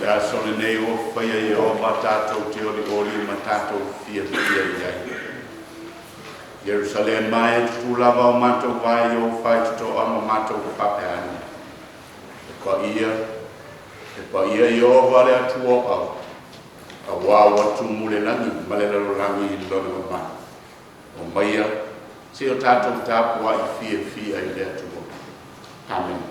Le aso lenei ua faia e Ieova tatou te olioli ma tatou fiafia i ai. Ierusalema e, tutu lava o matou vae i ou faitotoa ma matou faapea ane. E paia, e paia Ieova le Atua o Au, auā ua tumu le lagi ma le lalolagi i lona mamalu. Omaia, seia o tatou tapuai fiafia i le Atua. Amene.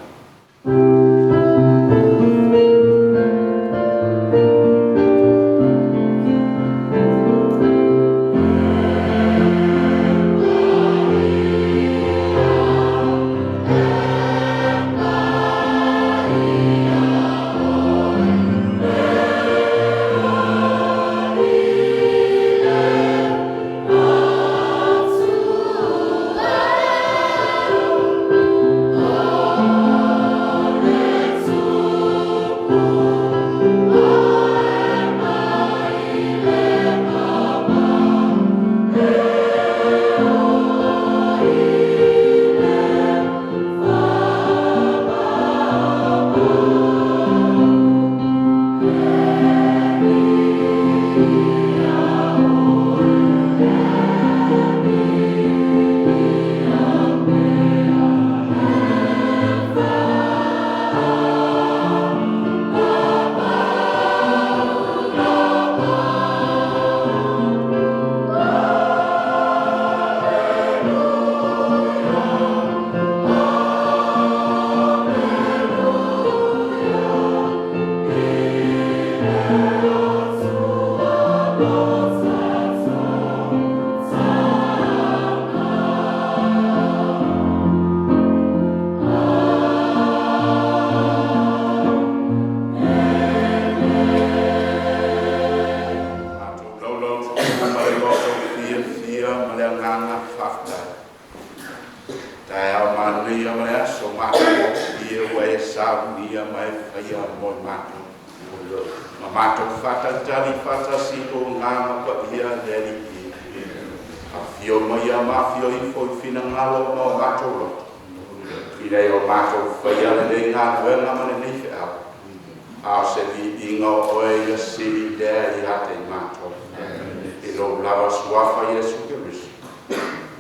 Matou laulaututu ma le loto fiafia ma le agaga faafetai. Taeao manaia ma le aso matagofie ua e saunia ma e faia mo i matou. Ma matou faatalitali faatasi i lou Agaga Paia le Alii. Afio maia ma afio ifo i finagalo ma o matou loto. Ina ia o matou faia lenei galuega ma lenei feau. A o se viiga o oe ia sili lea ia te i matou. I lou lava suafa Iesu Keriso.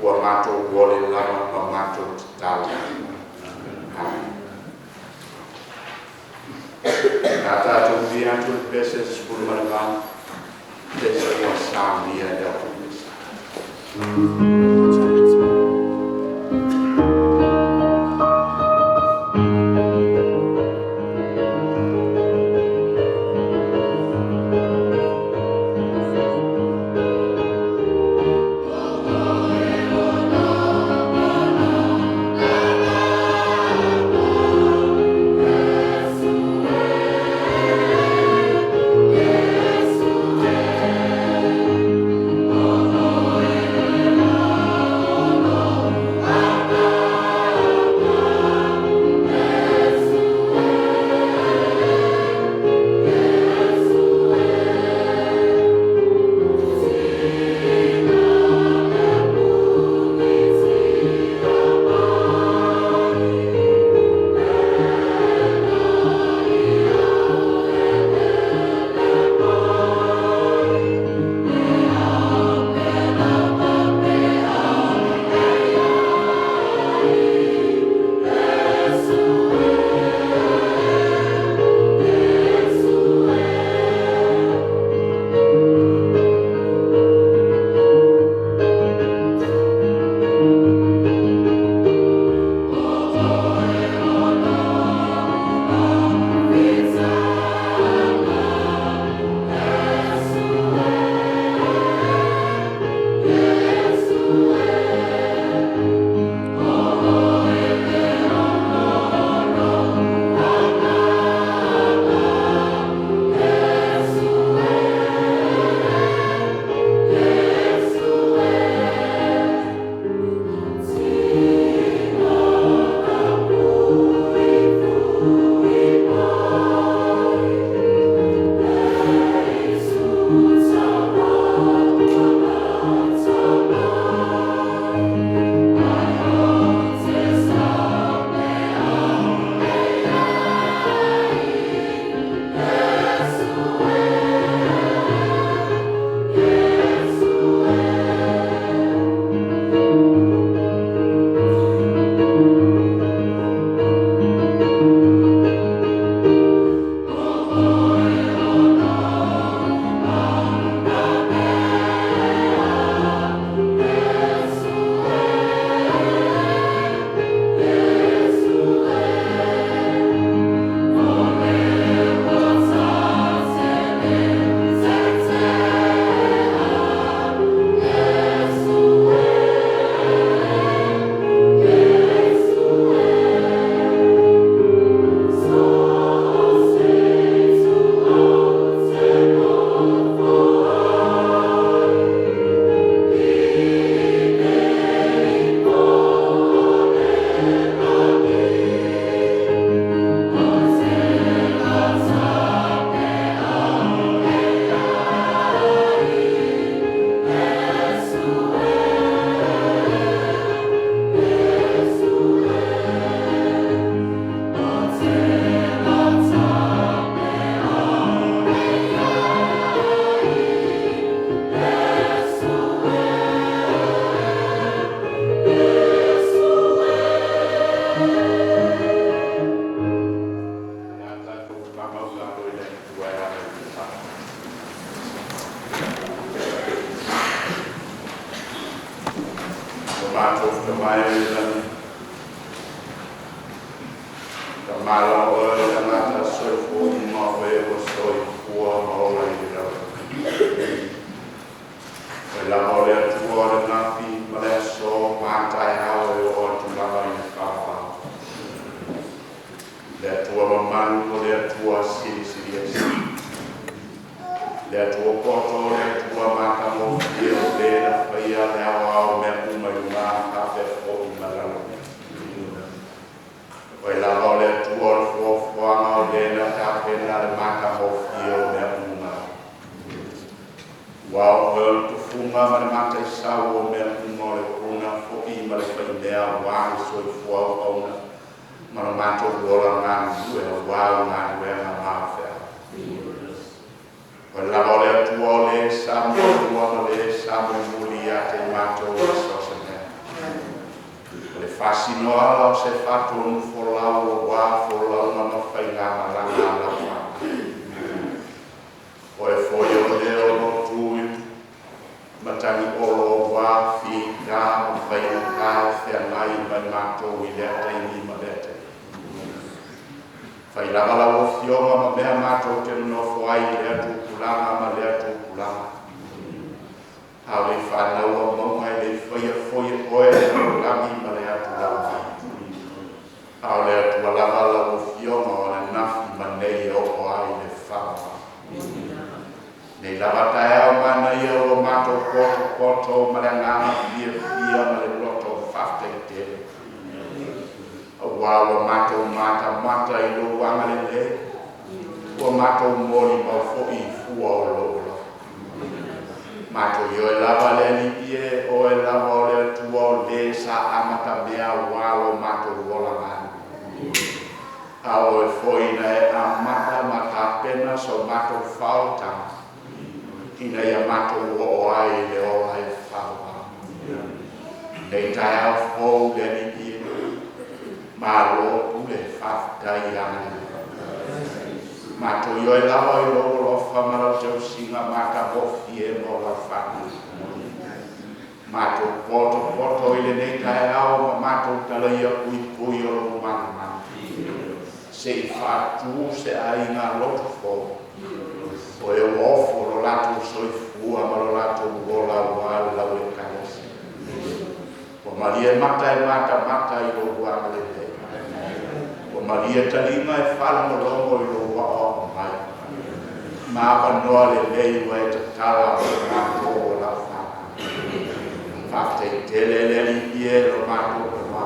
Ua matou ole lava ma matou tatalo. Amen. A tatou viliina atu le pese 18, pese ua saunia e le Atua. Matou Tama e i le lagi, faamalo Oe o tagata soifua uma o e ua soifua ma ola i le lalolagi. Oe lava o le Atua o le ananafi ma le aso ma a taeao e oo atu lava i le faavavau. Le Atua mamalu o le Atua silisili ese. Le Atua poto o le Atua matagofie o le na faia le aoao o mea uma i luga faapea foi ma lalo nei. Oe lava o le Atua o le foafoaga o le na tapena le matagofie o mea uma. Ua o oe o le tufuga ma le mataisau o mea uma o le puna foi ma le faimea auā le soifua auauna ma lo matou ola galulue auā o galuega maofeai. Oe lava o le Atua o le sa muamua ma le sa mulimuli ia te i matou i so o se mea. O le faasinoala o se faatonufolau auā folauga ma faigamalaga a lau fanau. Oe foi o le o lo o tu i matagi olo auā fita ma faigata e feagai ma i matou i lea taimi ma lea taimi. Fai lava lau afioga ma mea matou te nonofo ai i lea tupulaga ma lea tupulaga. A o le fanau a mauga e le faia foi e oe le lalolagi ma le atulaga. A o le Atua lava lau afioga o le nafi ma nei e oo ai le faavavau. Nei lava taeao manaia ua matou potopoto ma le agaga fiafia ma le loto faafetai tele. Auā ua matou matamata i lou agalelei, ua matou molimau foi i fua o lou alofa. Matou ioe lava le Alii e, Oe lava o le Atua o le sa amatamea auā lo matou ola galulue. A o Oe foi na e amata ma tapena so matou faaolataga, ina ia matou oo ai i le ola e faavavau. Nei taeao fou le Alii e, malo pule faafetai agalelei. Matou ioe lava i lou alofa ma lau tausiga matagofie mo lau fanau. Matou potopoto i lenei taeao ma matou talaia puipui o lou malumalu. Se i faatu se aiga loto fou. O e ua ofo lo latou soifua ma lo latou ola auā le lau Ekalesia. Ua malie mata e matamata i lou agalelei. Ua malie taliga e faalogologo i lou aoao mai. Ma avanoa lelei ua e tatala mo matou o lau fanau. Faafetai tele le Alii e lo matou Tama.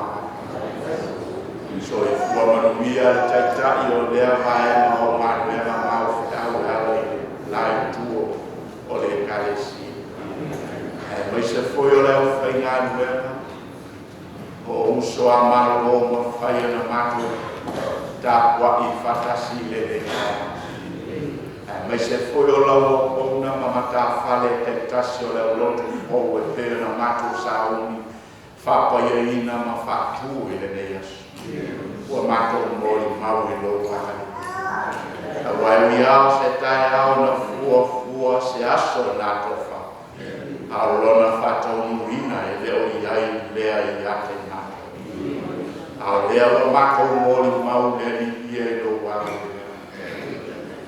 Soifua manuia le Taitai o lea vaega o galuega maofeau e ala i le la itu o le Ekalesia. Aemaise foi o le aufaigaluega o uso a Malo ma fai ona matou tapuai faatasi i lenei taeao. Aemaise foi o lau auauna ma matafale taitasi o le aulotu fou e pei ona matou sauni faapaiaina ma faatu i lenei aso. Ua matou molimau i lou agalelei. Aua e ui lava o se taeao na fuafua se aso na atofa, a o lona faataunuuina e le o i ai lea ia te i matou. A o lea ua matou molimau le Alii e i lou agalelei.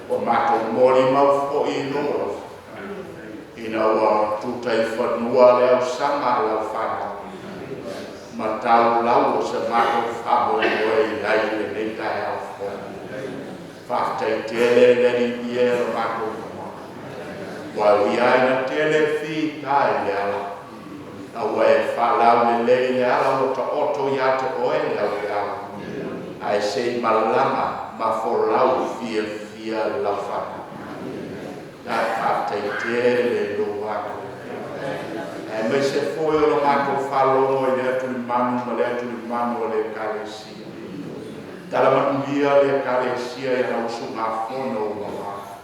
Ua matou molimau foi i lou alofa, ina ua tuta i fanua le ausaga a lau fanau, ma taulau o se matou faamoemoe i ai i lenei taeao fou. Faafetai tele le Alii e lo matou Tama. Ua ui ai ina tele fita i le ala, a ua e faalaulelei le ala ua taoto ia te oe le aupeau, ae se i malaga ma folau fiafia lau fanau. La faafetai tele i lou agalelei. Aemaise foi o lo matou faalogo i le atulimanu ma le atulimanu o le Ekalesia. Tala manuia le Ekalesia i ana usugafono ua mavae.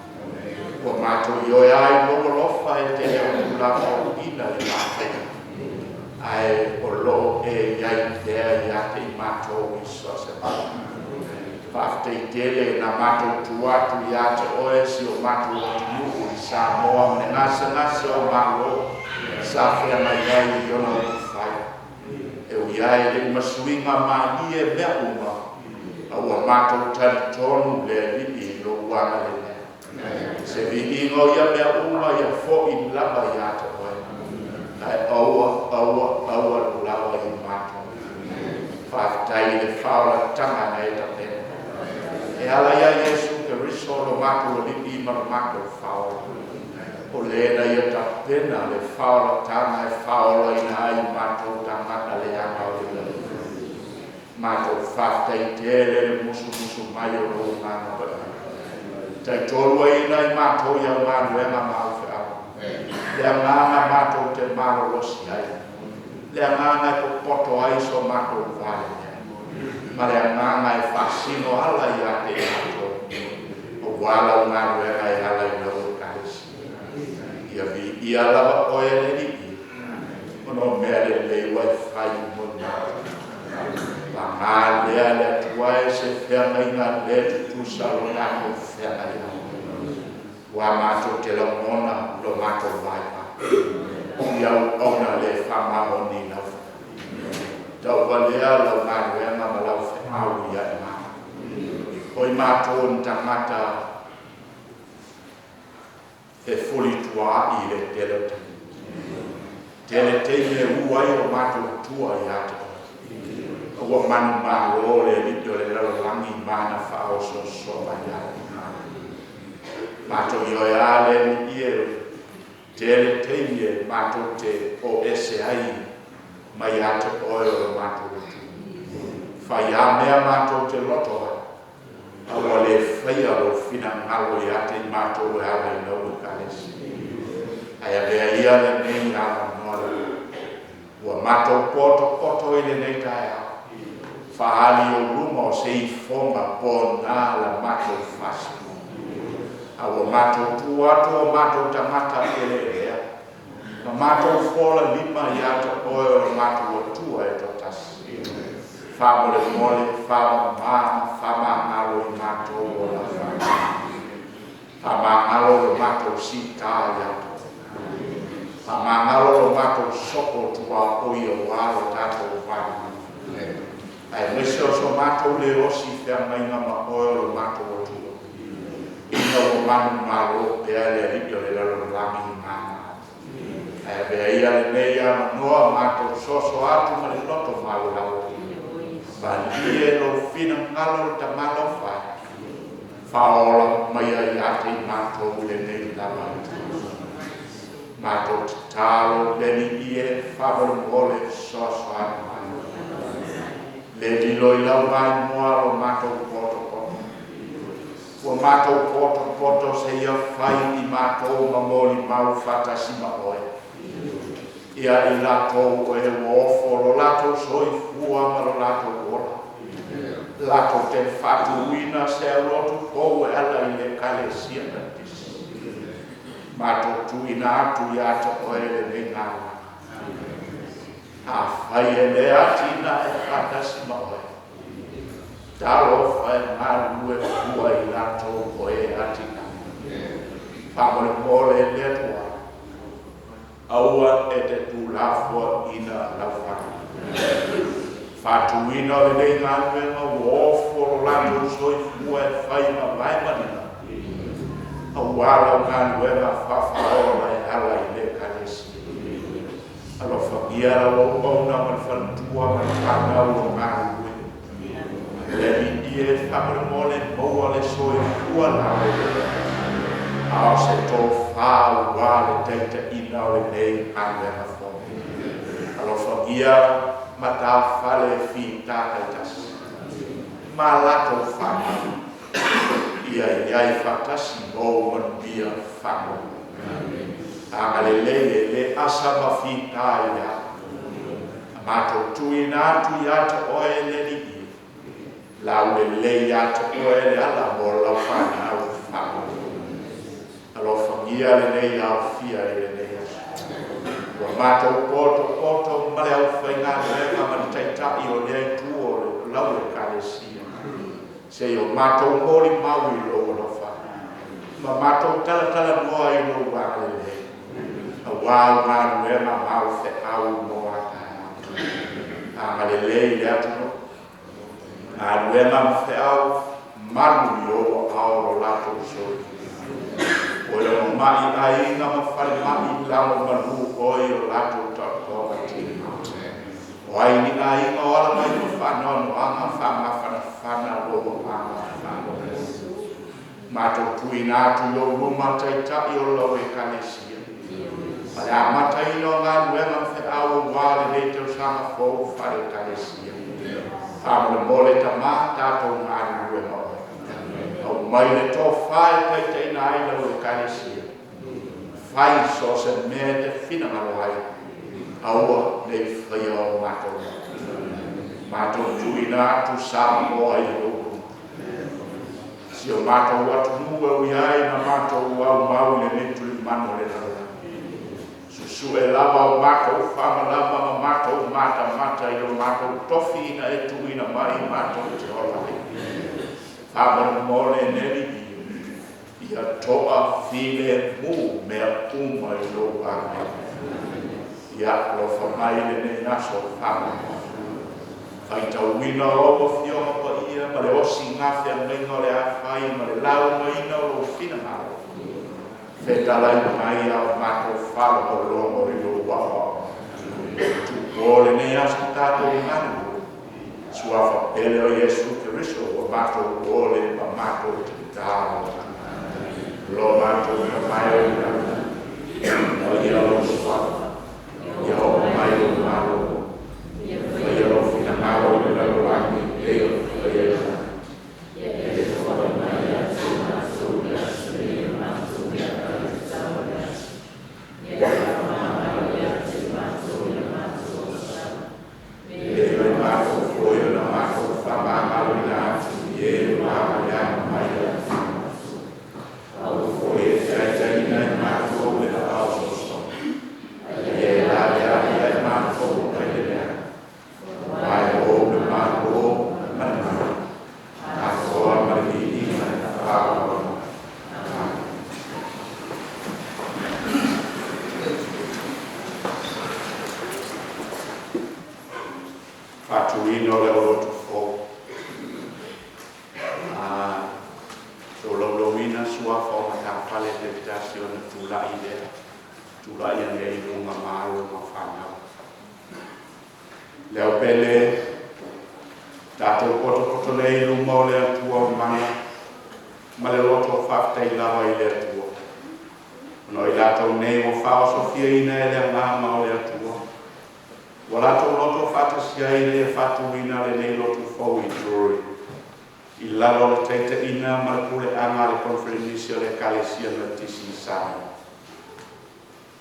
Ua matou ioe ai i lou alofa e te le o tuulafoaiina le matou, ae o lo o e i ai pea ia te i matou i so o se vala. Faafetai tele na matou tu atu ia te oe si o matou atunuu i Samoa ma le gasegase o Malo sa feagai ai i ona upufai. E ui lava e le i masuiga malie mea uma, a ua matou talitonu le Alii i lou agalelei. Se viiga o ia mea uma ia fo'i lava ia te oe, ae aua, aua, aua lava i matou. Faafetai i le faaolataga na e tapena e ala ia Iesu Keriso lo matou Alii ma lo matou Faaola, o le na ia tapena le faaolataga e faaolaina ai matou tagata leaga o le lalolagi. Matou faafetai tele le musumusu mai o lou Agaga Paia, taitolu ai i matou i au galuega ma au feau, le agaga matou te malolosi ai, le agaga e popoto ai so matou valelea, ma le agaga e faasino ala ia te i matou, auā lau galuega e ala i lau Ekalesia. Ia viia lava oe le Alii, ona o mea lelei ua e fai mo i matou. Paga lea le Atua e se feagaiga le tutusa lo tatou feagai ai, ua matou te lagona lo matou vaivai i auauna le faamaoni i lau feau. Tauvalea lau galuega ma lau feau ia i matou. O i matou ni tagata fefolitua'i i le tele o taimi. Tele taimi e u ai o matou tua ia te oe. Ua manumalo le alii o le lalolagi ma ana faaosoosoga ia te matou. Matou ioe lava le Alii e tele taimi e matou te o ese ai mai ia te oe o lo matou Atua. Fai a mea matou te loto ai, a ua le faia lou finagalo ia te i matou e ala i lau Ekalesia. Ae avea ia lenei avanoa ua matou potopoto i lenei taeao, faaali i ou luma o se ifoga pona la matou faasinoga. A ua matou tu atu o matou tagata eleelea, ma matou fola lima ia te oe o le matou Atua e toatasi. Faamolemole, faamamā ma faamagalo i matou o lau fanau. Faamagalo lo matou sitā ia te oe. Faamagalo lo matou sopo tuaoi auā lo tatou valelei. Aemaise o so matou le osi i feagaiga ma oe o lo matou Atua, ina ua manumalo pea le alii o le lalolagi i mana ao. Ae avea ia lenei avanoa matou soso atu ma le loto maualalo. Malie lou finagalo le tamalofa e faaola maia ia te i matou i lenei lava itula. Matou tatalo le Alii e, faamolemole fesoasoani mai. Le lilo i lau vaimoa lo matou potopoto. Ua matou potopoto seia fai i matou ma molimau faatasi ma oe. Ia i latou o e ua ofo lo latou soifua ma lo latou ola. Latou te faatuina se aulotu fou e ala i le Ekalesia Metotisi. Matou tuuina atu ia te oe lenei galuega. Afai e le atinae faatasi ma oe, talofa e galulue fua i latou o e atinae. Faamolemole le Atua, aua e te tuulafoaiina lau fanau. Faatuina o lenei galuega ua ofo lo latou soifua e fai ma vae ma lima, auā lau galuega faafaaola e ala i le Ekalesia. Alofagia lau auauna ma le faletua ma le fanau o galulue. Le Alii e, faamolemole maua le soifua laulelei, a o se tofā auā le taitaiina o lenei galuega fou. Alofagia matafale e fitā taitasi ma latou fanau, ia i ai faatasi ma ou manuia faamoemoe. Agalelei e le asa ma fitā i le ala. A matou tuuina atu ia te oe le Alii, laulelei ia te oe le ala mo lau fanau faamoemoe. Alofagia lenei aofia i lenei aso. Ua matou potopoto ma le aufaigaluega ma le taitai o lea itu o lau Ekalesia, seia o matou molimau i lou alofa, ma matou talatalanoa i lou agalelei, auā au galuega ma au feau mo a taeao. Agalelei i le atunuu, galuega ma feau malu i ou aao lo latou soifua. O e ma'i aiga ma falemai i lalo malu oe i o latou taotoga tima. O ai ni aiga o ala mai ma faanoanoaga faamafanafana lou agaga faalogo. Matou tuuina atu i ou luma taitai o lau Ekalesia ma le amataina o galuega ma feau auā lenei tausaga fou faale-Ekalesia. Faamolemole Tamā, tatou galulue ma oe. Aumai le tofa e taitaiina ai lau Ekalesia. Fai so o se mea e te finagalo ai, aua ne i faia o matou mea. Matou tuuina atu Samoa i lou luma. Si o matou atunuu e ui ai na matou aumau i lenei tulimanu o le lalolagi. Susue lava o matou faamalama ma matou matamata i lo matou tofi ina e tuuina mai matou te ola ai. Faamolemole le Alii, ia toafilemu mea uma i lou agaga. Ia alofa mai lenei aso faamolemole. Faitauina o ou afioga paia ma le osi gafeagaiga o le afai ma le laumaina o lou finagalo. Fetalai mai a o matou faalogologo i lou aoaoga. Tupo lenei aso tatou galulue. Suafa pele o Iesu Keriso ua matou ole ma matou tatalo atu. Lo matou Tama e i le lagi, paia lou suafa, ia oo mai lou Malo, ia faia lou finagalo i le lalolagi e pei ona faia i le lagi. E pei ona matou foi ona matou faamagaloina atu i e ua agaia mai ia te matou. Aua foi e te taitaiina i matou i le vaa o sosogi, a ia e laveai ia i matou mai le leaga. Aua e ou le Malo ma le mana, atoa ma le viiga i le faaaloalo. Amen. Faatuina o le aulotu fou. Tolaulauina suafa o matafale taitasi ona tulai lea, tulai ane ai i luga ma alo ma fanau. Le ao pele, tatou potopoto nei i luma o le Atua o mana, ma le loto faafetai lava i le Atua. Ona o i latou nei ua faaosofiaina e le agaga o le Atua, ua latou loto faatasi ai ina ia faatuina lenei lotu fou i Drury, i lalo o le taitaiga ma le puleaga a le Koneferenisi o le Ekalesia Metotisi i Samoa.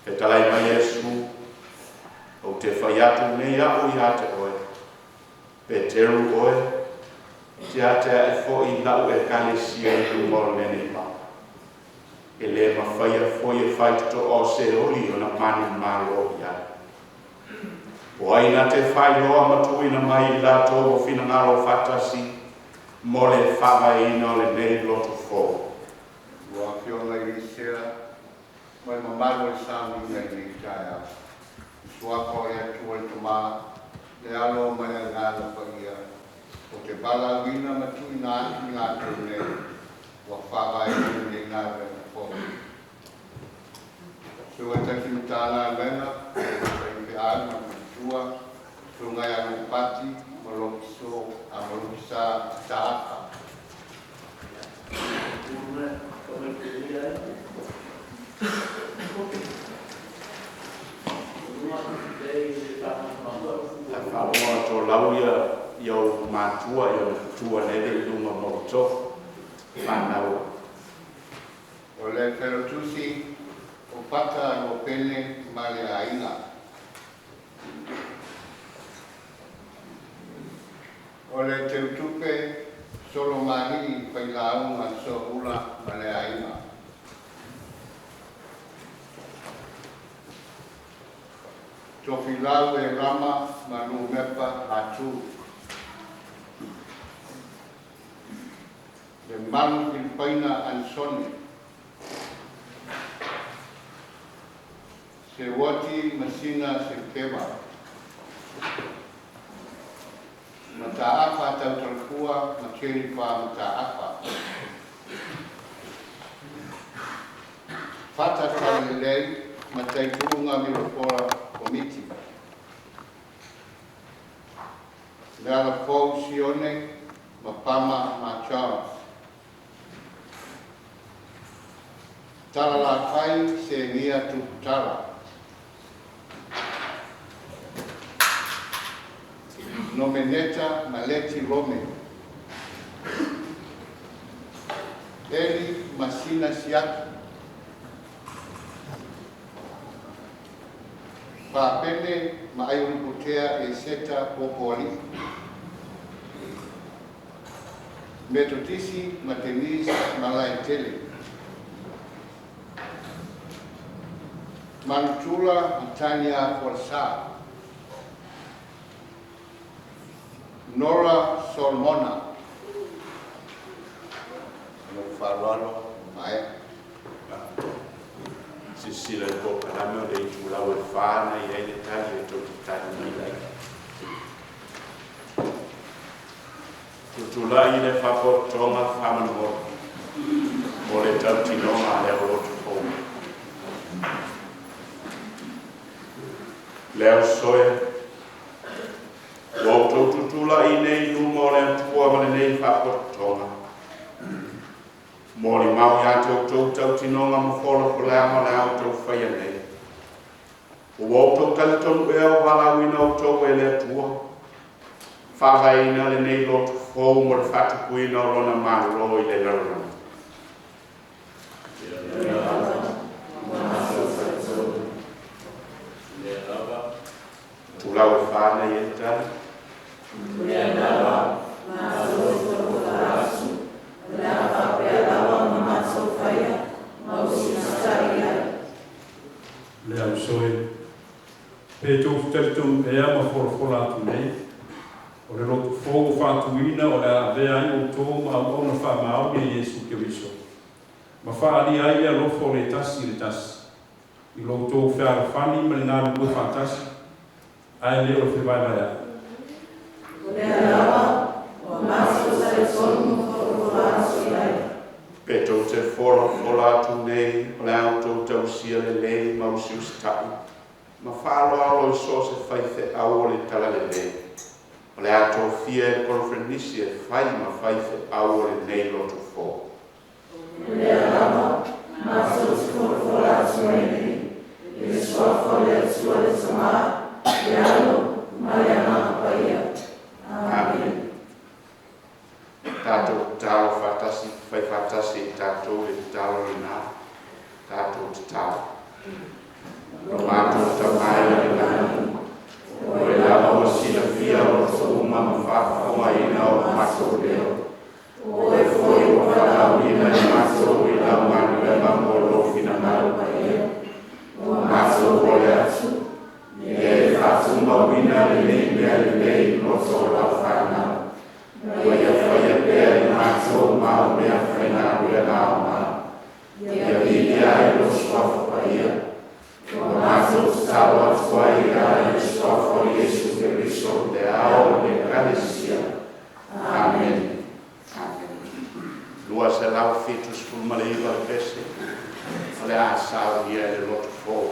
Fetalai mai Iesu, ou te fai atu nei a'u ia te oe, Peteru oe, e atiae foi la'u Ekalesia i luma o lenei maota. E lē mafaia foi e faitotoa o Seoli ona manumalo i ai. O ai na te faailoa ma tuuina mai i latou ua finagalo faatasi mo le faavaeina o lenei lotu fou. Ua afioga i le sea ma le mamalu o le sauniga i lenei taeao. I suafa o le Atua le Tamā, le Alo ma le Agaga Paia, ou te valaauina ma tuuina atu i latou nei ua faavaeina lenei galuega fou. Susuga i Taitai Matagaluega, faifeau ma le faletua, Susuga ia Lupati ma Lokiso, a ma Lokisa Taafa. Ae faalogo atu o lau ia ia ou matua ia ona tua lele i luga ma outou fanau. O le Failautusi o Pata Luapene ma le aiga. O le Teutupe Solomani Failauga Soula ma le aiga. Tofilau e Rama ma Lumepa Latu. Le Malu Filipaina Anisone. Seuati Masina Sekeva. Mataafa Tautalafua ma Jennifer Mataafa. Fata Talalelei ma Taituuga Milofola Komiti. Lealafou Sione ma Pama ma Charles. Talalakai Segia Tuputala. Nomeneta Maleti Rome. Eli Masina Siaki. Fa'apene ma Aiulupotea Eseta Popoali'i. Metotisi ma Denise Malaetele. Manutula ma Tania Folasa. Nora Solomona. Ma lou faaaloalo. Maea. Silasila i le polokalame o le itulau e 4 na i ai le tali e tou te tali mai ai. Tutulai le faapotopotoga faamolemole mo le tautinoga a le aulotu fou. Le uso e, ua outou tutula'i nei i luma o le Atua ma lenei faapotopotoga. Molimau iā te outou tautinoga ma folafolaga o le a outou faia nei. Ua outou talitonu ea ua valaauina outou e le Atua, faavaeina lenei lotu fou mo le faatupuina o lona Malo i le lalolagi? Itulau e 4 na i ai le tali. Le uso e, pe tou talitonu ea ma folafola atu nei, o le lotu fou ua faatuina o le a avea ai outou ma auauna faamaoni a Iesu Keriso, ma faaalia ai le alofa o le tasi i le tasi, i lo outou fealofani ma le galulue faatasi, ae le o le fevaevaea'i? Pe tou te folafola atu nei o le a outou tausia lelei ma usiusita'i ma faaaloalo i so o se faifeau o le Talalelei, o le a tofia e le Koneferenisi e fai ma faifeau o lenei lotu fou? Amene. Tatou tatalo faatasi, fai faatasi e tatou le tatalo lenā. Tatou tatalo. Lo matou Tamā i le lagi, o Oe lava ua silafia loto uma ma faafofogaina o matou leo. O Oe foi ua valaauina i matou i lau galuega mo lou finagalo paia. Ua matou ole atu, ia e faatumauina lenei mea lelei i loto o lau fanau. Ma ia faia pea i matou ma au meafaigaluega aoga. Ia viia ai lou suafa paia. Ua matou tatalo atu ai e ala i le suafa o Iesu Keriso le Ao o le Ekalesia. Amene. 279 le pese o le a saunia e le lotu fou.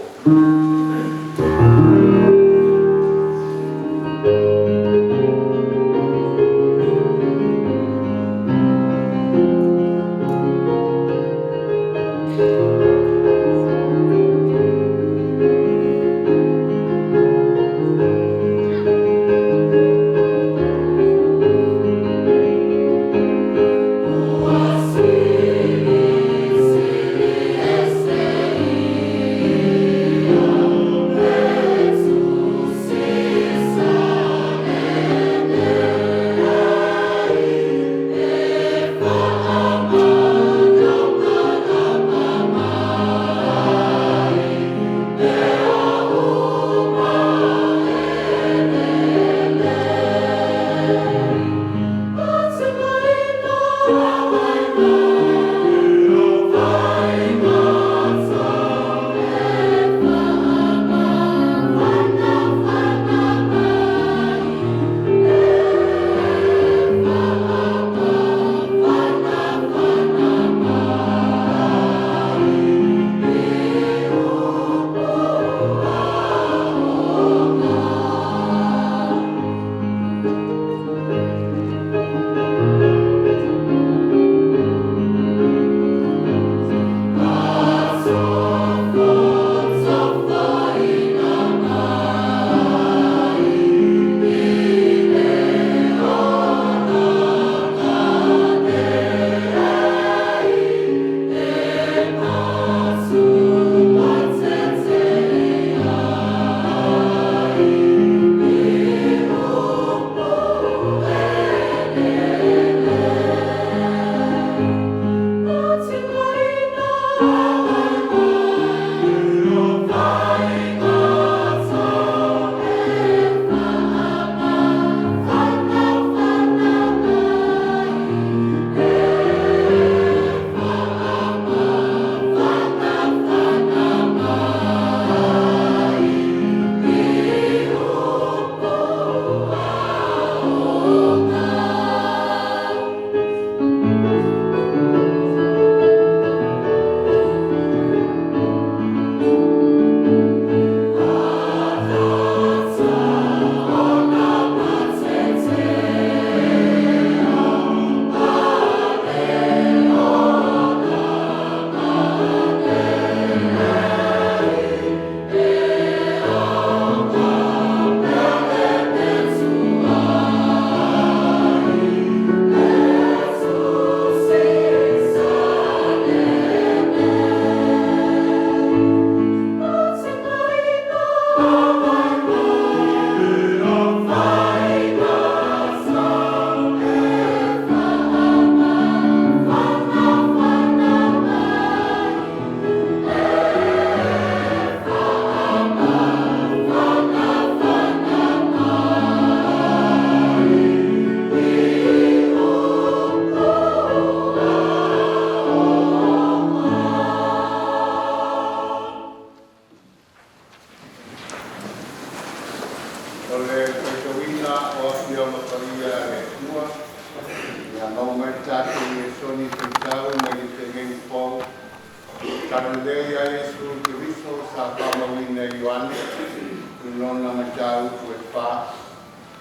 Talalelei a Iesu Keriso sa faamauina e Ioane i lona mataupu e fa.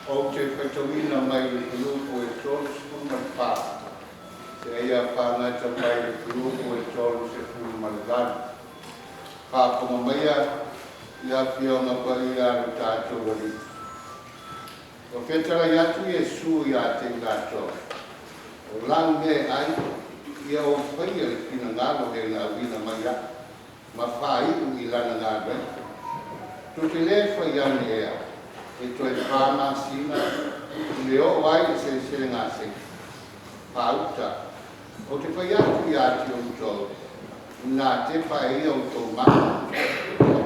Ou te faitauina mai le fuaiupu e 34 seia faagata mai le fuaiupu e 38. Faafofoga maia i afioga paia a lo tatou Alii. Ua fetalai atu Iesu ia te i latou, O lau mea e ai, ia ou faia le finagalo o e na auina mai aʻu, ma faaiu i lana galuega. Tou te le fai ane ea, e toe 4 masina i le oo ai le seleselegaseito? Faauta, ou te fai atu ia te outou, ina tepa e ia outou maka,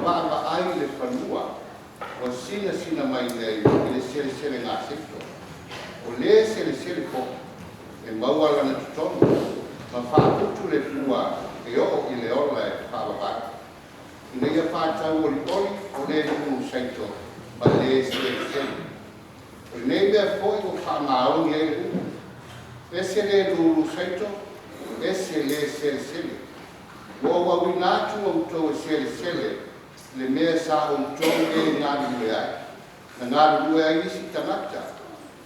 ma vaavaai i le fanua, ua sinasina mai nei i le seleselegaseito. O le selesele foi, e maua lana totogi, ma faaputu le fua e oo i le ola e faavavau, ina ia faatauolioli o le lulu saito ma le selesele. O lenei mea foi ua faamaoni ai le upu, ese le lulu saito, ese le selesele. Ua ou auina atu outou e selesele le mea sa outou le galulue ai, na galulue ai isi tagata,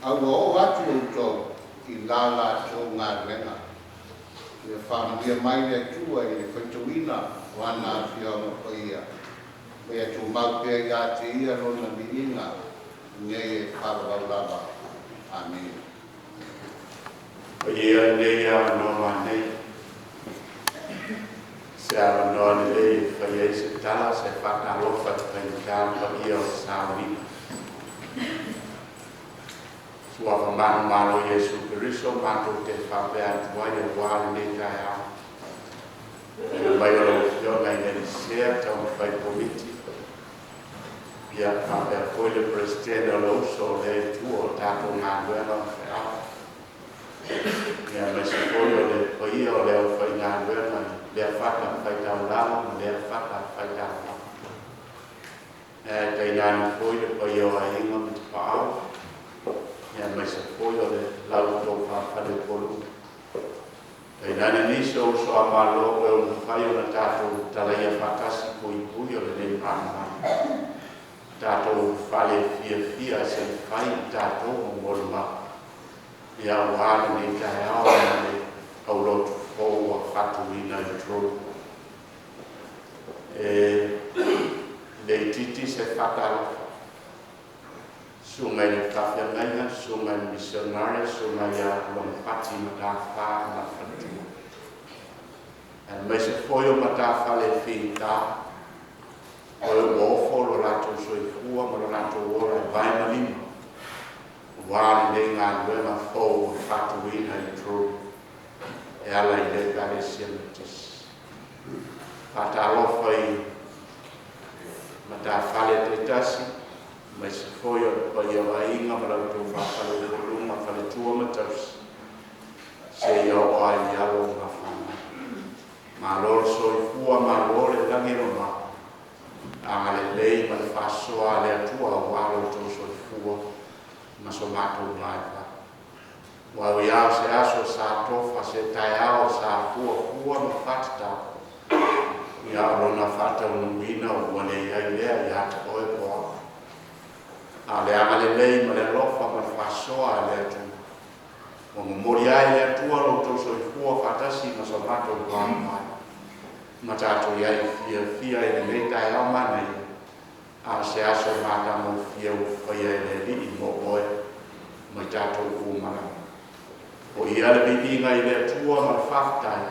a ua oo atu outou i la latou galuega. Ia faamanuia mai le Atua i le faitauina o ana afioga paia. Ma ia tumau pea ia te ia lona viiga, nei e faavavau lava. Amene. O ia lenei avanoa manaia. Se avanoa lelei e fai ai se tala se faatalofa i faigata le paia o le sauniga. Suafa manumalo Iesu Keriso matou te faapea atu ai auā lenei taeao. Le mai o lau Afioga i le Sea Taumafai Komiti. Ia faapea foi le Peresetene o le Uso o lea itu o tatou galuega ma feau. Ia aemaise foi o le paia o le aufaigaluega i lea fata faitaulaga ma lea fata faitaulaga. Ae tainane foi le paia o aiga ma tapaau. Ia aemaise foi o le la outou faafalepolu. Tainane nisi o uso a Malo e ua mafai ona tatou talaia faatasi puipui o lenei manumanu. Tatou fale fiafia se i fai i tatou ma molimau. Ia auā lenei taeao ma le aulotu fou ua faatuina i Truro. E le itiiti se faatalofa. Susuga i le faafeagaiga, susuga i le misionare, susuga ia Logopati Matafā ma le faletua. Aemaise foi o matafale e fita, o e ua ofo lo latou soifua ma lo latou ola e vae ma lima, auā lenei galuega fou ua faatuina i Truro, e ala i le Ekalesia Metotisi. Faatalofa i matafale taitasi, aemaise foi o le paia o aiga ma la outou faafaleupoluga, faletua ma tausi, seia oo ai i alo ma fanau. Malo le soifua, malo le lagi e mama, agalelei ma le faasoa a le Atua auā lo outou soifua ma so matou vaivai. Ua au ia o se aso sa tofa se taeao sa fuafua ma faatatau. Ia o lona faataunuuina ua leai lea ia te oe po o au. A o le agalelei ma le alofa ma le faasoa a le Atua. Ua momoli ai le Atua lo outou soifua faatasi ma so matou vaivai. Ma tatou iai fiafia i lenei taeao manaia. A o se aso matagofie ua faia e le Alii mo oe ma i tatou uma lava. O ia le viiga i le Atua ma le faafetai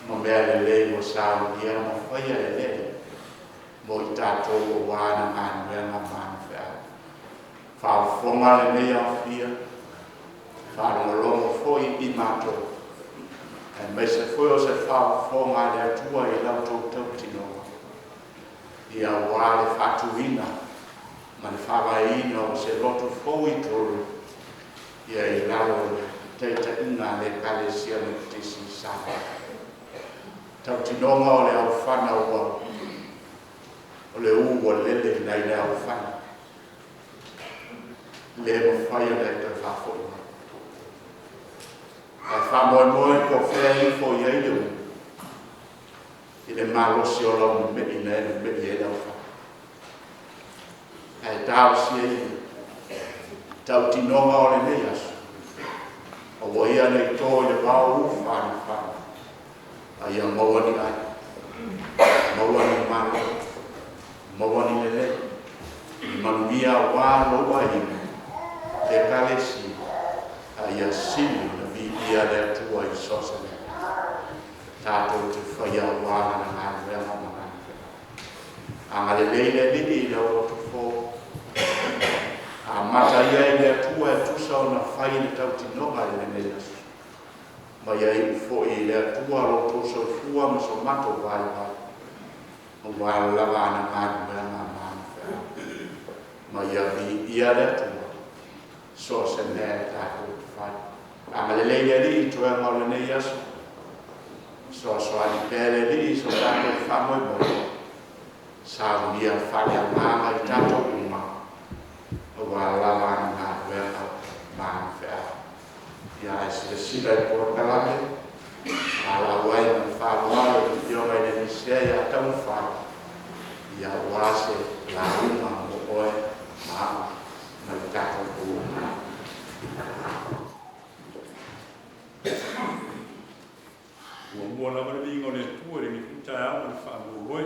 ma mea lelei ua saunia ma faia e le Alii mo i tatou auā ana galuega ma ana feau. Faafofoga lenei aofia, faalogologo foi i matou, aemaise foi o se faafofoga a le Atua i la outou tautinoga. Ia auā le faatuina ma le faavaeina o se lotu fou i Truro, ia i lalo o le taitaiga a le Ekalesia Metotisi i Samoa. Tautinoga o le aufana ua o le ū ua lele nai le aufana. Le mafai ona e toe faafoi mai. Ae faamoemoe po o fea e ifo i ai le ū. I le malosi o lau meme'i na e meme'i ai lau fale. Ae talosia ia tautinoga o lenei aso, aua ia ne i to i le vao ufaalifaali, a ia maua ni ai, maua ni malo, maua ni lelei, ni manuia auā lou aiga, Ekalesia, a ia sili ona viia le Atua i so o se mea tatou te faia auā Lana galuega ma Lana feau. Agalelei le Alii i lau loto fou. Amata ia i le Atua e tusa ona fai le tautinoga i lenei aso. Ma ia iu foi i le Atua lo outou soifua ma so matou vaivai, aua lava ana galuega ma ana feau. Ma ia viia le Atua so o se mea e tatou te fai. Agalelei le Alii i toega o lenei aso. Fesoasoani pea le Alii i so tatou faamoemoe. Saunia faaleagaga i tatou uma, aua lava ana galuega ma ana feau. Ia ae silasila i polokalame, valaau ai ma le faaaloalo i le Afioga i le Nisea ia taumafai, ia aua se lauga mo oe ma a'u ma le tatou uma. Muamua lava le viiga o le Atua i lenei foi taeao ma le faamoemoe.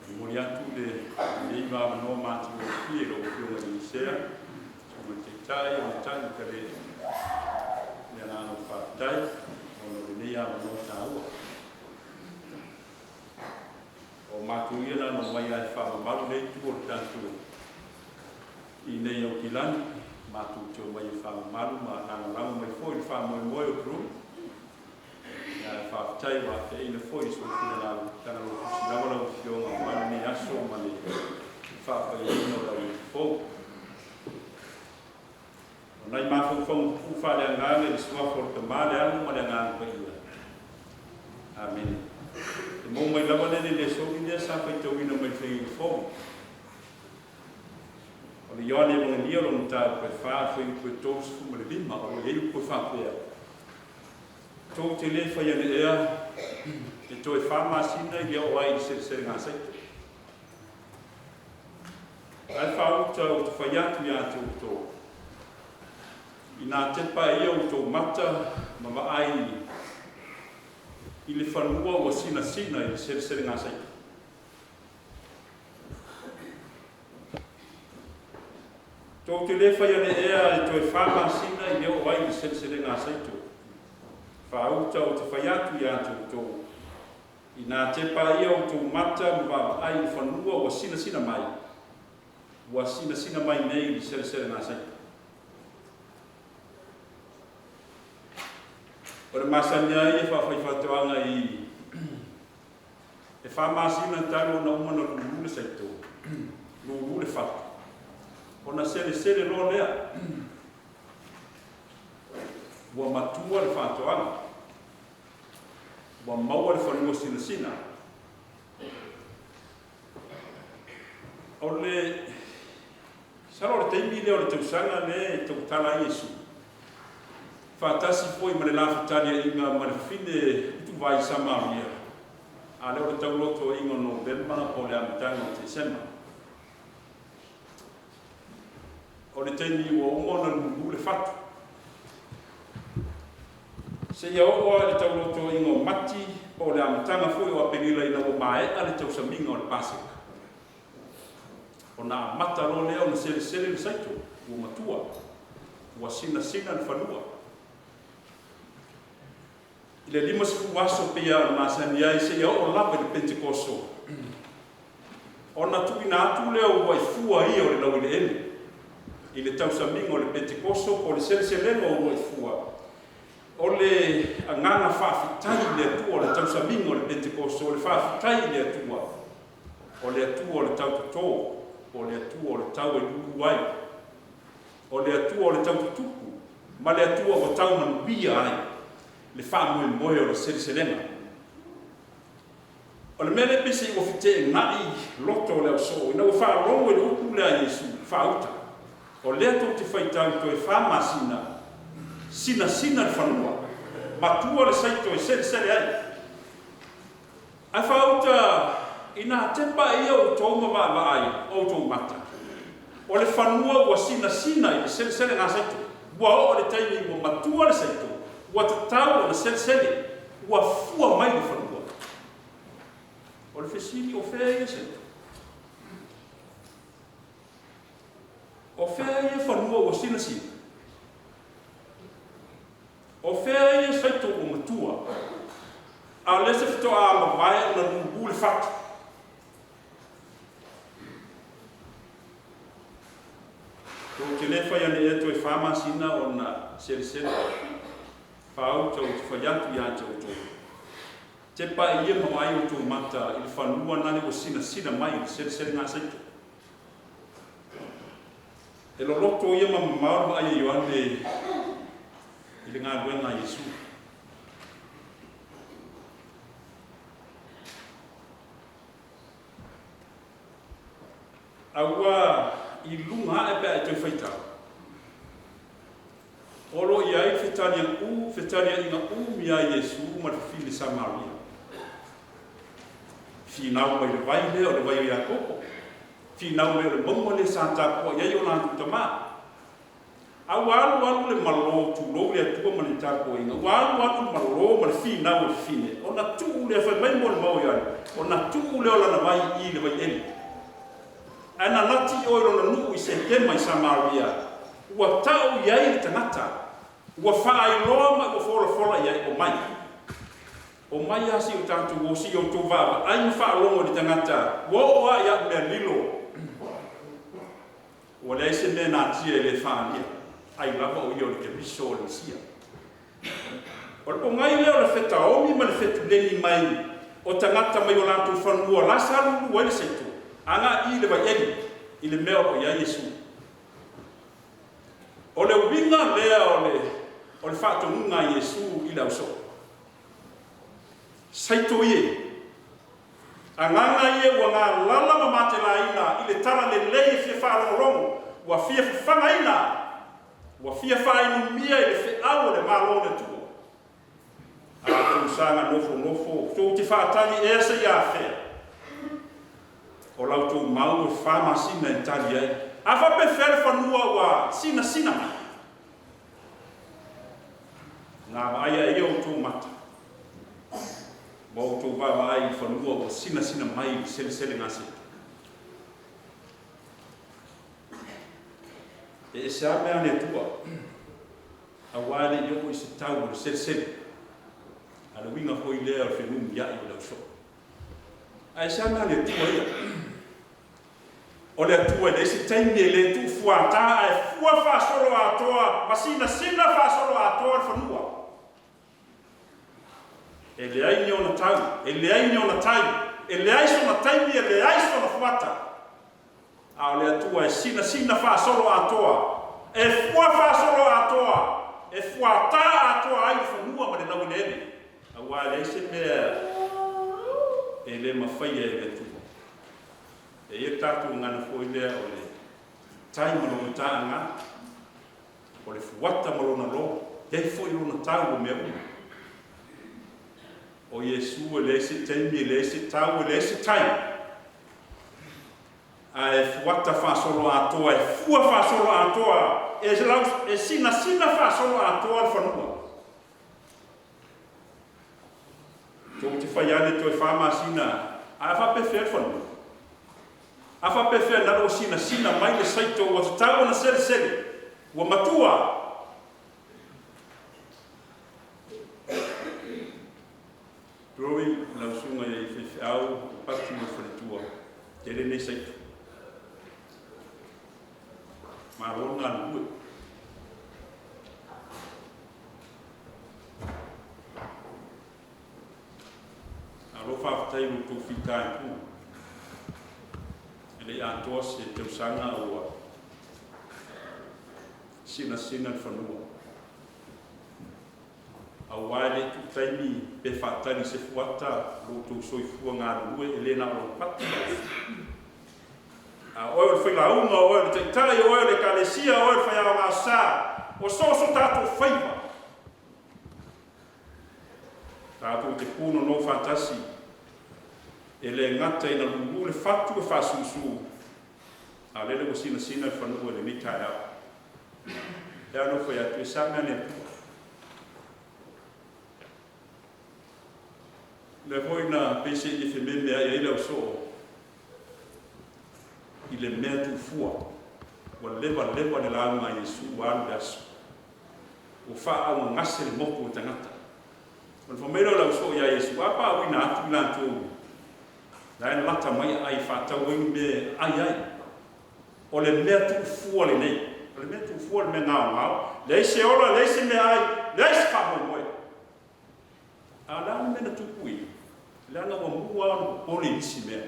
E momoli atu lenei avanoa matagofie i lau Afioga i le Nisea, Susuga i le Taitai o le Tali Kaleli, le agaga o le faafetai ona o lenei avanoa taua. O matou ia na ona omai lava e faamamalu lea itu o le tatou i inei i Aukilani, matou te omai e faamamalu ma lagolago mai foi i le faamoemoe o Drew. Ia, ae faafetai ua afeaina foi i sou finagalo tagalotusi lava lau Afioga aua lenei aso ma le faapaiaina o lau fou. O nai mafaufauga pupuu faaleagaga i le suafa o le Tama, le Alo ma le Agaga Paia. Amene. E maua mai lava lea i le lesoni lea sa faitauina mai le Faiga Fou. O le Ioane Evagelia lona mataupu e 4, fuaiupu e 35, o lo o i ai upu e faapea, Tou te le fai ane ea e toe 4 masina i le oo ai i le seleselega saito. Ae faauta ou te fai atu iā te outou, inā tepa e ia outou mata ma vaai i le fanua ua sinasina i le seleselega saito. Tou te le fai ane ea e toe 4 masina i le oo ai i le seleselega a saito. Faauta ou te fai atu iā te outou, inā tepa ia outou mata ma vaavaai i le fanua ua sinasina mai, ua sinasina mai nei i le seleselega a saito. O le masani lava ia faafaifatoaga i E 4 masina talu ona uma ona lulu le saito, lulu le fatu, ona selesele loa lea, ua matua le faatoaga, ua maua le fanua sinasina. O le masalo o le taimi lea o le tausaga lea e tautala ai Iesu, faatasi foi ma le lafetaliaiga ma le fafine utuvai Samaria, a lea o le taulotoaiga o Novema po o le amataga o Tesema. O le taimi ua uma ona lulu le fatu, seia oo lava i le taulotoaiga o Mati po o le amataga foi o Aperila ina ua maea le tausamiga o le Paseka. Ona amata loa lea ona selesele le saito, ua matua, ua sinasina le fanua. I le 50 aso pei ona masani ai seia oo lava i le Pentekoso, ona tuuina atu lea o uluai fua ia o le laueleele i le tausamiga o le Pentekoso po o le seleselega o uluai fua. O le agaga faafetai i le Atua o le tausamiga o le Pentekoso, o le faafetai i le Atua, o le Atua o le tau totō, o le Atua o le tau e lulu ai, o le Atua o le tau tutupu, ma le Atua ua tau manuia ai le faamoemoe o le seleselega. O le mea lea peiseai ua feteenai loto o le ausoo ina ua faalogo i le upu lea a Iesu, faauta, o lea tou te faitau toe 4 masina, sinasina le fanua, matua le saito e selesele ai. Ae faauta ina tepa ia outou ma vaavaai outou mata, o le fanua ua sinasina i le seleselega saito, ua oo le taimi ua matua le saito, ua tatau ona selesele, ua fua mai le fanua. O le fesili, o fea ia saito? O fea ia fanua ua sinasina? O fea ia saito ua matua? A o lea se faatoa mavae ona lulu le fatu. Tou te le fai ane ea toe fa masina ona selesele faauta ou te fai atu ia te outou. Tepa e ia ma vaai outou mata i le fanua nale ua sinasina mai i le seleselega saito. E loloto ia ma mamao le vaai a Ioane i le galuega a Iesu. Auā i luga ae pe a e toe faitau. O lo o i ai le fetaliaiga umi a Iesu ma le fafine Samaria. Finau mai le vai lea o le vai o Iakopo. Finau mai o le mauga lea sa tapuai ai o latou tamā. A ua alu alu le malo, tulou le Atua ma le tapuaiga, ua alu alu le malo ma le finau o le fafine, ona tuu lea, fai mai mo le mau o Ioane, ona tuu lea o lana vai i le vai eli. Ae na lati i o i lona nuu i Sekema i Samaria, ua tau i ai le tagata, ua faailoa ma ua folafola i ai, Omai. Omai lava si o tatou o, si outou vaavaai ma faalogo i le tagata, ua oo lava i au mea lilo. Ua leai se mea natia e le faaalia, ai lava o ia o le Keriso o le Mesia. O le pogai lea o le fetaomi ma le fetuleni mai o tagata mai o latou fanua la sa lulu ai le saito, agai i le vai eli i le mea o lo o i ai Iesu. O le uiga lea o le faatonuga a Iesu i le ausoo. Saito ie. Agaga ia ua galala ma matelaina i le tala lelei e fia faalogologo, ua fia fafagaina, ua fia faainumia i le feau o le Malo o le Atua. A outou saga nofonofo, tou te faatali ea seia afea? O la outou mau e fa masina e tali ai. A faapefea le fanua ua sinasina mai? Na vaai ae ia outou mata, ma outou vaavaai i fanua ua sinasina mai i le seleselega seto. E ese lava mea a le Atua, auā e le i oo i se tau o le selesele, a le uiga foi lea o le fenumiai o le ausoo. Ae ese lava mea a le Atua ia. O le Atua e leai se taimi e le tuufuatā ae fua faasoloatoa ma sinasina faasoloatoa le fanua. E leai ni ona tau, e leai ni ona tai, e leai sona taimi, e leai sona fuata. A o le Atua e sinasina faasoloatoa, e fua faasoloatoa, e fuatā atoa ai le fanua ma le laueleele, auā e leai se mea e le mafaia e le Atua. E i ai le tatou gagana foi lea o le tai ma lona taaga, o le fuata ma lona lo, e i ai foi lona tau o mea uma. O Iesu e leai se taimi, e leai se tau, e leai se tai, ae fuata faasoloatoa, e fua faasoloatoa, e sinasina faasoloatoa le fanua. Tou te fai ane toe fa masina, ae a faapefea le fanua? A faapefea nalo ua sinasina mai le saito ua tatau ona selesele, ua matua? Glory lau susuga i faifeau o Pati ma le faletua, tele nei saito. Malo le galulue. Malo faafetai i lo outou fitaituga. E le i atoa se tausaga ua sinasina le fanua. Auā e le i tuu taimi pe faatali se fuata lo outou soifua galulue e le na o lau pati. A o oe o le failauga, o oe o le taitai, o oe o le Ekalesia, o oe o le faiaoga sa, o so o so tatou faiva, tatou te punonou faatasi. E le gata ina lulu le fatu e faasusu, a o lele ua sinasina le fanua i lenei taeao. E ao ona fai atu, e sa mea le Atua. O lea foi na pei se i fememe ai ai le ausoo i le mea tuufua. Ua leva leva le lauga a Iesu ua alu le aso. Ua faaaaogagase le motu o tagata. Ona fai mai lea o le ausoo iā Iesu, A paauina atu i latou la e lalata mai aai e faatau ai ni mea e ai ai. O le mea tuufua lenei. O le mea tuufua o le mea gaogao, leai se ola, leai se meaai, leai se faamoemoe. A o le a le mea na tupu i i? Leaga ua mua lava ona popole i nisi mea.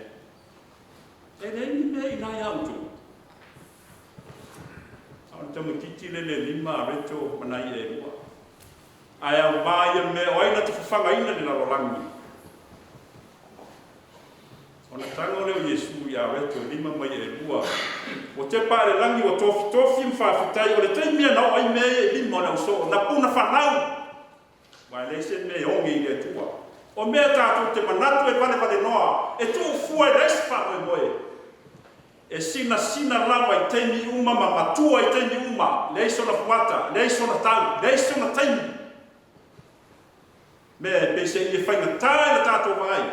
E leai ni mea i ina ia outou. A o le tamaitiiti lea e lima areto ma nai i'a e lua. Ae aumā ia mea o ai na te fafagaina le lalolagi? Ona tago lea o Iesu i areto e lima ma i'a e lua, ua tepa ae le lagi, ua tofitofi ma faafetai, o le taimi ia na oo ai mea ia i lima o le ausoo, na puna fanau, aua e leai se mea e oge i le Atua. O mea tatou te manatu e valevalenoa, e tuufua e leai se faamoemoe. E sinasina lava i taimi uma ma matua i taimi uma, leai sona fuata, leai sona tau, leai sona taimi. Mea e peiseai e faigata i le tatou vaai.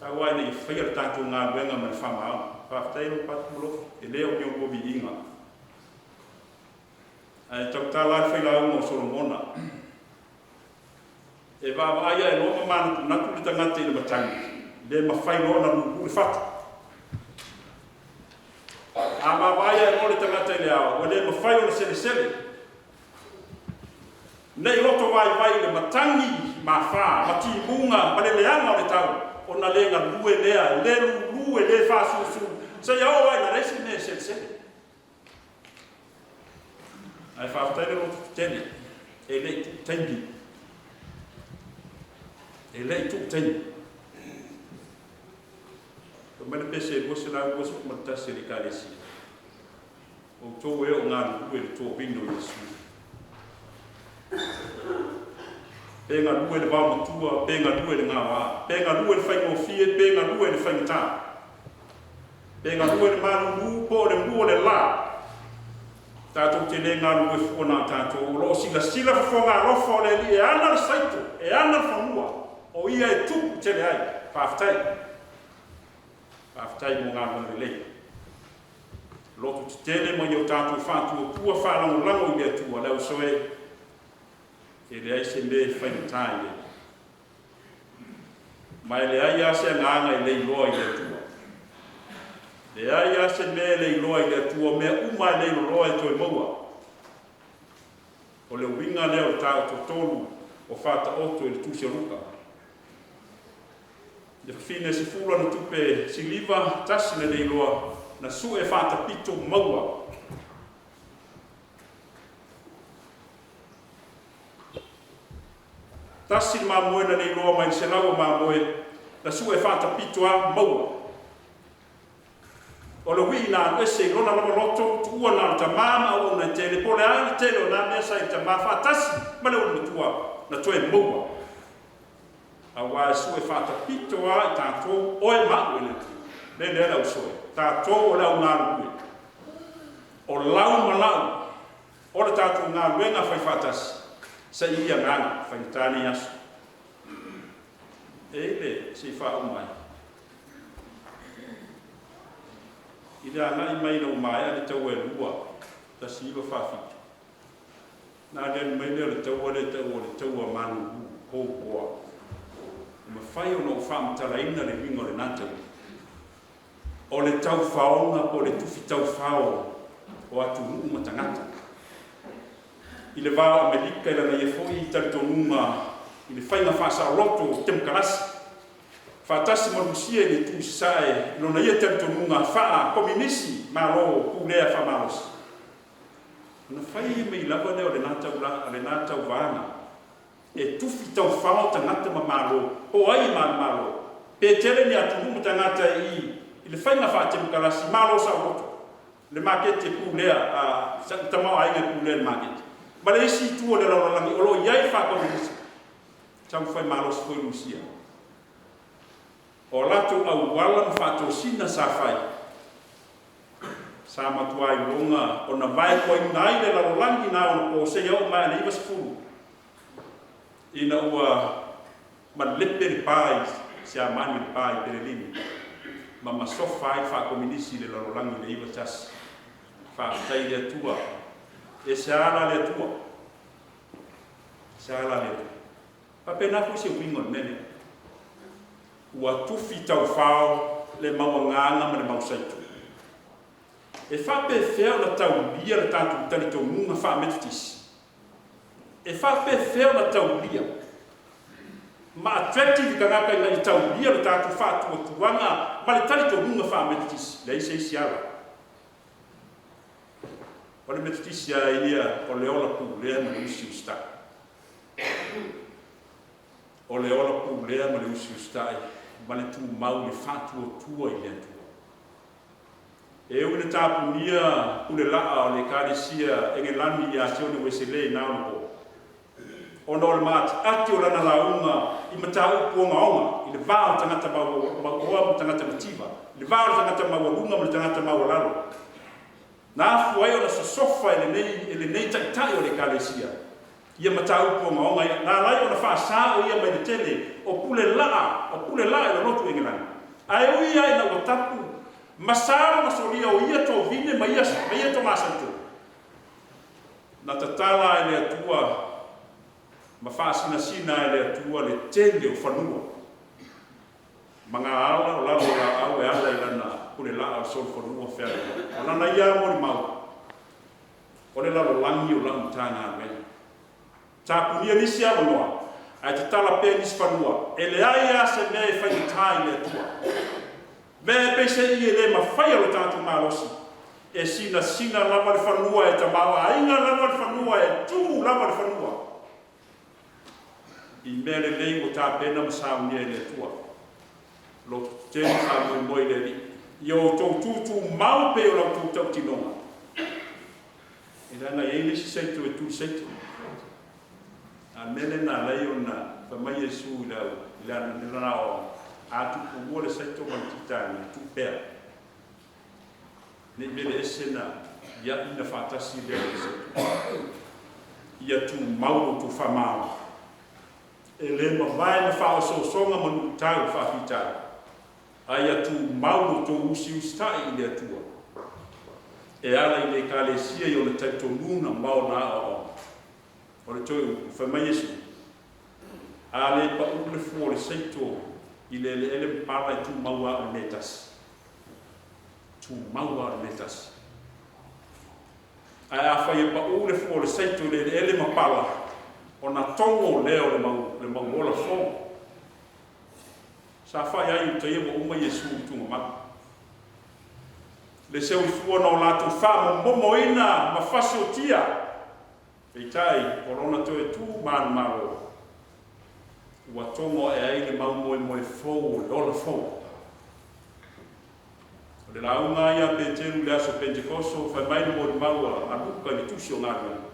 Tau lava ina ia faia le tatou galuega ma le faamaoni. Faafetai lau Patu Malofi, e le o ni outou viiga. Ae tautala lava le failauga o Solomona. E vaavaai ae loa ma manatunatu le tagata i le matagi, le mafai loa ona lulu le fatu. A vaavaai ae loa le tagata i le ao, ua le mafai ona selesele. Nei loto vaivai i le matagi mafa ma timuga ma le leaga o le tau, ona le galue lea, e le lulu, e le faasusu, seia oo lava ina leai se mea e selesele. Ae faafetai le loto tetele, e le i tuu taimi. E le i tuu taimi. Fai mai le pese 221 a le Ekalesia, Outou e o galulue i le toavina o Iesu. Pe galue i le vaomatua, pe galue i le gaoa, pe galue i le faigofie, pe galue i le faigata. Pe galue le malulu po o le mu o le la, tatou te le galulue fua na o tatou. O lo o silasila fofoga alofa o le Alii e ana le saito, e ana le fanua, o Ia e tupu tele ai. Faafetai. Faafetai mo galuega lelei. Loto tetele ma i o tatou faatuatua faalagolago i le Atua, le ausoe, e leai se mea e faigata i le Alii. Ma e leai lava se agaga e le iloa i le Atua. Leai lava se mea e le iloa i le Atua, o mea uma e le iloloa e toe maua. O le uiga lea o le taototolu o Faataoto i le Tusi a Luka. Le fafine e sefulu ana tupe siliva, tasi na le iloa, na sue faatapito maua. Tasi le mamoe na le iloa mai le selau o mamoe, na sue faatapito a maua. O le uii na alu ese i lona lava loto, tuua na o le tamā ma auauna e tele, po o le a le tele o nā mea sa i le tamā faatasi ma le ulumatua, na toe maua. Auā e sue faatapito a i tatou, oe ma au e le Atua. Le lea le ausoe, tatou o le au galulue. O lau ma lau, O le tatou galuega fai faatasi, sa i ia agaga faigata nei aso. E i le se i faauma ai. I le agai mai ina ua maea le taua e lua, 1947, na aliali mai lea o le taua lea e taua o le taua malulu, Cold War. E mafai ona ou faamatalaina le uiga o lena taua. O le taufaoga po o le tufi taufao o atunuu ma tagata. I le va o Amerika i lana ia foi talitonuga i le faiga faasaoloto temokarasi, faatasi ma Rusia i le itu i sasae i lona ia talitonuga faa-kominisi Malo pulea faamalosi. Ona fai mai lava lea o lena taulaga, lena tauvaga. E tufi taufao tagata ma Malo, po o ai e malomalo, pe tele ni atunuu ma tagata i i le faiga faatemokarasi, Malo saoloto, le maketi e pulea, a, le tamaoaiga e pulea e le maketi. Ma le isi itu o le lalolagi o lo o i ai le faakomunisi. Taumafai malosi foi Lusia. O latou auala ma faatosina sa fai, sa matuā iloga ona vaeluaina ai le lalolagi i na ona po seia oo mai le 90 ina ua malepe le pa i Siamani, le pa i Pelelini, ma masofa ai faakominisi i le lalolagi i le 91. Faafetai i le Atua, e se ala le Atua, se ala le Atua. Faapena foi se uiga o le mea lea. Ua tufi taufao le mau agaga ma le mau saito. E faapefea ona taulia le tatou talitonuga faa-Metotisi? E faapefea ona taulia ma attractive i tagata ina ia taulia le tatou faatuatuaga ma le talitonuga faa-Metotisi? Leai se isi ala. O le Metotisi lava ia o le ola pulea ma le usiusitai. O le ola pulea ma le usiusitai ma le tumau i le faatuatua i le Atua. E ui ina tapunia pule laa o le Ekalesia Egelani ia Sione Uesele i na ona po, ona o le maatiati o lana lauga i mataupu ogaoga i le va o tagata mauoa ma tagata mativa, i le va o le tagata maualuga ma le tagata maualalo, na afua ai ona sosofa e lenei taitai o le Ekalesia ia mataupu ogaoga ia, na ala ai ona faasao ia mai le tele o pule laa, o pule laa i le lotu Egelani. Ae ui lava ina ua tapu ma sa lona solia o ia tovine ma ia tomasaito, na tatala ai le Atua ma faasinasina ai le Atua le tele o fanua ma ngā ala o lalo o laau e ala i lana pule laa o le solofanua fealoaloai. O lana ia molimau, o le lalolagi o lau Matagaluega. Tapunia nisi avanoa, ae tatala pea nisi fanua, e leai lava se mea e faigata i le Atua. Mea e peiseai e le mafaia lo tatou malosi, e sinasina lava le fanua, e tamaoaiga lava le fanua, e tumu lava le fanua i mea lelei ua tapena ma saunia e le Atua. Lototetele faamoemoe i le Alii, ia outou tutumau pei o la outou tautinoga. E leaga e i ai le isi saito e tui saito. A o le mea lea na ala ai ona fai mai Iesu i le au, i le lana aoaoga, A tuupulua le saito ma le titania, tuu pea. Ne i vele ese na iaʻi na faatasi lea o le saito. Ia tumau lo outou faamalo. E le mavae ma faaosoosoga ma luitau faafitauli, a ia tumau lo outou usiusitai i le Atua, e ala i le Ekalesia i ona talitonuga ma ona aoaoga. O le toe upu, fai mai Iesu, A le paʻu le fua o le saito i le eleele ma pala e tumau lava o le mea e tasi. Tumau lava o le mea e tasi. Ae afai e paʻu le fua o le saito i le eleele ma pala, ona togo lea o le mau, le mau ola fou. Sa fai ai uta ia ua uma Iesu i tugamalu. Le seuifua na o latou faamomomoina ma fasiotia, peitai o lona toe tu manumalo, ua togo ae ai le mau moemoe fou o le ola fou. O le lauga a ia Peteru i le aso Pentekoso, fai mai le molimau a Luka i le Tusi o Galuega,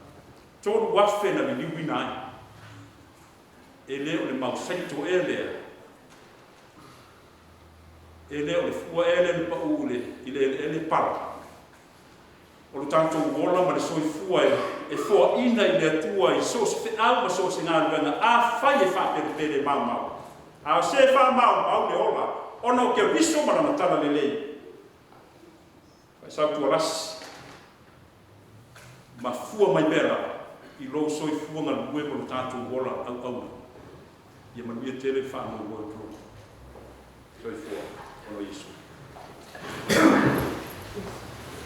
3,000 na liliuina ai. E le o le mau saito ea lea, e le o le fua ea lea na paʻu i le eleele pala. O lo tatou ola ma le soifua e foaina i le Atua i so o se feau ma so o se galuega, afai e faapelepele e maumau. A o se faamaumau le ola ona o Keriso ma lana talalelei. Faisautualasi, ma fua mai pea lava i lou soifua galue ma lo tatou ola auauna. Ia manuia tele le faamoemoe o Drew. Soifua ona o Iesu.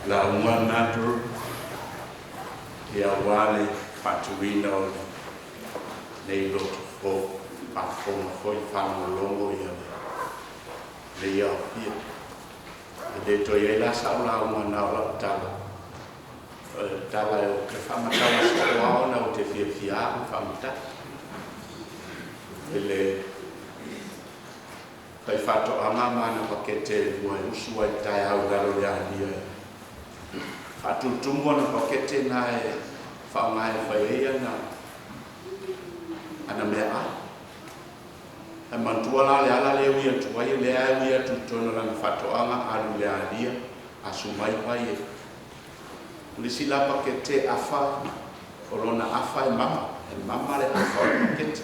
Lauga lena Drew, ia aua le faatuina o lenei lotu fou, faafofoga foi faalogologo ia lenei aofia. E le toe i ai la sau lauga na o lau tala. O le tala ou te faamatala soo lava ona ou te fiafia au faamatala. I le faifaatoaga ma ana pakete e lua e usu ai i le taeao i lalo o le alia e faatumutumu ana pakete na e faaaoga e fai ai ana meaai. Ae manatua la le ala lea e ui atu ai, o lea e ui atu i totonu o lana faatoaga, alu i le alia, asu mai vai e. O le isi la pakete afa, o lona afa e mama, e mama le afa o le pakete.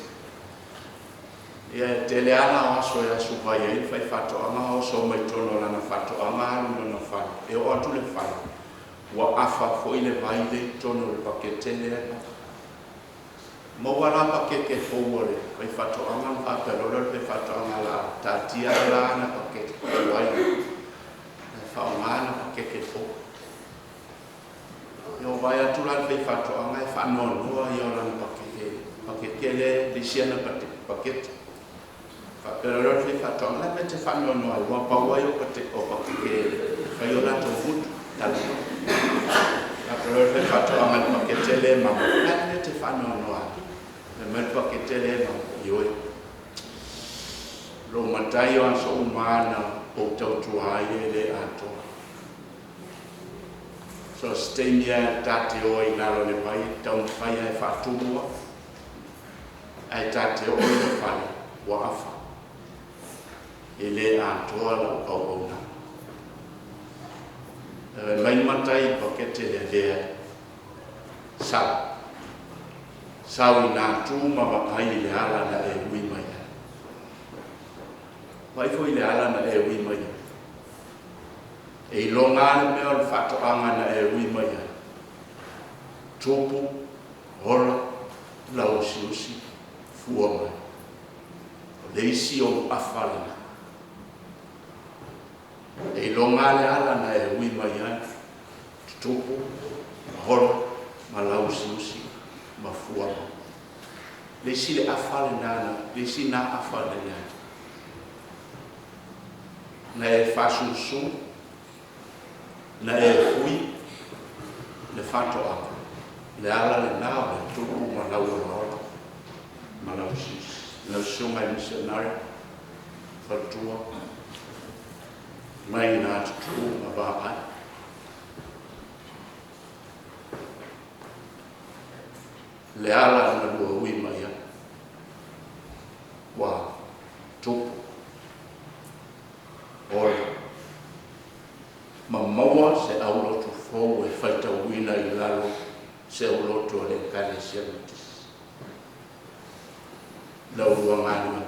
Ia e tele lava la o aso e asu vai ai le faifaatoaga, oso mai totonu o lana faatoaga alu i lona fale, e oo atu i le fale, ua afa foi le vai lea i totonu o le pakete lea e mama. Maua la pakeke fou a le faifaatoaga ona faapea loa lea o le faifaatoaga o le a taatia ai la ana pakeke tuai ae faaaoga ana pakeke fou. Ia ua vaai atu la le faifaatoaga e faanoanoa ia o lana pakeke, pakeke lea le isi ana pakete. Faapea loa lea o le faifaatoaga, o le a le mea e te faanoanoa ai, aua pau lava ia o pakeke e fai o latou gutu, talanoa. Faapea loa le faifaatoaga i le pakete lea e mama, o le a le mea e te faanoanoa ai? Fai mai le pakete lea e mama, ioe. Lou matai o aso uma lava na ou tautua ai e le atoa. So o se taimi lava ta te o ai i lalo o le vai, e taumafai lava e faatumu au. Ae ta te oo i le fale, ua afa. E le atoa lau auaunaga. E mai matai i pakete lea, leai. Sau. Sau i nā tū ma vaai i le ala na e ui mai ai. Vaai foi i le ala na e ui mai ai. E iloga lava le mea o le faatoaga na e ui mai ai. Tupu, ola, lauusiusi, fua mai. O le isi ou afa lena. E iloga lava le ala na e ui mai ai, tutupu, ola, ma lauusiusi, ma fua mai. Le isi le afa lena, le isi na afa na i ai. Na e faasusu, na e fui le faatoaga, le ala lena o le tupu ma lau olaola ma lau siusi. Lau susuga i misionari, faletua, mai nā tutu ma vaai. Le ala na lua ui mai ai, ua tupu, ola, ma maua se aulotu fou e faitauina i lalo se aulotu a le Ekalesia Metotisi. La ulua galuega,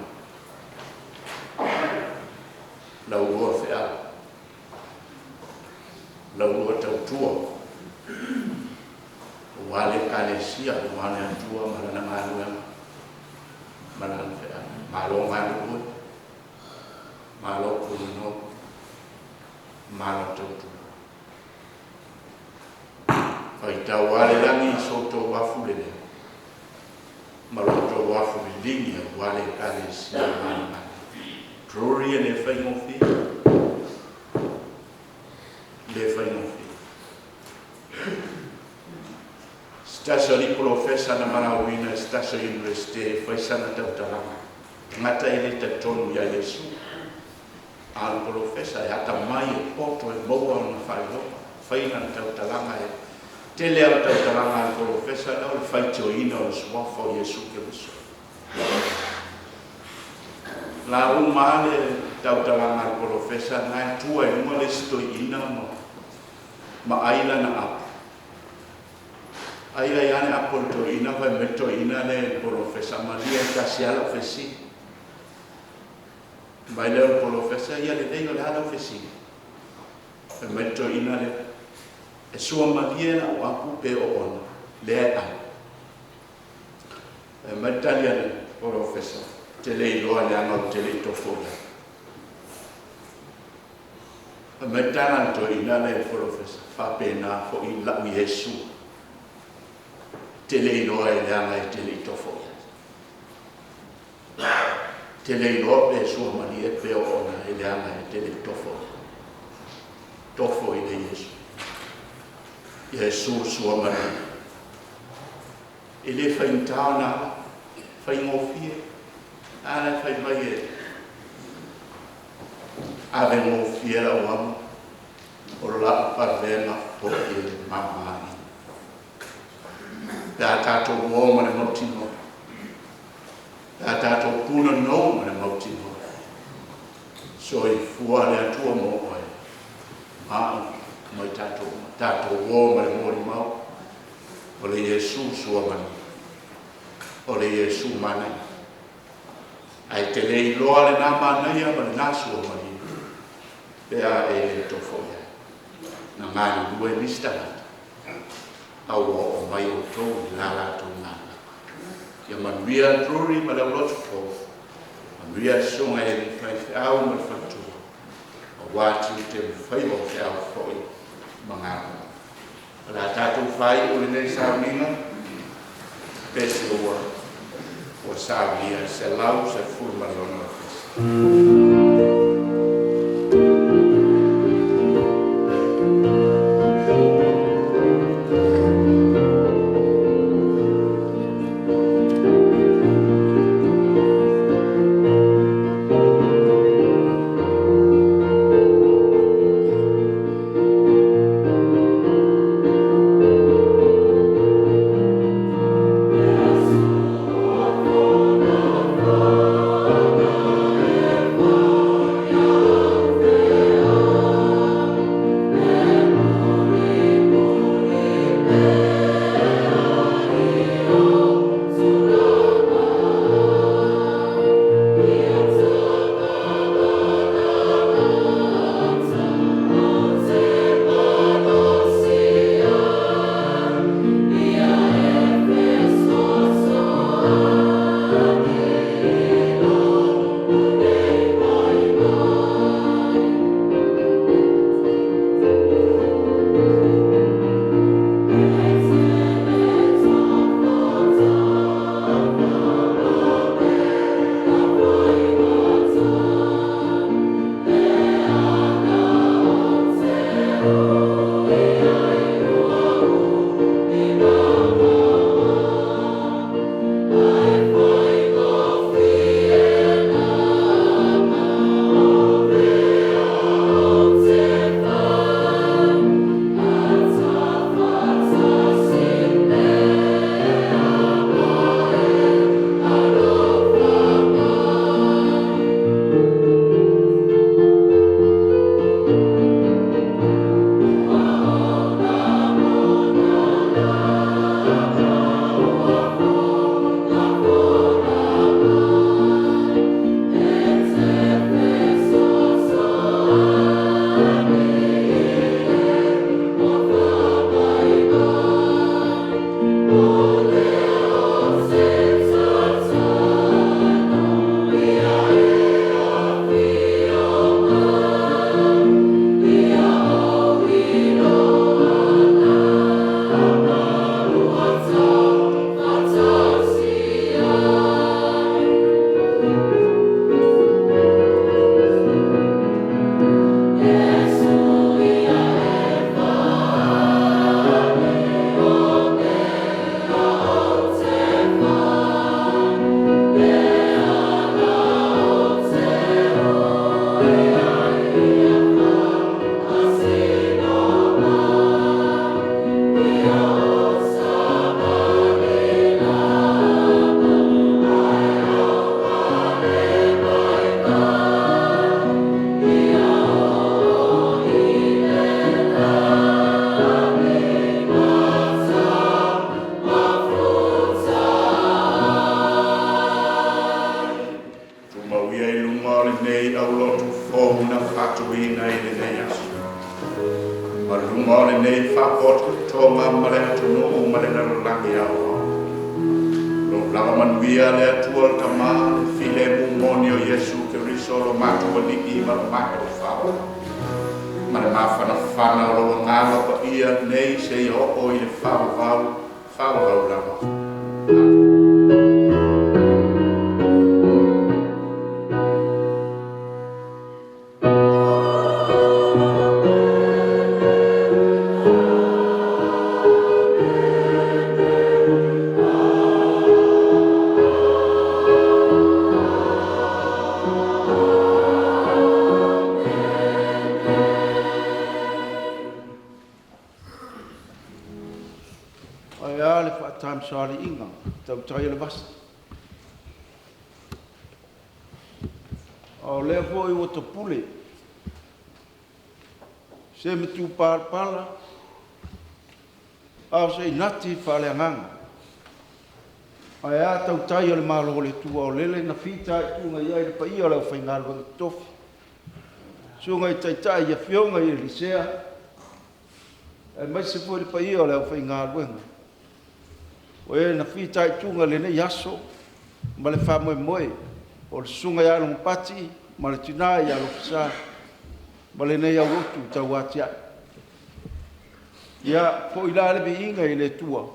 la ulua feau, la ulua tautua, aua le Ekalesia, aua le Atua ma Lana galuega ma Lana feau. Malo galulue, malo pulenou, malo tautua. Faitau lava le lagi i so outou afu lelei ma lo outou afu liligi aua le Ekalesia ma le Malo. Drury e le faigofie, le faigofie. Se tasi o alii polofesa na valaauina e se tasi o Universite e fai sana tautalaga, tagata e le talitonu ia Iesu. A o le polofesa e atamai e poto e maua ona faailoga, fai lana tautalaga e tele lava o tautalaga a le polofesa lea o le faitioina o le suafa o Iesu Keriso. La uma lava le tautalaga a le polofesa lena e tua i luga le isi toeaina ma ma ai lana apu. Ai ai lava le apu a le toeaina, fai mai le toeaina lea i le polofesa, malie e tasi lava lau fesili. Mai lea o le polofesa, ia lelei o le a lau fesili? Fai mai le toeaina lea, e suamalie lau apu pe oona, lea e ai. Fai mai le tali a le polofesa, te le iloa leaga ou te le i tofo i ai. Fai mai le tala a le toeaina lea i le polofesa, faapena foi lau Iesu, te le iloa e leaga e te le i tofo i ai. Te le iloa pe suamalie pe oona e leaga e te le i tofo i ai. Tofo i le Iesu. Iesu suamalie. E le faigata ona ala, faigofie. A la e fai mai e ave gofie lau amu, o lau avega foi e mama. Pe a tatou o ma le mautinoa, pe a tatou punanou ma le mautinoa. tino. Soifua le Atua mo oe. Ma'u mai tatou tatou uō ma le molimau. O le Iesu suamani. O le Iesu manaia. Ae te le iloa lenā manaia ma lenā suamani pe a e le tofo i ai. Na galulue nisi tagata a ua oo mai outou i la latou galuega. Ia manuia Drury ma le aulotu fou. Manuia le susuga i alii faifeau ma le faletua aua tiute ma faiva o feau foi ma galuega. O le a tatou faaiu lenei sauniga pese ua ua saunia 116 pese. Tumau ia i luga o lenei aulotu fou na faatuina i lenei aso. Ma luga o lenei faapotopotoga ma le atunuu ma le lalolagi aoao. Lou lava manuia le Atua le Tamā, le filemu moni o Iesu Keriso lo matou Alii ma lo matou Faaola. Ma le mafanafana o lou Agaga Paia nei seia oo i le faavavau, faavavau lava. Amene. Ae a le faatamisaliiga tautai o le vasa. A o lea foi ua tapule se matupalapala a o se inati faaleagaga. Ae a tautai o le Malo o le Atua o lele na fitaituga i ai le paia o le aufaigaluega totofi, susuga i taitai i afioga i Elisea, aemaise foi le paia o le aufaigaluega o e na fitaituga i lenei aso ma le faamoemoe o le susuga ia Logopati ma le tina ia Alofisa ma lenei aulotu tauatiae. Ia foi la le viiga i le Atua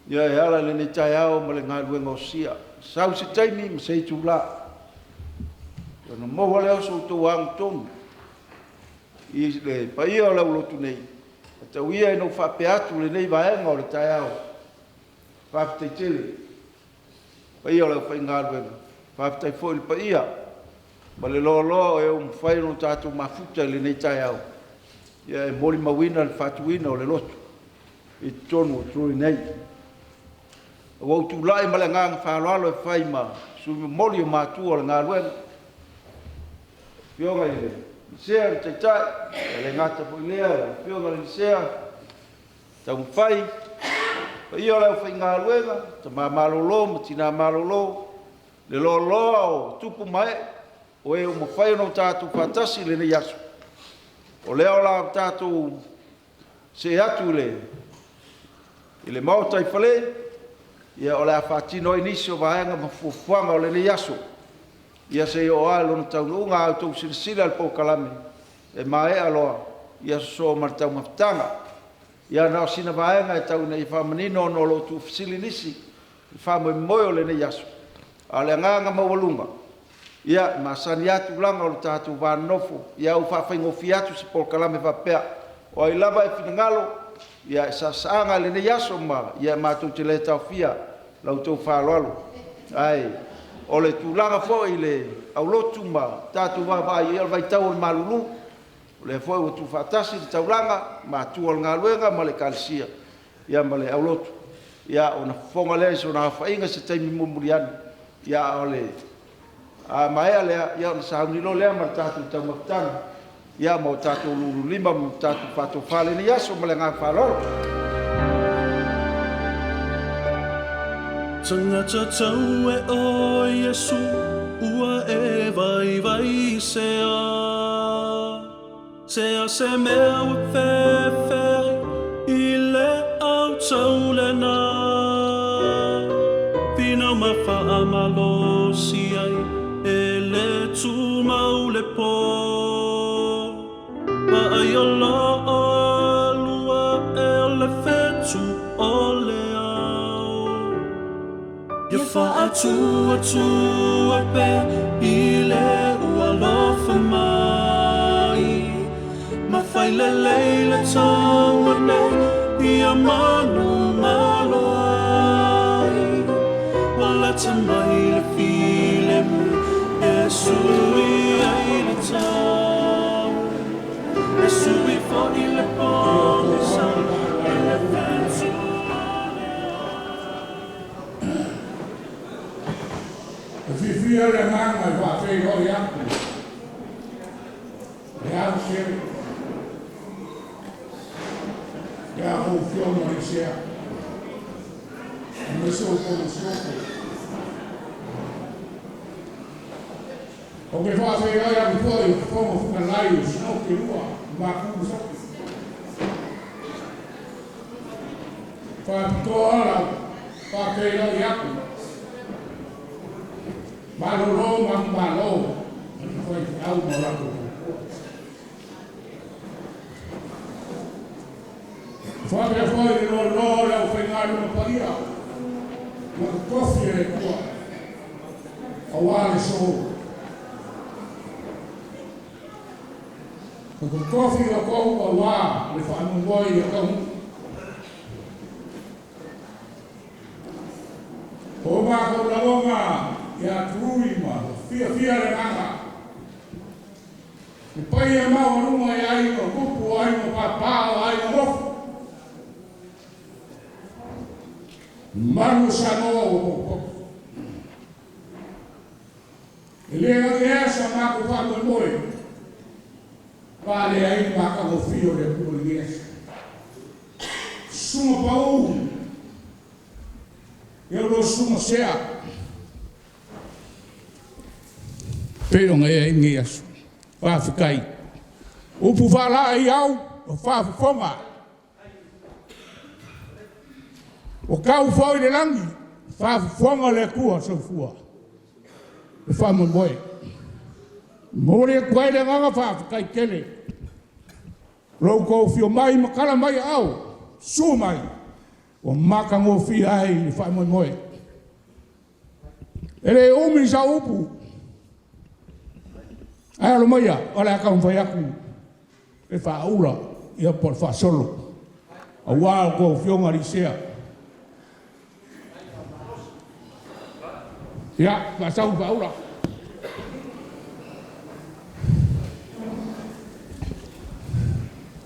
ia e ala i lenei taeao ma le galuega osia. Sau se taimi ma se itula ona maua lea o so outou agatonu i le paia o le aulotu nei, e tau ia ina ou faapea atu i lenei vaega o le taeao, faafetai tele i le paia o le aufaigaluega, faafetai foi i le paia ma le loaloa o e ua mafai ona tatou mafuta i lenei taeao e molimauina le faatuina o le lotu i totonu o Troy nei. Ua ou tulai ma le agaga faaaloalo e fai ma sui momoli o matua o le galuega, Afioga i le Misea le Taitai, e le gata foi i lea, le Afioga i le Misea Taumafai, paia o le aufaigaluega, tama malolo ma tina malolo, le loaloa o tupu ma ee, o e ua mafai ona tatou faatasi i lenei aso. O lea o le a tatou see atu i le Maota i Fale, ia o le a faatino ai nisi o vaega ma fuafuaga o lenei aso, ia se i oo lava i lona taunuuga. A outou silasila i le polokalame, e maea loa, ia sosoo ma le taumafataga. Ia na o sina vaega e tau ina ia faamanino ona o lo o tuufesili nisi i le faamoemoe o lenei aso. A o le agaga maualuga, ia e masani lava tulaga o le tatou va nonofo, ia ua faafaigofie atu se polokalame faapea, o ai lava e finagalo, ia e saasaaga lenei aso ma ia matou te le taofia la outou faaaloalo. Ae o le tulaga foi i le aulotu ma tatou vaavaai, ia o le vaitau o le malulu, o lea foi ua tuufaatasi le taulaga, matua o le galuega ma le Ekalesia ma le aulotu, ia ona fofoga lea i sona aofaiga i se taimi mulimuli ane. A o le a maea lea, ia ona sauni loa lea ma le tatou taumafataga, ia ma o tatou lululima ma o tatou faatofa i lenei aso. Ma le agaga faaaloalo. Tagata tau e o Iesu ua e vaivai sea. Sea se mea ua fefe i le au tau lena. Finau ma faamalosi ai e le tumau le po. Vaai o loo lua e o le fetu o le ao. Ia faatua tua pe i le ua lofa mai. Ma fai lelei le taua nei ia manu malo ai. Ua lata mai le filemu e sui ai le tau. E sui foi le pogisa i le fetu o le ao. E fiafia le agaga e faafeiloai atu le au sele ia kou Afioga Lisea aemaise o tou masiofo. Ou te faafeiloai atu foi i Fofoga Fetalai o Sinote 2 ma Mapu ma Sapi. Faapitoa lau faafeiloai atu malolo manumalo ma le faifeau ma latou faletua. Faapea foi le loaloa o le aufaigaluega paia na totofi e le Atua auā le so. Na totofi outou auā le faamoemoe ia taunuu. O matou lagona ia Tului ma fiafia le agaga. Le paia maualuga i aiga o tupu, o aiga pāpā, o aiga nofo. Malu o Samoa ua potopoto. E le gageaea matou faamoemoe, faalea ai le matagofie o le Atua i lenei aso. Susuga Pau, ia o lua susuga Sea, pei ona e i ai lenei aso. Faafetai. Upu faalaa au, o faafofoga. Ua tau foi i le lagi, faafofoga le Atua Soifua, le faamoemoe. E momoli atu ai le agaga faafetai tele, lo outou afio mai ma tala mai aao, susu mai, ua matagofie ai le faamoemoe. E le umi sau upu, ae alo maia, o le a taumafai atu e faaula, ia po o le faasolo, aua a outou afioga Alisea. Ia, faasau faaula.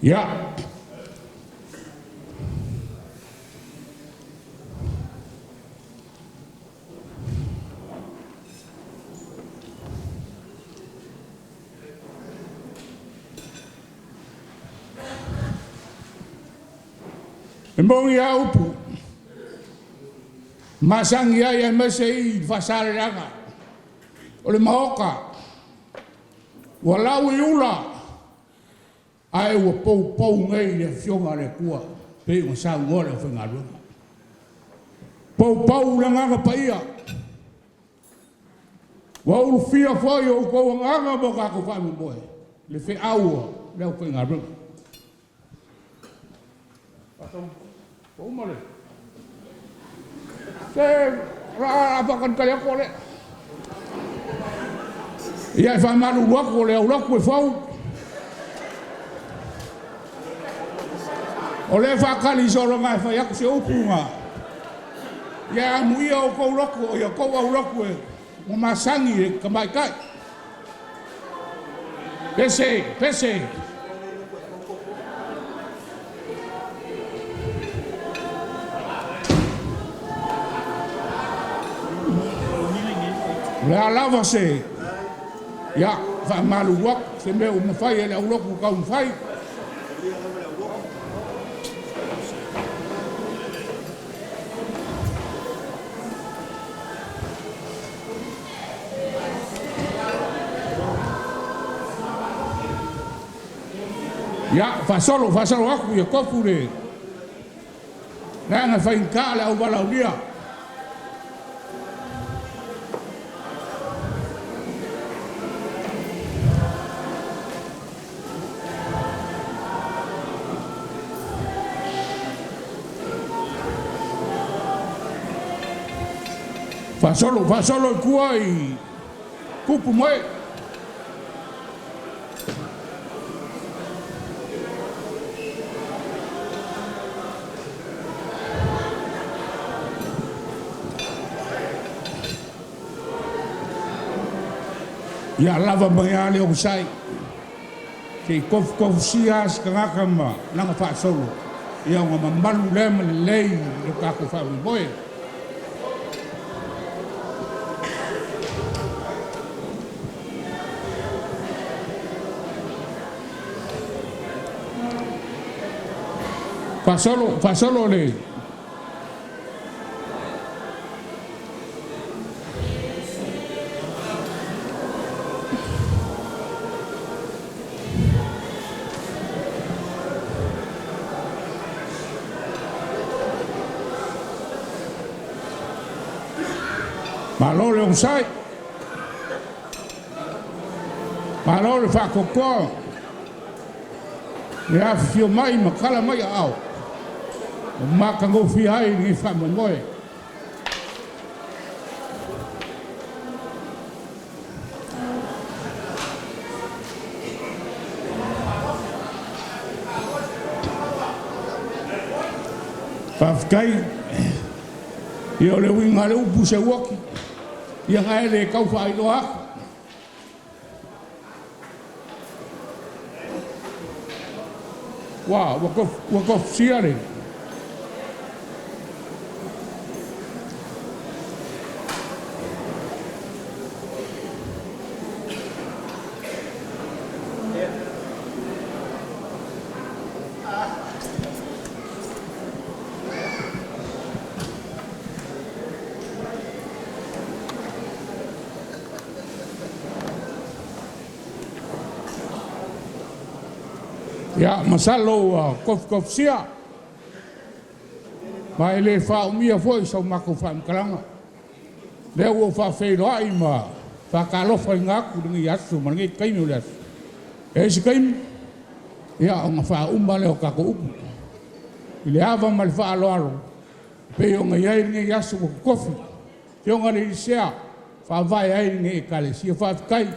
Ia. E moni lava upu, masani ai aemaise i Faasaleleaga, o le maota ua lau i ula ae ua poupou nei i le Afioga a le Atua pei ona saunoa le aufaigaluega. Poupou i le Agaga Paia, ua ulufia foi outou agaga ma o tatou faamoemoe le feau a le aufaigaluega. Se o le a faatalitali atu o lea. Ia e faamalulu atu o le aulotu e fou. O lea e faatali sologa e fai atu se upu ma ia amuia outou lotu, ia outou aulotu e ua masani i le tamaitai. Pese, pese. O le a lava se, ia, faamalulu atu, se mea ua mafai e le aulotu taumafai. Ia, faasolo, faasolo atu ia tofu le leaga faigata le auvalaaulia. Faasolo, faasolo i tua i tupu mai. Ia lava mai lava le onosai, se i tofutofusia lava se tagata ma lana faasolo, ia ona mamalu lea ma lelei lo tatou faamoemoe. Faasolo, faasolo le Malo le onosai, malo le faatoatoa, le afifio mai ma tala mai aao, ua matagofie ai lenei faamoemoe. Faafetai, ia o le uiga o le upu se uoti, ia gae le tau faailoa atu. Ua tofusia le Ia, masalo ua kofikofisia, ma e le faaumia foi sau matou faamatalaga. Lea ua ou faafeiloai ma faatalofaina atu i lenei aso ma lenei taimi o le aso. E i ai se taimi, ia ona faauma lea o tatou upu i le ava ma le faaaloalo e pei ona i ai lenei aso ua totofi, Afioga i le Alii Sea e faavae ai lenei Ekalesia. Faafetai.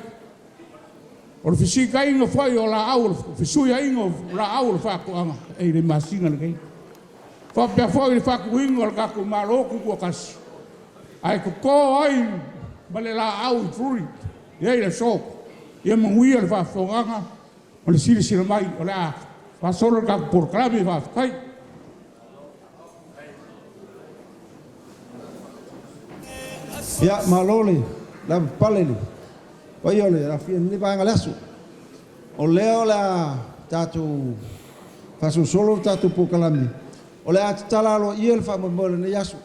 O le fesuiaiga foi o laau o le faatoaga, e i le masina lenei. E faapea foi i le faatuina o le tatou Malo Tutoatasi, ae toto ai ma le laau i Furi e i ai le aso. Ia manuia le faafofogaaga ma le silasila mai o le a faasolo le tatou polokalame. Faafetai. Ia, malo le lavapapale i le paia o le aofia i lenei vaega o le aso. O lea o le a tatou faasolosolo le tatou polokalame, o le a tatala aloaia le faamoemoe o lenei aso.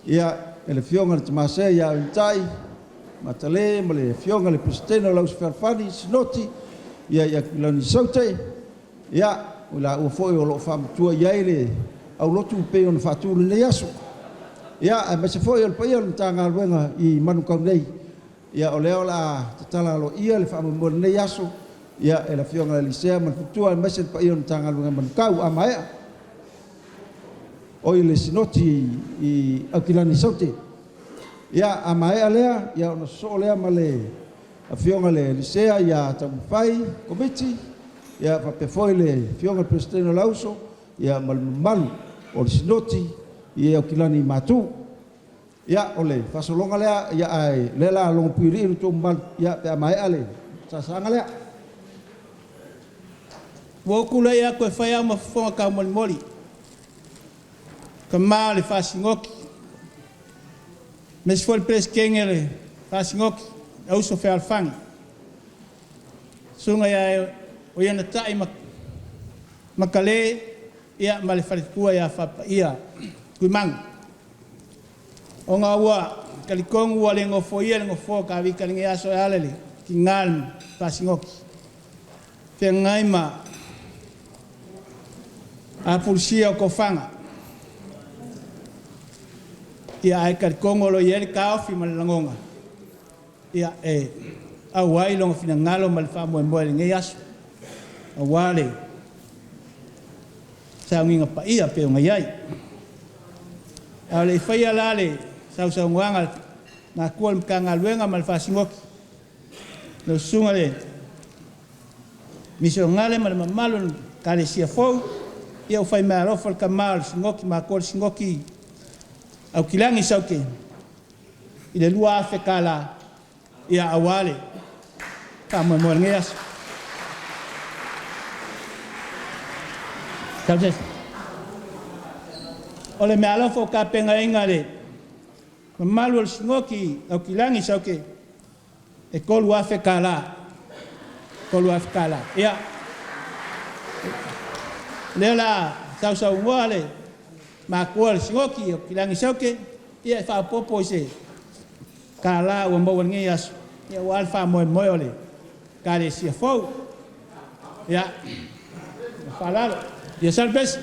Ia, e le Afioga i le Tama Sea ia Aunatai Matalē ma le Afioga i le Peresetene o le Auuso Fealofani Sinoti ia Kilani Saute, ia, o i laua foi o lo o faamatua i ai le aulotu pei ona faatu i lenei aso. Ia, aemaise foi o le paia o le Matagaluega i Manukau nei. Ia, o lea o le a tatala aloaia le faamoemoe o lenei aso, ia, e le Afioga ia Lisea ma le faletua aemaise le paia o le Matagaluega Manukau. A maea, oi le Sinoti i Aukilani Saute. Ia, a maea lea, ia ona sosoo lea ma le Afioga i le Lisea ia Taumafai Komiti, ia faapea foi le Afioga i le Peresetene o le Auuso, ia ma le mamalu o le Sinoti i Aukilani i Matu. Ia, o le faasologa lea, ia ae o lea o le a logo puialii lo outou mamalu, ia pe a maea le saasaga lea. Ua ou tulai atu e fai au ma fofoga taumolimoli, tama o le faasinoti, aemaise foi le Peresetene o le Faasinoti, le Auuso Fealofani, Susuga ia Oiaнаtai Matalē ma le faletua ia Faapaia Tuimaga. Ona ua talitonu ua le nofoia le nofoa o Tavita i lenei aso e ala i le tiga o le faasinoti, feagai ma apulusia o tofaga. Ia ae talitonu o lo o i ai le taofi ma le lagona e auai lona finagalo ma le faamoemoe i lenei aso, aua le sauniga paia pei ona i ai. A o le i faia la le sausaunoaga a le matua o le Matagaluega ma le faasinoti, lau susuga i le Misionale ma le mamalu o le Ekalesia fou, ia ua fai meaalofa le tama o le Sinoti, matua o le Sinoti Aukilani Saute i le $2,000 ia aua le faamoemoe o lenei aso. O le meaalofa ua tapenaina e le mamalu o le Sinoti Aukilani Saute, e $3,000. $3,000. Ia, o lea o le a sausaunoa le matua o le Sinoti Aukilani Saute e faaopoopo i se tala ua maua i lenei aso, aua le faamoemoe o le Ekalesia fou. Ia, ma le faaaloalo. Ia Salepesi.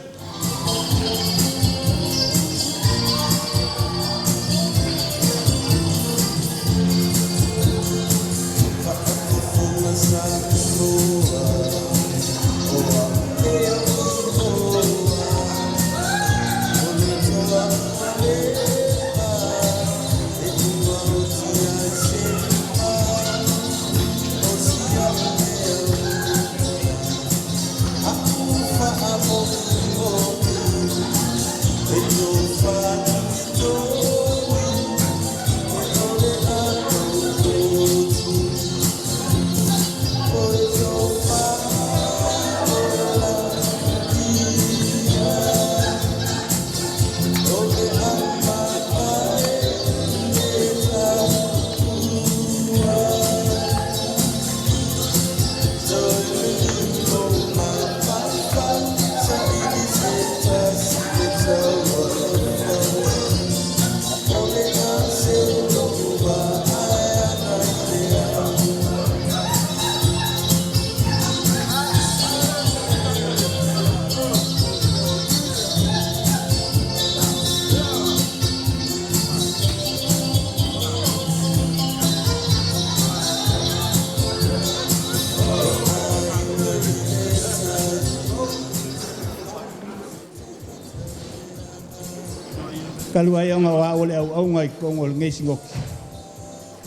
Talu ai ona o a'u o le auauga i totonu o lenei sinoti,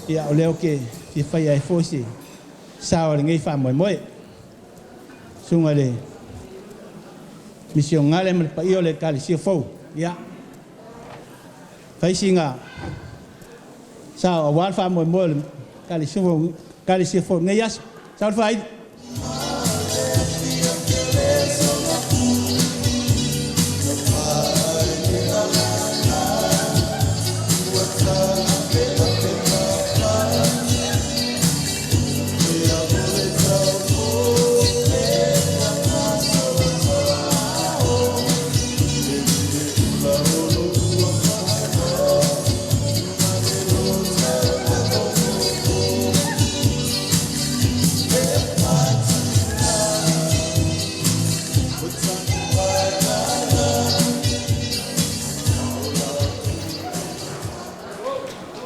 ia o lea ou te fia faia ai foi se sao o lenei faamoemoe. Susuga i le misionale ma le paia o le Ekalesia fou, ia, fai sina sao aua le faamoemoe o le Ekalesia fou i lenei aso. Sau le faaili.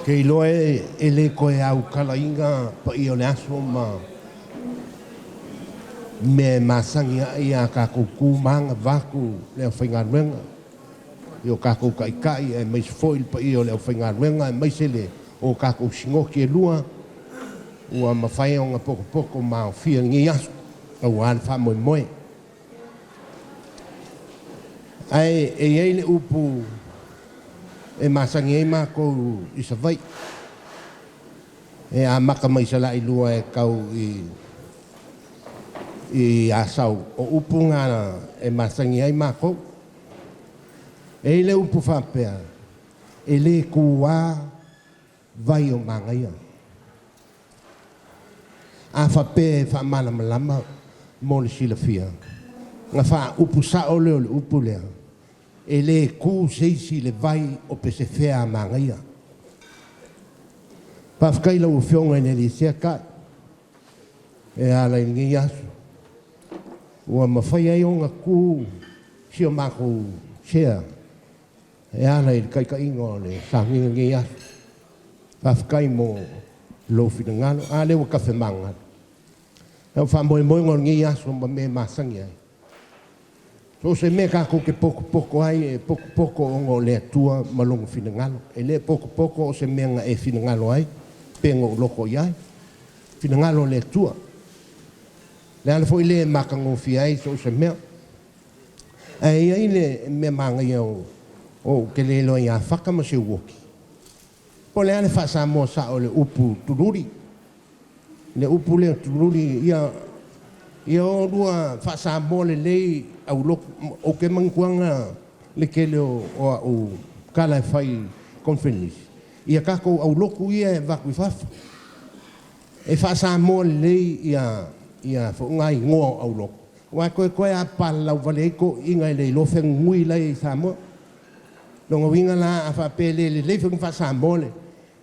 Ke iloa e lē toe aukalaina paia o le aso ma mea e masani ai a tatou tu ma agavatu le aufaigaluega i o tatou taʻitaʻi aemaise foi le paia o le aufaigaluega aemaise le o tatou sinoti e lua ua mafai ona potopoto ma aofia i lenei aso auā le faamoemoe. Ae e i ai le upu e masani ai matou i Savaii e amata mai Salailua e tau i Asau o upu na e masani ai matou. E i ai le upu faapea, e lē tuā vai o manaia. A faapea e faamalamalama mo le silafia, na faaupu sao lea o le upu lea, e lē tu se isi i le vai o Pesefea a Magaia. Faafetai i lau Afioga i le alii Sea Taʻi e ala i lenei aso ua mafai ai ona tu si o matou sea e ala i le taitaiga o le sauniga i lenei aso. Faafetai mo lou finagalo. A lea ua tafe magalo. O faamoemoega o lenei aso ma mea e masani ai. So o se mea tatou te potopoto ai, e potopoto ona o le Atua ma lona finagalo. E le potopoto o se mea na e finagalo ai, pe na ou loto i ai. Finagalo o le Atua. Le ala foi le matagofie ai so o se mea. Ae i ai le mea manaia o te le iloa ia Faka ma Seuoki. Po o le a le faa-Samoa sao o le upu tululi. Le upu lea tululi, ia o lua faa-Samoa lelei aulotu. Ou te manatuaina le tele o au tala e fai i conference. Ia tatou aulotu ia e avatu i fafo. E faa-Samoa lelei ia foʻi igoa o aulotu. Aua toe a papalalau vale ai toeaiina e le iloa fegugui la e i Samoa. Lona uiga la a faapea e le lelei foi ona faa-Samoa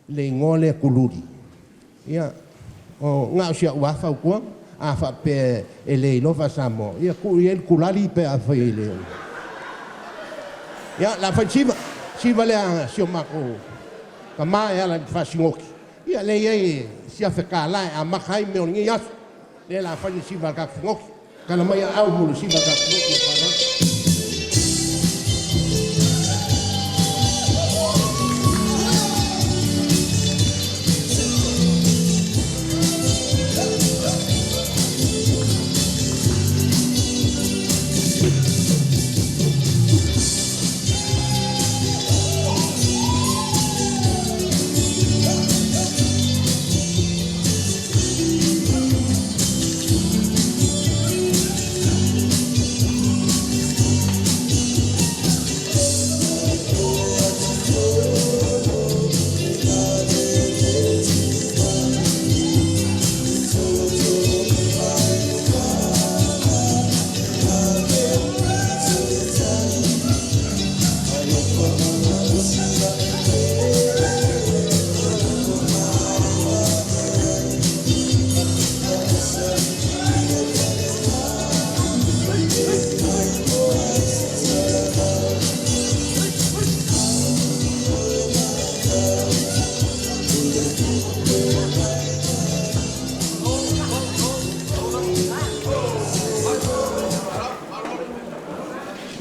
le igoa lea tululi, ia, o na o si au lava fautuaga. A faapea e le iloa faa-Samoa, ia tuu i ai le tulali pe a fai e le. Ia, la fai siva, siva lea si o matou tama e ala i le faasinoti. Ia lea i ai si afe tālā e amata ai mea o lenei aso. Lea la fai le siva a le tatou sinoti. Tala mai aau mo le siva a le tatou sinoti.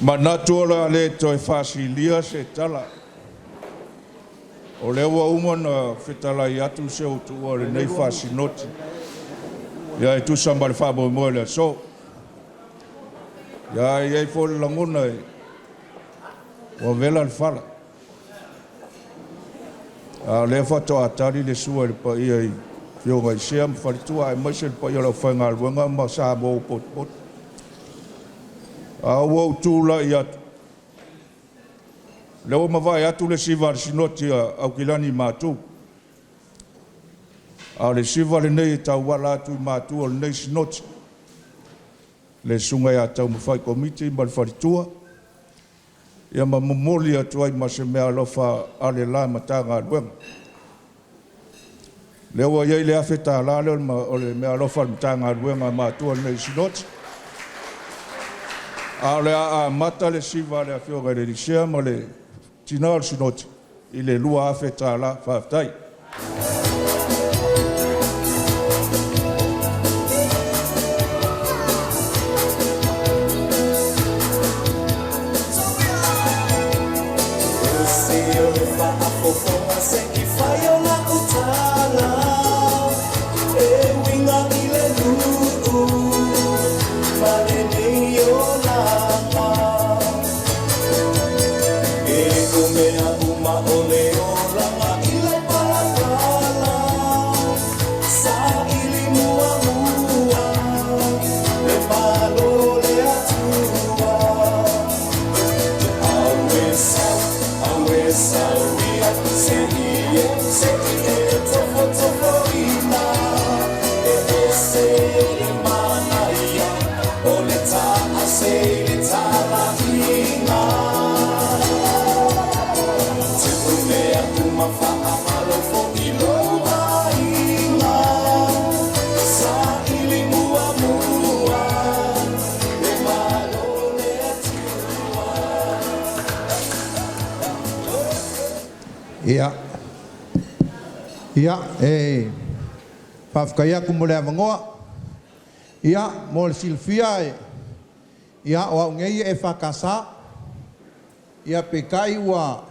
Manatu o le a le toe faasilia se tala. O lea ua uma ona fetalai atu se utuua o lenei faasinoti ia e tusa ma le faamoemoe o le aso. Ia e i ai foi le lagona e ua vela le fala. A o lea faatoa tali le sua i le paia i afioga i Sea ma Faletua aemaise le paia o le aufaigaluega ma Samoa ua potopoto. A ua ou tulai atu, lea ua mavae atu le siva a le Sinoti a Aukilani i Matu. A o le siva lenei e tauala atu i matua o lenei Sinoti, le susuga ia Taumafai Komiti ma le faletua, ia ma momoli atu ai ma se meaalofa a le la Matagaluega. Lea ua i ai le $1,000 lea o le meaalofa a le Matagaluega a matua o lenei Sinoti. A o le a amata le siva a le afioga i le Sea ma le tina o le Sinoti i le $2,000. Faafetai. Ia, ia, e faafetai atu mo le avanoa. Ia, mo le silafia e, ia, o au nei e EFKS. Ia, peitai ua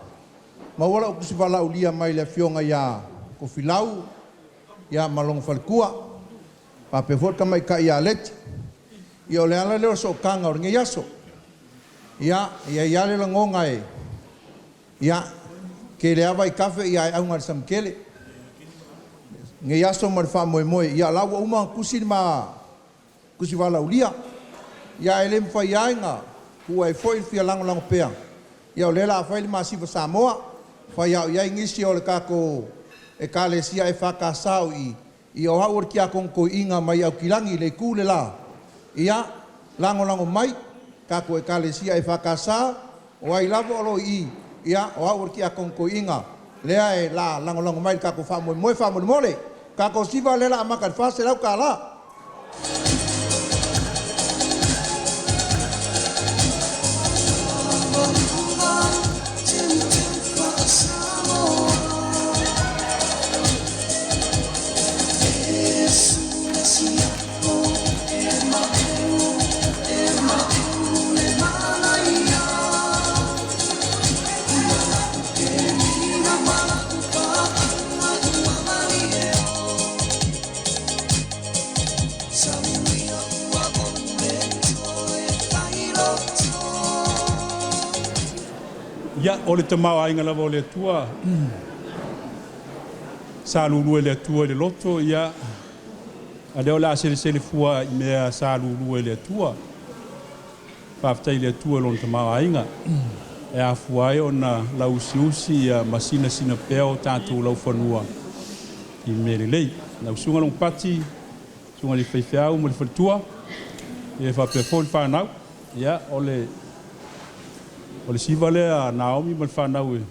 maua lau tusi valaaulia mai le afioga ia Tofilau, ia ma lona faletua, faapea foi le tamaitai ia Leti. Ia o le ala lea o le sootaga o lenei aso. Ia, e i ai lava le lagona e, ia, tele lava vaitafe ae auga lava i le sagatele. Lenei aso ma le faamoemoe, ia o la ua uma ona tusi le ma tusi valaaulia. Ia ae le mafai lava ona tuua ai foi le fia lagolago pea, ia o lea o le a fai le ma Sifa Samoa, fai lava o i ai nisi o le tatou Ekalesia EFKS o i i, ia o au o le Tiakono Toeaina mai Aukilani i le itu le la, ia, lagolago mai tatou Ekalesia EFKS, o ai lava o lo o i i, ia o au o le Tiakono Toeaina lea o le a lagolago mai i le tatou faamoemoe faamolemole. Tatou siva lea o le a amata i le $400. Ia, o le tamaoaiga lava o le Atua, sa lulu e le Atua i le loto, ia, a lea o le a selesele fua i mea sa lulu e le Atua. Faafetai i le Atua i lona tamaoaiga. E afua ai ona lauusiusi ia ma sinasina pea o tatou laufanua i mea lelei. Lau susuga Logopati, susuga i le faifeau ma le faletua, ia faapea foi le fanau, ia o le siva lea a Naomi ma le fanau e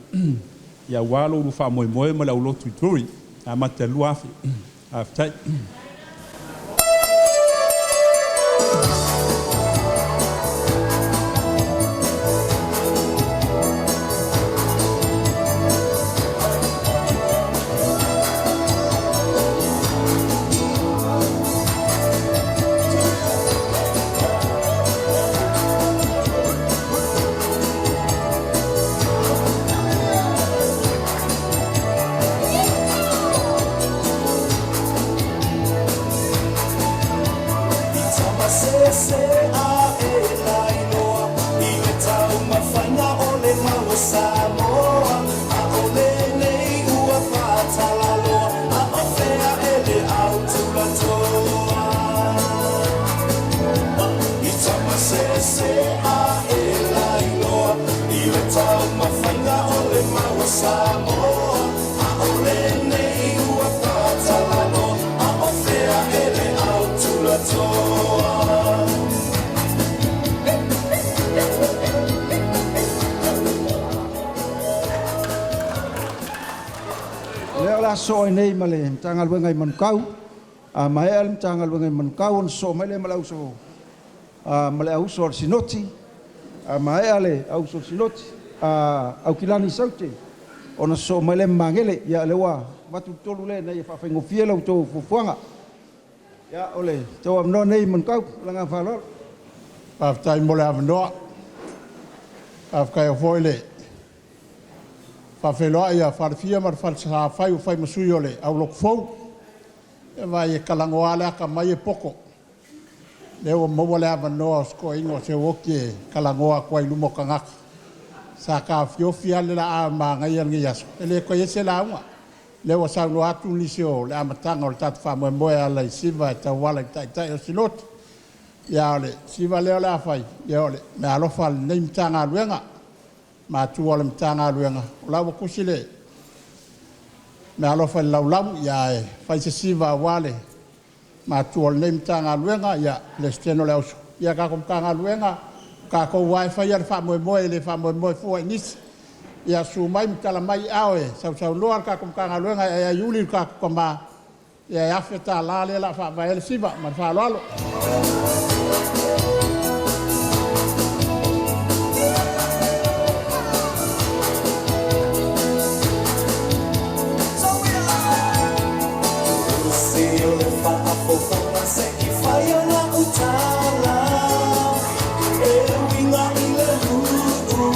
ia aua lo ulu faamoemoe ma le aulotu i Drury, amata i le 2000. Faafetai. sese a e lailoa i le taumafaiga o le mau a Samoa a o lenei ua faatalaloa a o fea e le au tulatoa i tamasese a e lailoa i le taumafaiga o le mau a Samoa a o lenei ua faatalaloa a o fea e le au tulatoa. Lea o le a sosoo ai nei ma le Matagaluega i Manukau. A maea le Matagaluega i Manukau ona sosoo mai lea ma le auso ma le auuso a le Sinoti. A maea le auuso a le Sinoti, Aukilani Saute, ona sosoo mai lea ma Magele. Ia, lea ua avatu le tolu lea ina ia faafaigofie la outou fuafuaga. Ia, o le tauavanoa lenei Manukau. Ma le agaga faaaloalo. Faafetai mo le avanoa. Faafetai foi le faafeiloai ia Falefia ma le Falesafai ua fai ma sui o le aulotu fou. Ia vaai e talanoa lava le atamai e poto. Lea ua maua le avanoa o si toeaina o Seuoti e talanoa atu ai i luma o tagata. Sa taofiofi lava le laa a manaia lenei aso, e le toe i ai se lauga. Lea ua saunoa atu nisi o le amataga o le tatou faamoemoe e ala i siva e tauala i Taitai o le Sinoti. Ia a o le siva lea o le a fai, ia o le meaalofa a lenei Matagaluega. Matua o le Matagaluega, o la ua tusi le meaalofa i le laulau, ae fai se siva aua le matua o lenei Matagaluega, le Peresetene o le Auuso, ia le tatou Matagaluega, o tatou lava e faia le faamoemoe, e le faamoemoe fua i nisi. Ia susu mai ma tala mai aao e sausaunoa le tatou Matagaluega e aiuli lo tatou tama, ia e $1,000 lea o le a faavae ai le siva. Ma le faaaloalo. Tusi o le faafofoga se i fai ana utala e uiga i le luu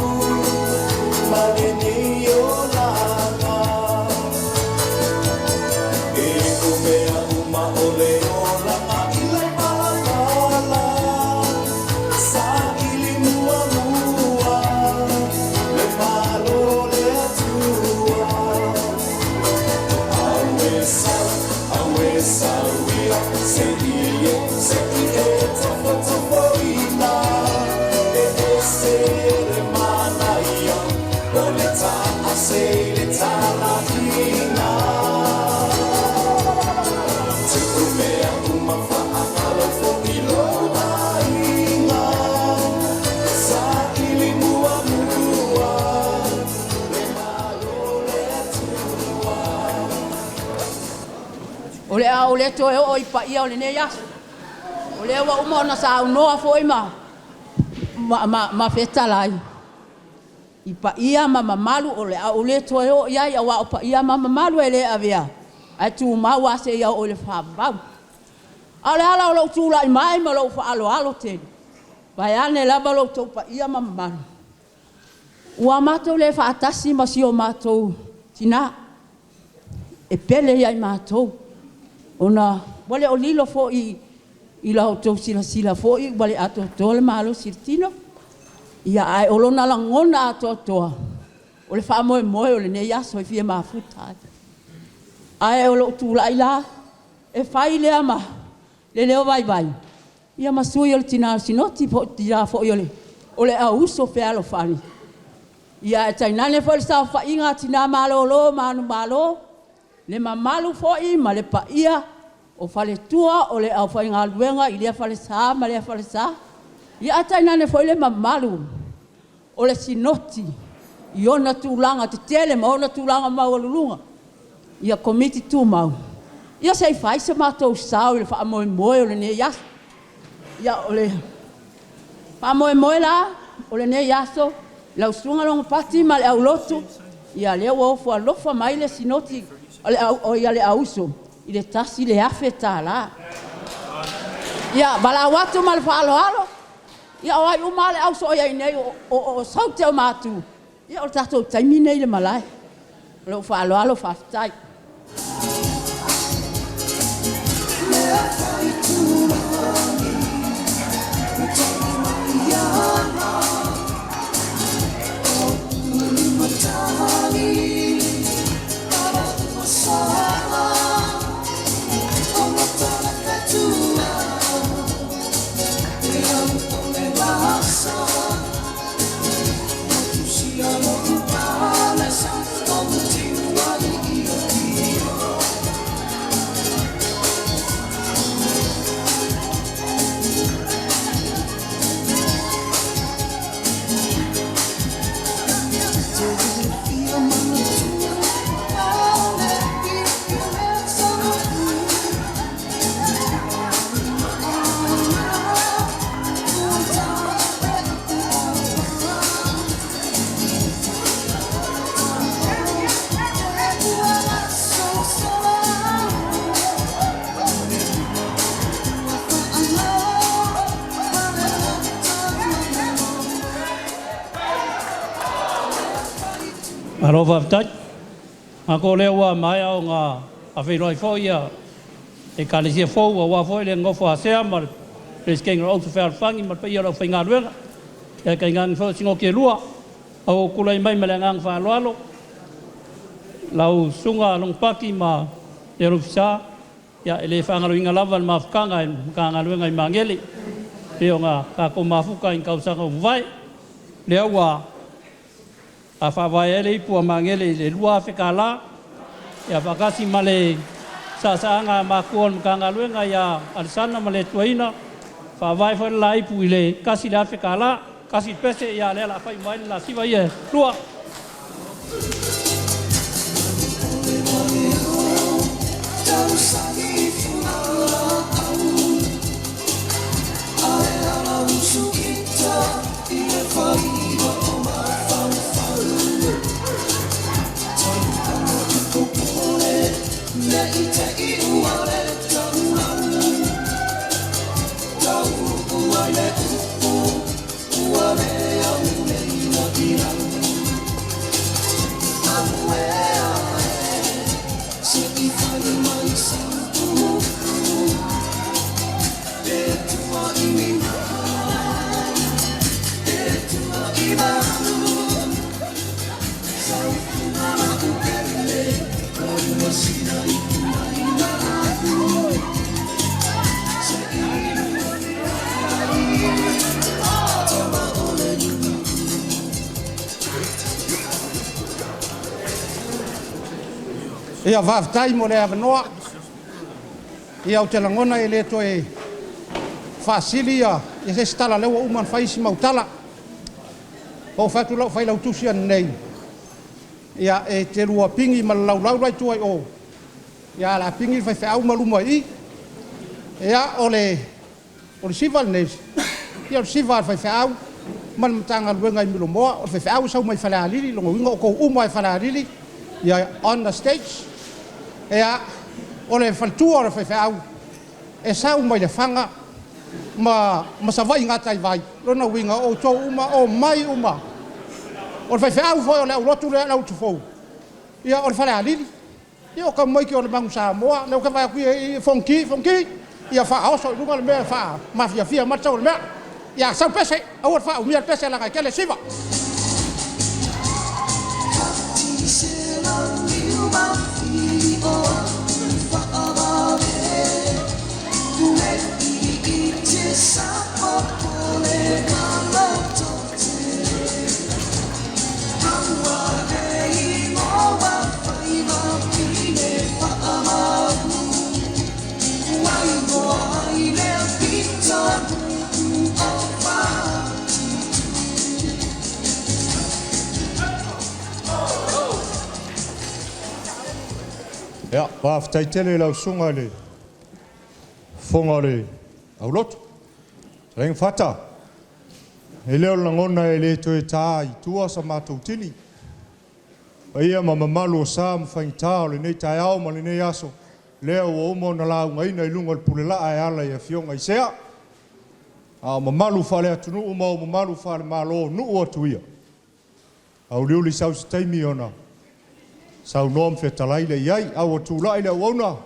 ma lenei olaga e kumea uma o le olaga i le palapala saili muamua le Malo o le Atua. Aue sau, aue sau ia, se i e, se i e tofotofoina e ese le manaia o le taase i le talaiina. Tupu mea uma faagalo foi lou aiga, saili muamua le Malo o le Atua. O le a ou le toe oo i paia o lenei aso. O lea ua uma ona saunoa foi ma, ma, ma, ma fetalai i paia ma mamalu o le a ou le toe oo i ai auā o paia ma mamalu e le avea ae tumau lava seia oo i le faavavau. A o le ala o lou tulai mai ma lou faaaloalo tele, vaeane lava lo outou paia ma mamalu, ua matou le faatasi ma si o matou tina e pele ia i matou, ona ua le o lilo foi i la outou silasila foi ua le atoatoa le malosi i le tino, ia ae o lona lagona atoatoa o le faamoemoe o lenei aso e fia mafuta ai. Ae o lou tulai la e fai lea ma le leo vaivai ia ma sui o le Tina o le Sinoti po o le Tina foi o le Auuso fealofani, ia ae tainane foi le saofaiga a tina malolo manumalo, le mamalu foi ma le paia o faletua o le aufaigaluega i lea falesa ma lea falesa, ia ae tainane foi le mamalu o le Sinoti i ona tulaga tetele ma ona tulaga maualuluga, ia Komiti Tumau, ia se i fai so matou sao i le faamoemoe o lenei aso. Ia o le faamoemoe la o lenei aso, lau Susuga Logopati ma le aulotu, ia lea ua ofo alofa mai le Sinoti le Auuso i le $1,000. Ia valaau atu ma le faaaloalo, ia o ai uma lava le auso o i ai nei o Saute o Matu, ia o le tatou taimi lenei i le malae. Ma lou faaaloalo faafetai. Malo faafetai. Matou lea ua maea ona faafeiloai foi ia Ekalesia fou aua foi le nofo a sea ma le Peresetene o le Auso Fealofani ma le paia o le aufaigaluega. Ia tainane foi o Sinoti e lua. A ua ou tulai mai ma le agaga faaaloalo, lau Susuga Logo Pati ma le Alofisa, ia e le faagaloina lava le mafutaga i le Matagaluega i Magele, pei ona tatou mafuta i tausaga ua mavae. Lea ua faavae ai le ipu a Magele i le $2,000, ia faatasi ma le saasaaga a matua o le Matagaluega ia Alesana ma le Tuaina, faavae foi le la ipu i le $1,000, tasi le pese, ia lea o le a fai uma ai le la siva ia e lua. Ia faafetai mo le avanoa. Ia ou te lagona e le toe faasili ia se isi tala o lea ua uma ona fai isi mau tala. Ua ou fai atu lau failautusi ananei, ia e te lua pigi ma le laulau la i tua i o, ia ae o le a pigi le faifeau ma luma i i. Ia o le siva lenei, ia o le siva a le faifeau ma le Matagaluega i Milomoa, o le faifeau e sau mai Falealili, lona uiga o outou uma lava i Falealili, ia on the stage. Ia, o le faletua o le faifeau e sau mai Lefaga ma Savaii gataivai, lona uiga o outou uma, omai uma. O le faifeau foi o le aulotu lea le aulotu fou, ia o le Falealili. Ia o tamaiti o le Manu Samoa, lea ou te vaai atu i Fonoti, Fonoti, ia faaoso i luga le mea e faamafiafia mai le tau o le mea. Ia sau le pese, aua le faaumia le pese leaga e tele siva. Ia, faafetai tele i lau susuga i le fofoga o le aulotu. Fetalaiga Fata, e le o le lagona e le toe ta i tua sa matou tili. Paia ma mamalu o sa ma faigata o lenei taeao ma lenei aso, lea ua uma ona laugaina i luga o le pulelaa e ala i afioga i sea. A o mamalu faale-atunuu ma o mamalu faale-malo, nuu atu ia. Auliuli sau se taimi ona saunoa ma fetalai lea i ai. A ua tulai le auauna,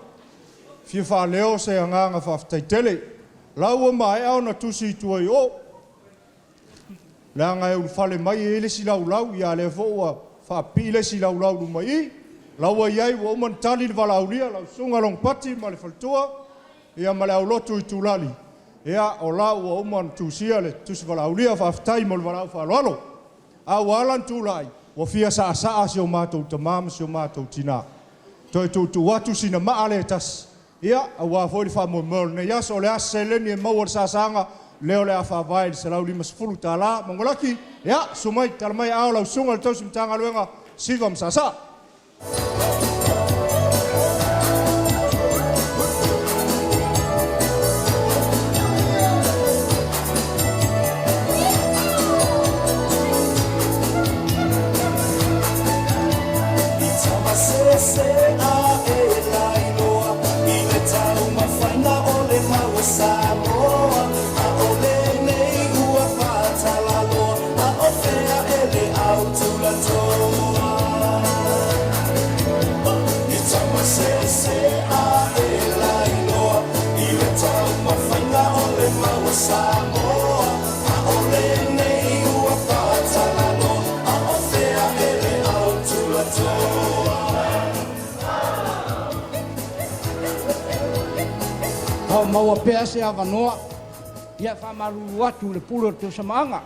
fia faaleo se agaga faafetai tele. La ua maea ona tusi i tua i o, leaga e ulufale mai e i ai le isi laulau, ia a o lea foi ua faapipii le isi laulau i luma i i. La ua i ai, ua uma ona tali le valaaulia, lau Susuga Logopati ma le faletua, ia ma le aulotu i Tulali, ia o la ua uma ona tusia le tusi valaaulia, faafetai mo le valaau faaaloalo. A ua ala ona tulai, ua fia saasaa si o matou tama ma si o matou tina, toe tuutuu atu sina maa lea e tasi, ia, aua foi le faamoemoe o lenei aso. O le a se seleni e maua i le saasaga, lea o le a faavae i le $150. Manulaki, ia, susu mai, tala mai aao lau Susuga i le Tausi Matagaluega, Siva ma Saasaa. A o maua pea se avanoa, ia e faamalulu atu i le pule o le tausamaaga.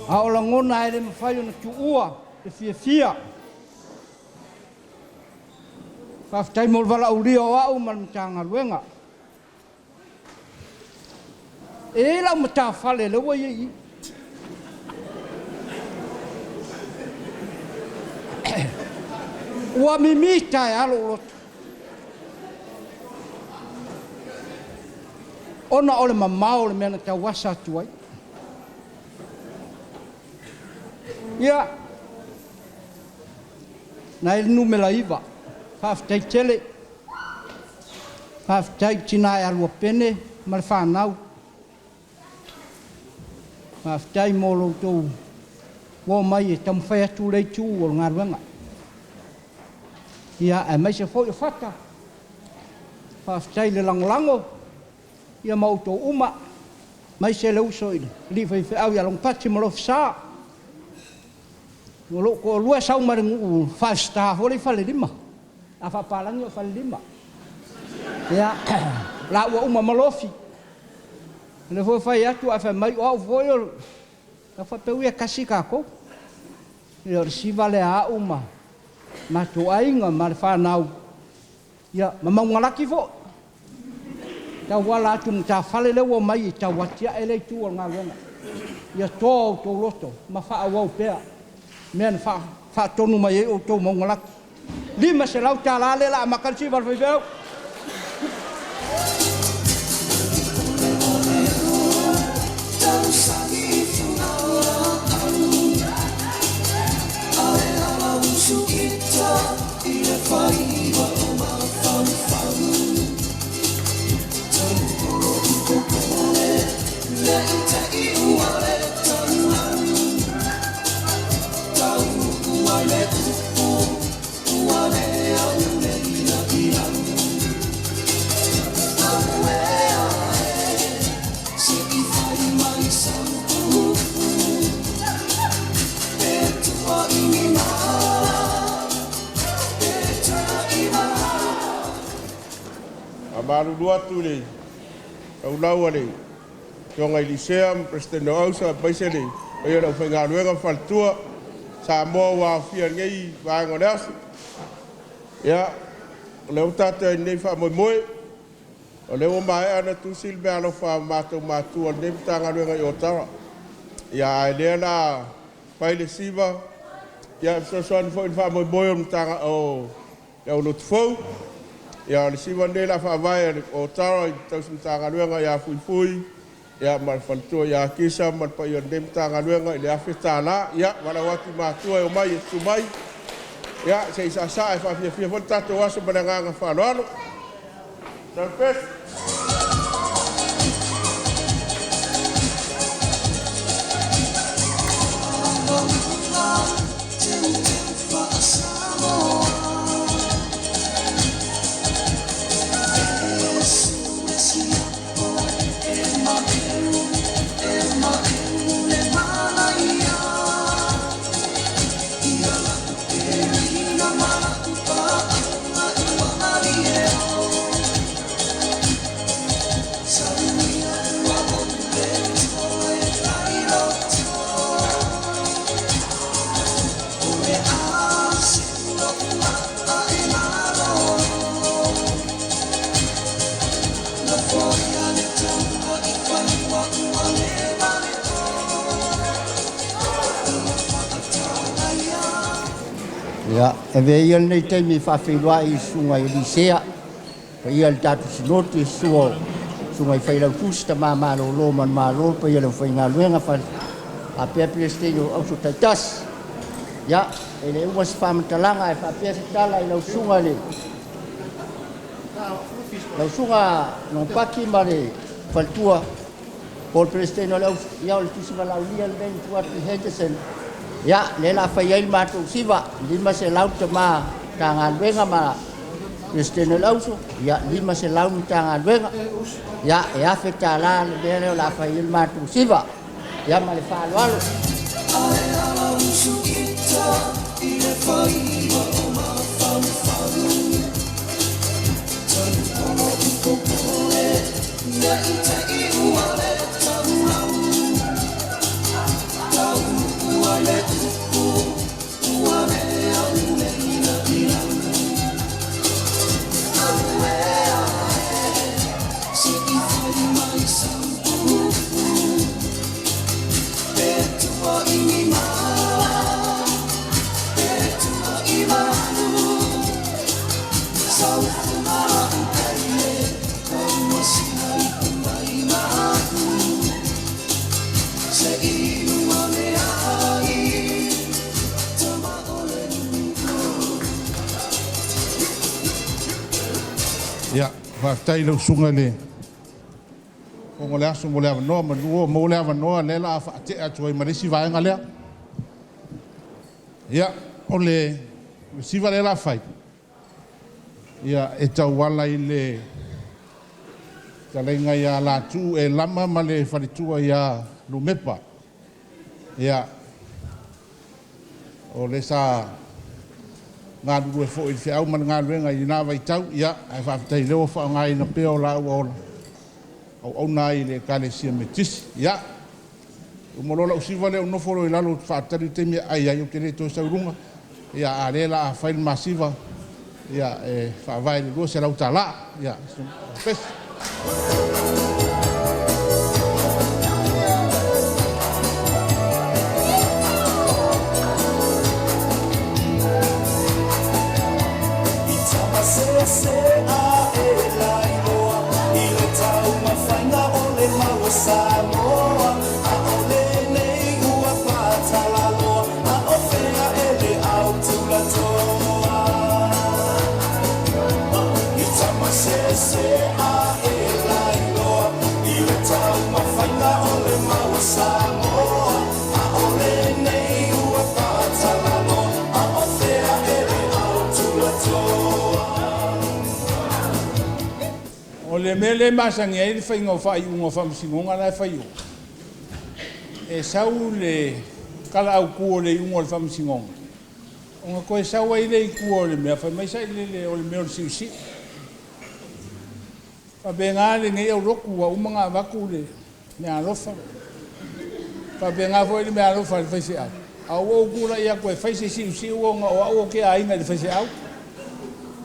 A o lagona e le mafai ona tuua le fiafia. Faafetai mo le valaaulia o au ma le Matagaluega. E i ai lau matafale lea ua i ai i i. Ua mimi taeao lou loto ona o le mamao o le mea na tauasa atu ai. Ia, na i le numera 9, faafetai tele. Faafetai i tina e alu a pene ma le fanau. Faafetai mo lo outou o mai e taumafai atu le itu o le galuega. Ia, aemaise foi o Fata, faafetai le lagolago, ia ma outou uma, aemaise le uso i le alii faifeau ia Logopati ma lou sa. O lou toalua e sau mai le nuu five star foi lea i Falelima. A faapalagi o Falelima. Ia, la ua uma ma Lofi. O lea foi e fai atu ae fai mai o au foi o le... Ou faapea, ui e tasi tatou. Ia o le siva lea a au ma matou aiga ma le fanau, ia ma Maugalaki foi. E tauala atu i matafale lea ua omai e tau atiae lea itu o le galuega. Ia toa outou loto ma faaauau pea mea na faatonu mai ai outou Maugalaki. $500 lea o le a amata ai le siva a le faifeau. Faamalulu atu i le laulau a le Afioga i Licea ma Peresetene o Auso aemaise le paia o le aufaigaluega ma faletua Samoa ua aofia i lenei vaega o le aso. Ia, o lea ua tatou i ai i lenei faamoemoe, o lea ua maea ona tusi le meaalofa a matou matua o lenei Matagaluega i Otawa. Ia, a o lea o le a fai le siva e fesoasoani foi i le faamoemoe o le aulotu fou. Ia, o le siva lenei o le a faavae e Otawa i le tausi Matagaluega ia Fuifui ma le faletua ia Kisa ma le paia o lenei Matagaluega i le $1,000. Ia, valaau atu i matua e omai e susu mai se i saasaa e faafiafia foi le tatou aso ma le agaga faaaloalo. Ia, e avea ia lenei taimi e faafeiloai i susuga i Elisea, paia i le tatou Sinoti, susu o susuga i Failautusi, Tama Malolo ma le Malo, paia i le aufaigaluega faapea Peresetene o Auso taitasi. Ia, e le uma se faamatalaga ae faapea se tala i lau susuga i le lau susuga Logopati ma le faletua po o le Peresetene o le Auso, ia o le tusi valaaulia lenei na tuu atu i Henderson. Ia, lea o le a fai ai le matou siva, 500 tama Matagaluega ma Peresetene o le Auso, ia 500 Matagaluega, ia e $1,000 le mea lea o le a fai ai le matou siva. Ia ma le faaaloalo. Ia, faafetai i lau susuga i le Fofoga o le Aso mo le avanoa, manu ua maua le avanoa lea la a faatea atu ai ma le isi vaega lea. Ia, o le siva lea la fai, ia e tauala i le fetalaiga ia Latu Elama ma le faletua ia Lumepa. Ia, o le sa galulue foi i le feau ma le galuega i lena vaitau, ia, ae faafetai o lea ua faaaogaina pea o laua ola auauna ai i le Ekalesia Metotisi. Ia, uma loa lau siva lea ou nofo loa i lalo ou te faatali i le taimi e aai ai, ou te le toe sau i luga, ia a o lea o le a fai le ma siva, ia, e faavae i le $200. Ia, si pesi. O le mea lea e masani ai le faiga o faaiuga o faamasinoga la e fai i o, e sau le tala autu o le iuga o le faamasinoga, ona toe sau ai lea i tua o le mea, fai mai sailele o le mea o le siusiu. Faapena lenei aulotu ua uma ona avatu le meaalofa, faapena foi le meaalofa a le faifeau, a ua ou tulai atu e fai se siusiu ona o au ou te aiga i le faifeau,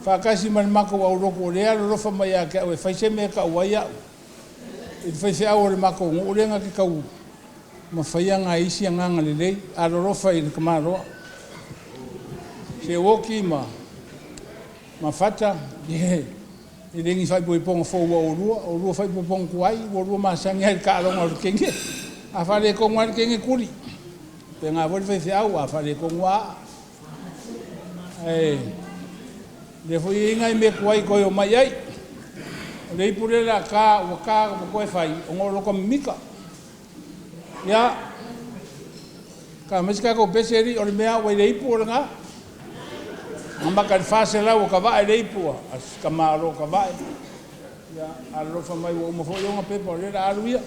faatasi ma le matou aulotu o lea e alolofa mai ia te au e fai se mea e tau ai au i le faifeau o le matou nuu lea na te taumafaia nai isi agaga lelei, alolofa i le tamaloa. Seuoti ma Fata, e le ni faaipoipoga fou a oulua, o oulua faaipoipoga tuai, ua oulua masani lava i le taaloga o le kene. A faaletonu lava le kene, tuli. E faapena foi le faifeau, a faaletonu lava aa. Ae o lea foi e i ai nai mea tuai toe omai i ai. O le ipu lea o le a ta, ua ta ua toe fai, ona o lota mimita. Ia, ta aumai se tatou pese alii, o le mea lava ua i le ipu o lena. Amata i le 400 o tavae le ipu a si tama o lo o tavae. Ia, alolofa mai ua uma foi ona pepa o lea o le a alu ia.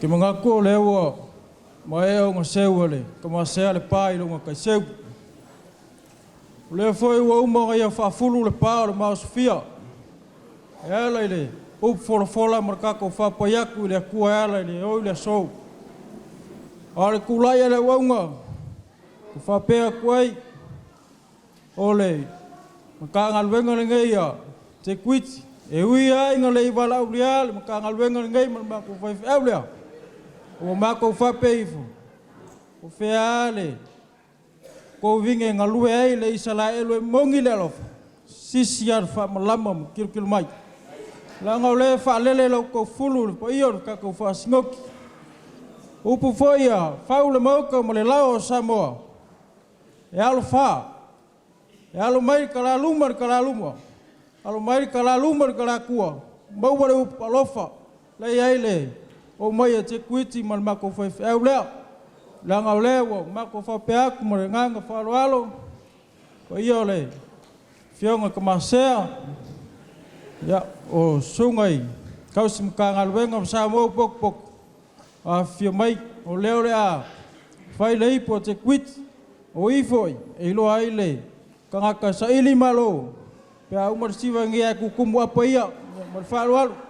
Te manatu o lea ua maea ona seu e le tamasea le pa i lona taiseu. O lea foi ua uma ona ia faafulu le pa o le maosofia e ala i le upu folafola ma le tatou faapai atu i le Atua e ala i le o i le aso. A o le tulai a le auauna ua faapea atu ai, o le Matagaluega lenei a Sekuiti, e ui lava ina le i valaaulia le Matagaluega lenei ma le matou faifeau lea, ua matou faapea ifo, o fea lava le kou viga e galue ai le Isalaelu e mogi le alofa, sisi a le faamalama ma kilokilo mai. Leaga o lea e faalele la outou fulu i le paia o le tatou faasinoki. O upu foi a fau le maota ma le lao o Samoa, e alofa, e alo mai le talaluma i le talaluma, alo mai le talaluma i le talatua, maua le upu alofa, lea e i ai le omai a Tekuiti ma le matou faifeau lea. Leaga o lea ua matou faapea atu ma le agaga faaaloalo, paia o le Afioga i Tamasea, ia, o susuga i tausi Matagaluega ma Samoa ua potopoto, afifio mai, o lea o le a fai le ipu a Tekuiti, o i foi e iloa ai le tagata e saili malo pe a uma le siva nei ae tutumu apa ia. Ma le faaaloalo.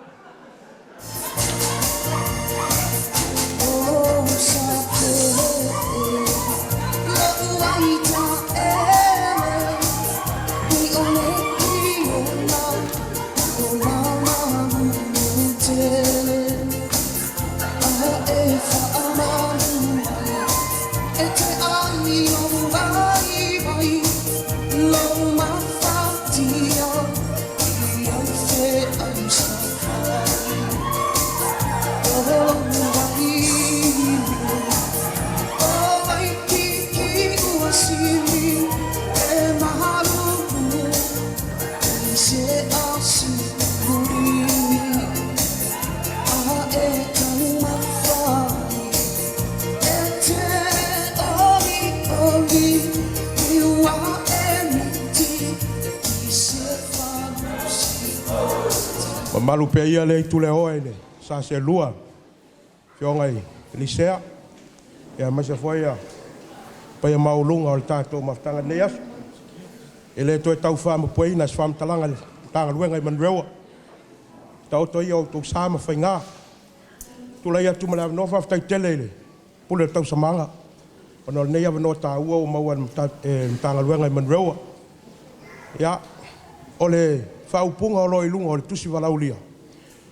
Mamalu pea ia le itu le oe i le sa seelua, Afioga i Lisea, aemaise foi le paia maualuga o le tatou mafutaga i lenei aso. E le toe tau faamapueina se faamatalaga i le Matagaluega i Manurewa, taoto ia o outou sa ma faiga. Tulai atu ma le avanoa, faafetai tele i le Pule o le Tausamaaga ona o lenei avanoa taua ua maua e le Matagaluega i Manurewa. Ia, o le faaupuga o lo o i luga o le tusi valaaulia,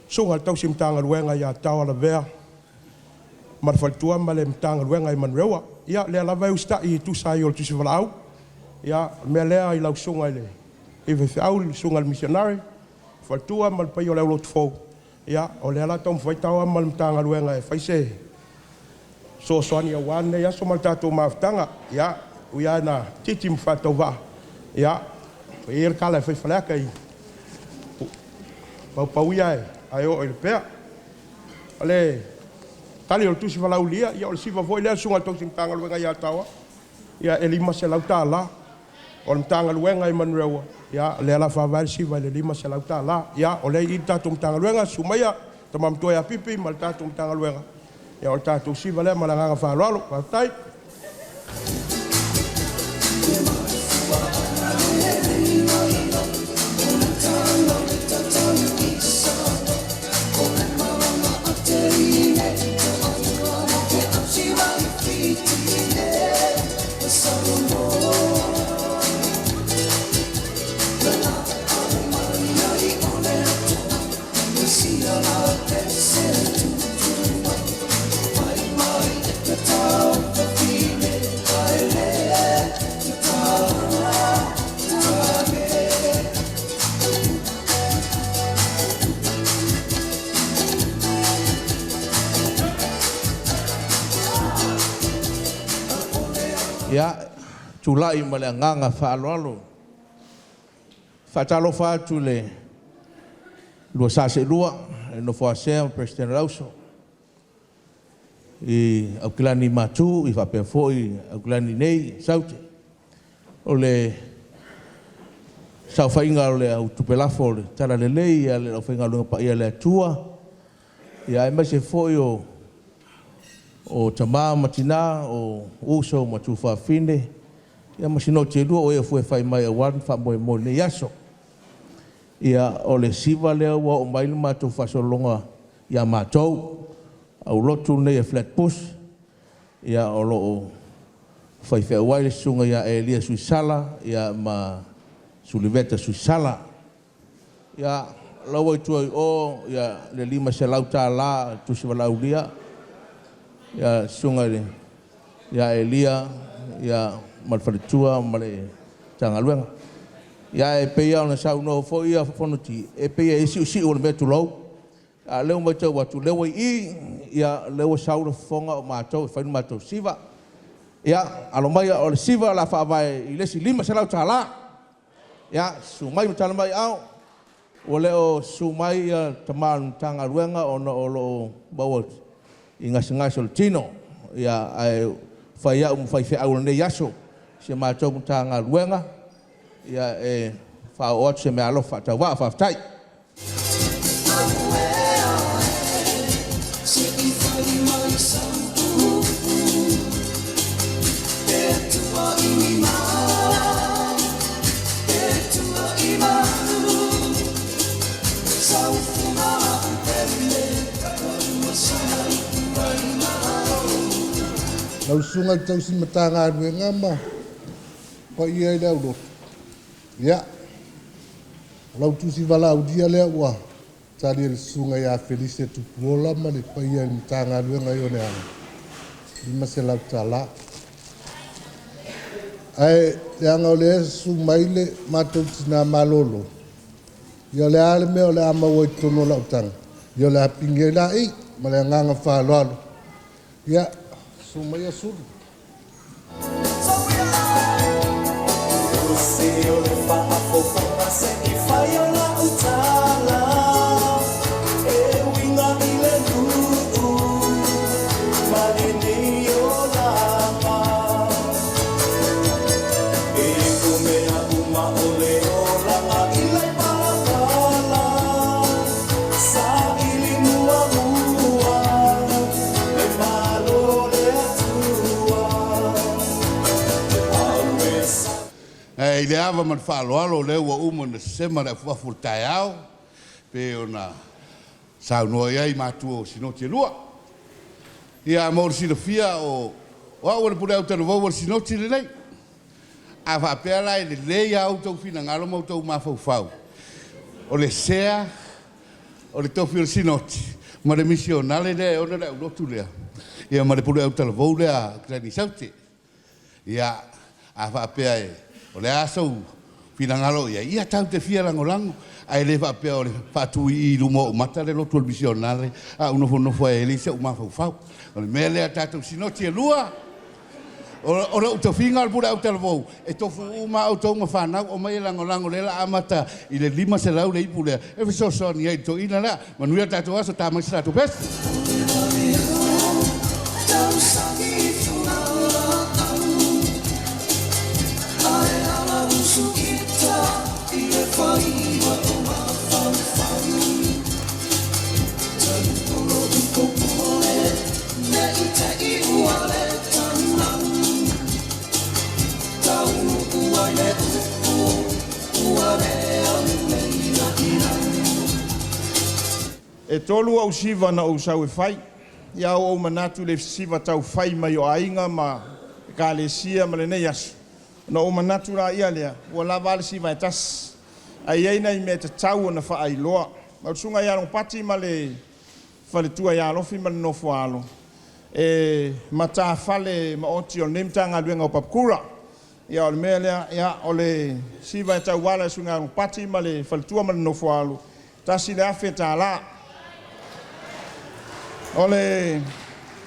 Susuga i le Tausi Matagaluega ia Taoa Lavea ma le faletua ma le Matagaluega i Manurewa. Ia, o lea lava e usitai e tusa ai o le tusi valaau. Ia, o le mea lea i lau Susuga i le alii faifeau, le Susuga i le Misionare, faletua ma le paia o le aulotu fou, ia o lea o le a taumafai Taoa ma le Matagaluega e fai se fesoasoani aua lenei aso ma le tatou mafutaga. Ia, e ui lava ina itiiti ma faatauvaa, ia e i ai le tala e fai i Faleata, e paupau ia ae oo i Lepea. O le tali o le tusi valaaulia, ia o le siva foi lea a le Susuga i le Tausi Matagaluega ia Taoa, ia e $500. O le Matagaluega i Manurewa, ia o lea o le a faavae le siva i le $500. Ia o lea e i i le tatou Matagaluega, susu maia le Tama Matua ia Pipi ma le tatou Matagaluega, ia o le tatou siva lea ma le agaga faaaloalo. Faafetai. Ia, tulai ma le agaga faaaloalo. Faatalofa atu i le lua sa seelua, le nofo a Sea ma Peresetene o le Auso, i Aukilani Matu faapea foi Aukilani nei Saute. O le saofaiga o le au tupe lafo o le Talalelei a le aufaigaluega paia a le Atua, aemaise foi o tama ma tina, o uso ma tuafafine, ia ma sinoti e lua o e ua fai mai aua le faamoemoe i lenei aso. Ia, o le siva lea ua oo mai le matou faasologa ia matou, aulotu nei a Flat Bush, ia o lo o faifeau ai le susuga ia Elia Suisala ma Suliveta Suisala. Ia, la ua i tua i o le $500 tusi valaaulia, ia susuga ia Elia ia ma le faletua ma le Matagaluega. Ia e pei lava ona saunoa foi ia Fonoti, e pei e siusiu o le mea tulou, a o lea ua matau atu, o lea ua i i, ia o lea ua sau le fofoga o matou e fai le matou siva. Ia, alo maia, o le siva o le a faavae i le isi $500. Ia, susu mai ma tala mai aao, ua le o susu mai le tama o le Matagaluega ona o lo o maua i gasegase o le tino, ae fai au ma faifeau o lenei aso i si a matou Matagaluega e faaoo atu se meaalofa faatauvaa. Faafetai. Lau susuga i le tausi Matagaluega ma paia i le aulotu, ia, o lau tusi valaaulia lea ua tali e le susuga ia Felise Tupuola ma le paia i le Matagaluega i Oneaga, $500. Ae leaga o lea e susu mai le matou tina malolo, ia o le a le mea o le a maua i totonu o lau taga, ia o le a pigi ai la i, ma le agaga faaaloalo. Ia, susu maia Sulu. I le ava ma le faaaloalo o lea ua uma ona sema le afuafu o le taeao pei ona saunoa i ai matua o Sinoti e lua. Ia mo le silafia o au o le pule autalavou o le Sinoti lenei. A faapea la e lelei lava outou finagalo ma outou mafaufau, o le sea o le tofi o le Sinoti ma le misionale lea e ona le aulotu lea, ia ma le pule autalavou lea a Glennie Saute. Ia, a faapea o le a sou finagalo i ai, ia tatou te fia lagolago, ae le faapea o le faatu i i luma o ou mata le lotu o le misionale, a ou nofonofo ai e leai sou mafaufau. O le mea lea tatou Sinoti e lua, o lou tofiga o le pule autalavou, e tofu uma lava outou ma fanau, omai e lagolago, lea o le a amata i le 500 le ipu lea, e fesoasoani ai i le toeaina lea. Manuia le tatou aso, ta mai se tatou pesi. E tolu au siva na ou sau e fai. Ia ua ou manatu i le siva taufai mai o aiga ma ekalesia ma lenei aso. Ona ou manatu laia lea, ua lava a le siva e tasi. Ae i ai nai mea e tatau ona faailoa. Lau susuga ia Lopati ma le faletua ia Alofi ma le nofo a alo, e matafale maoti o lenei Matagaluega o Papakura. Ia o le mea lea, ia o le siva e tauala i le susuga ia Lopati ma le faletua ma le nofo a alo, $1,000. O le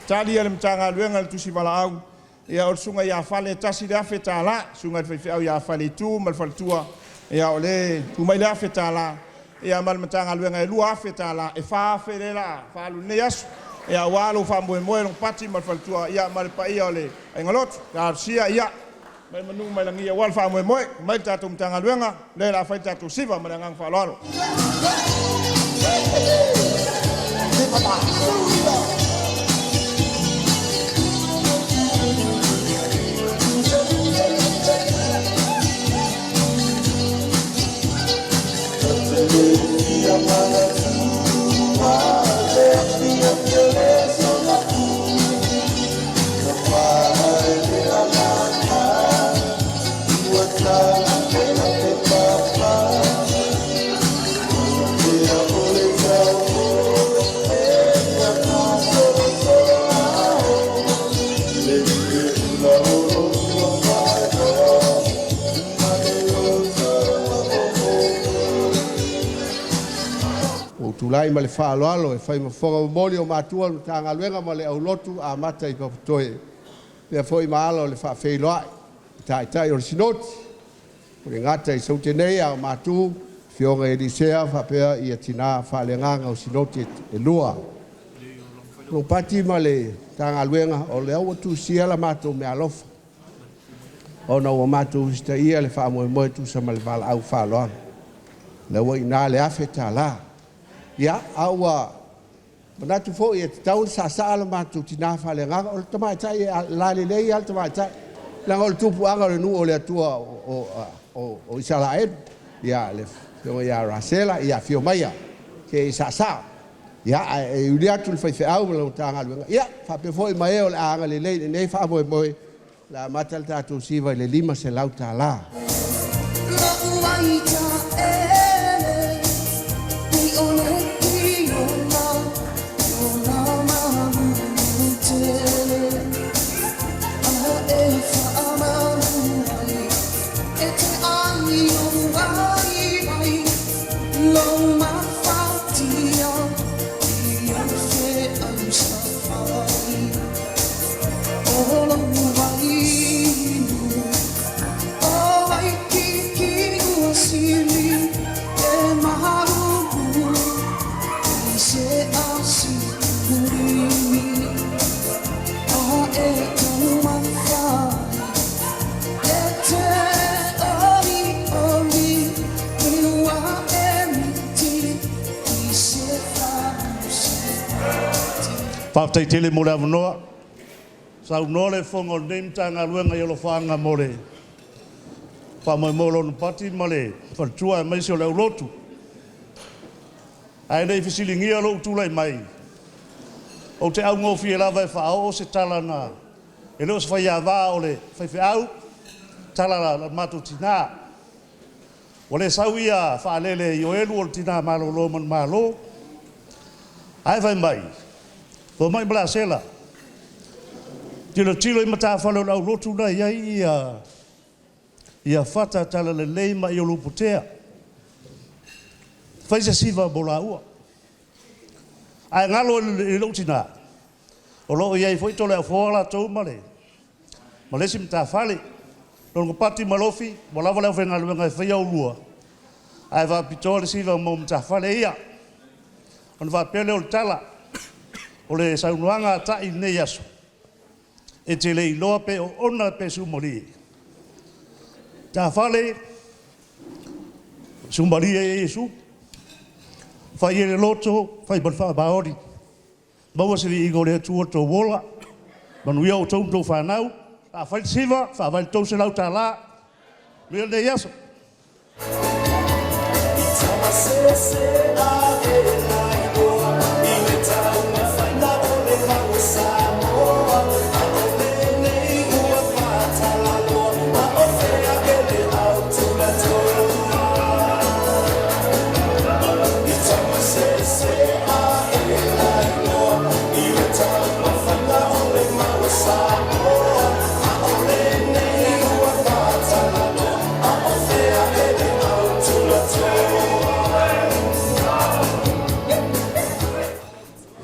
tali a le Matagaluega i le tusi valaau, ia o le susuga ia Fale e $1,000, susuga i le faifeau ia Faleitu ma le faletua, ia o le tuu mai le $1,000, ia ma le Matagaluega e $2,000, e $4,000 lea o le a faaalu i lenei aso. Ia aua lou faamoemoe Lopati ma le faletua, ia ma le paia o le Aiga Lotu. Talosia ia mai manu mai lagi aua le faamoemoe, mai le tatou Matagaluega, lea o le a fai le tatou siva ma le agaga faaaloalo. tulai ma le faaaloalo e fai ma fofoga momoli o matua o le Matagaluega ma le aulotu amata i Papatoe, pea foi ma ala o le faafeiloai, taitai o le Sinoti, o le gata i saute nei a o matu, Fioga Elisea faapea ia tina faaleagaga o Sinoti e lua. Lopati ma le Matagaluega o lea ua tusia la matou meaalofa ona ua matou usitaia le faamoemoe tusa ma le valaau faaaloalo. Lea ua i ina le $1,000. Ia, a ua manatu foi e tatau ona saasaa le matou tina faaleagaga, o le tamaitai e lalelei lava le tamaitai, leaga o le tupuaga o le nuu o le Atua o Isaraelu. Ia, le afioga ia Rasela, ia afio maia se i saasaa. Ia, ae iuli atu le faifeau ma le Matagaluega, ia, faapea foi ma e o le a agalelei i lenei faamoemoe, o le a amata le tatou siva i le $500. Faafetai tele mo le avanoa. Saunoa le fofoga o lenei Matagaluega i alofaaga mo le faamoemoe o Lona Pati ma le faletua aemaise o le aulotu. Ae le i fesiligia lou tulai mai, ou te augofie lava e faaoo se tala na e le o se faiava o le faifeau, tala la matou tina. Ua le sau ia faalele i Ioelu o le tina malolo manumalo. Ae fai mai, fomai Malasela, tilotilo i matafale o le aulotu na i ai ia Fata Talalelei ma Iolupotea. Fai se siva mo laua. Ae galo i lou tina, o loo i ai foi Toleafoa latou ma le isi matafale. Lona Pati ma Lofi, ua lava le aufaigaluega e faia ulua, ae faapitoa le siva mo matafale ia. Ona faapea lea o le tala, o le saunoaga a tai i lenei aso, e te le iloa pe oona pe sumalie. Tafale, sumalie e Iesu, fai e le loto, fai ma le faamaoni. Maua se viiga o le Atua le tou ola, manuia outou ma tou fanau, afai le siva, faavai le $300, manuia lenei aso.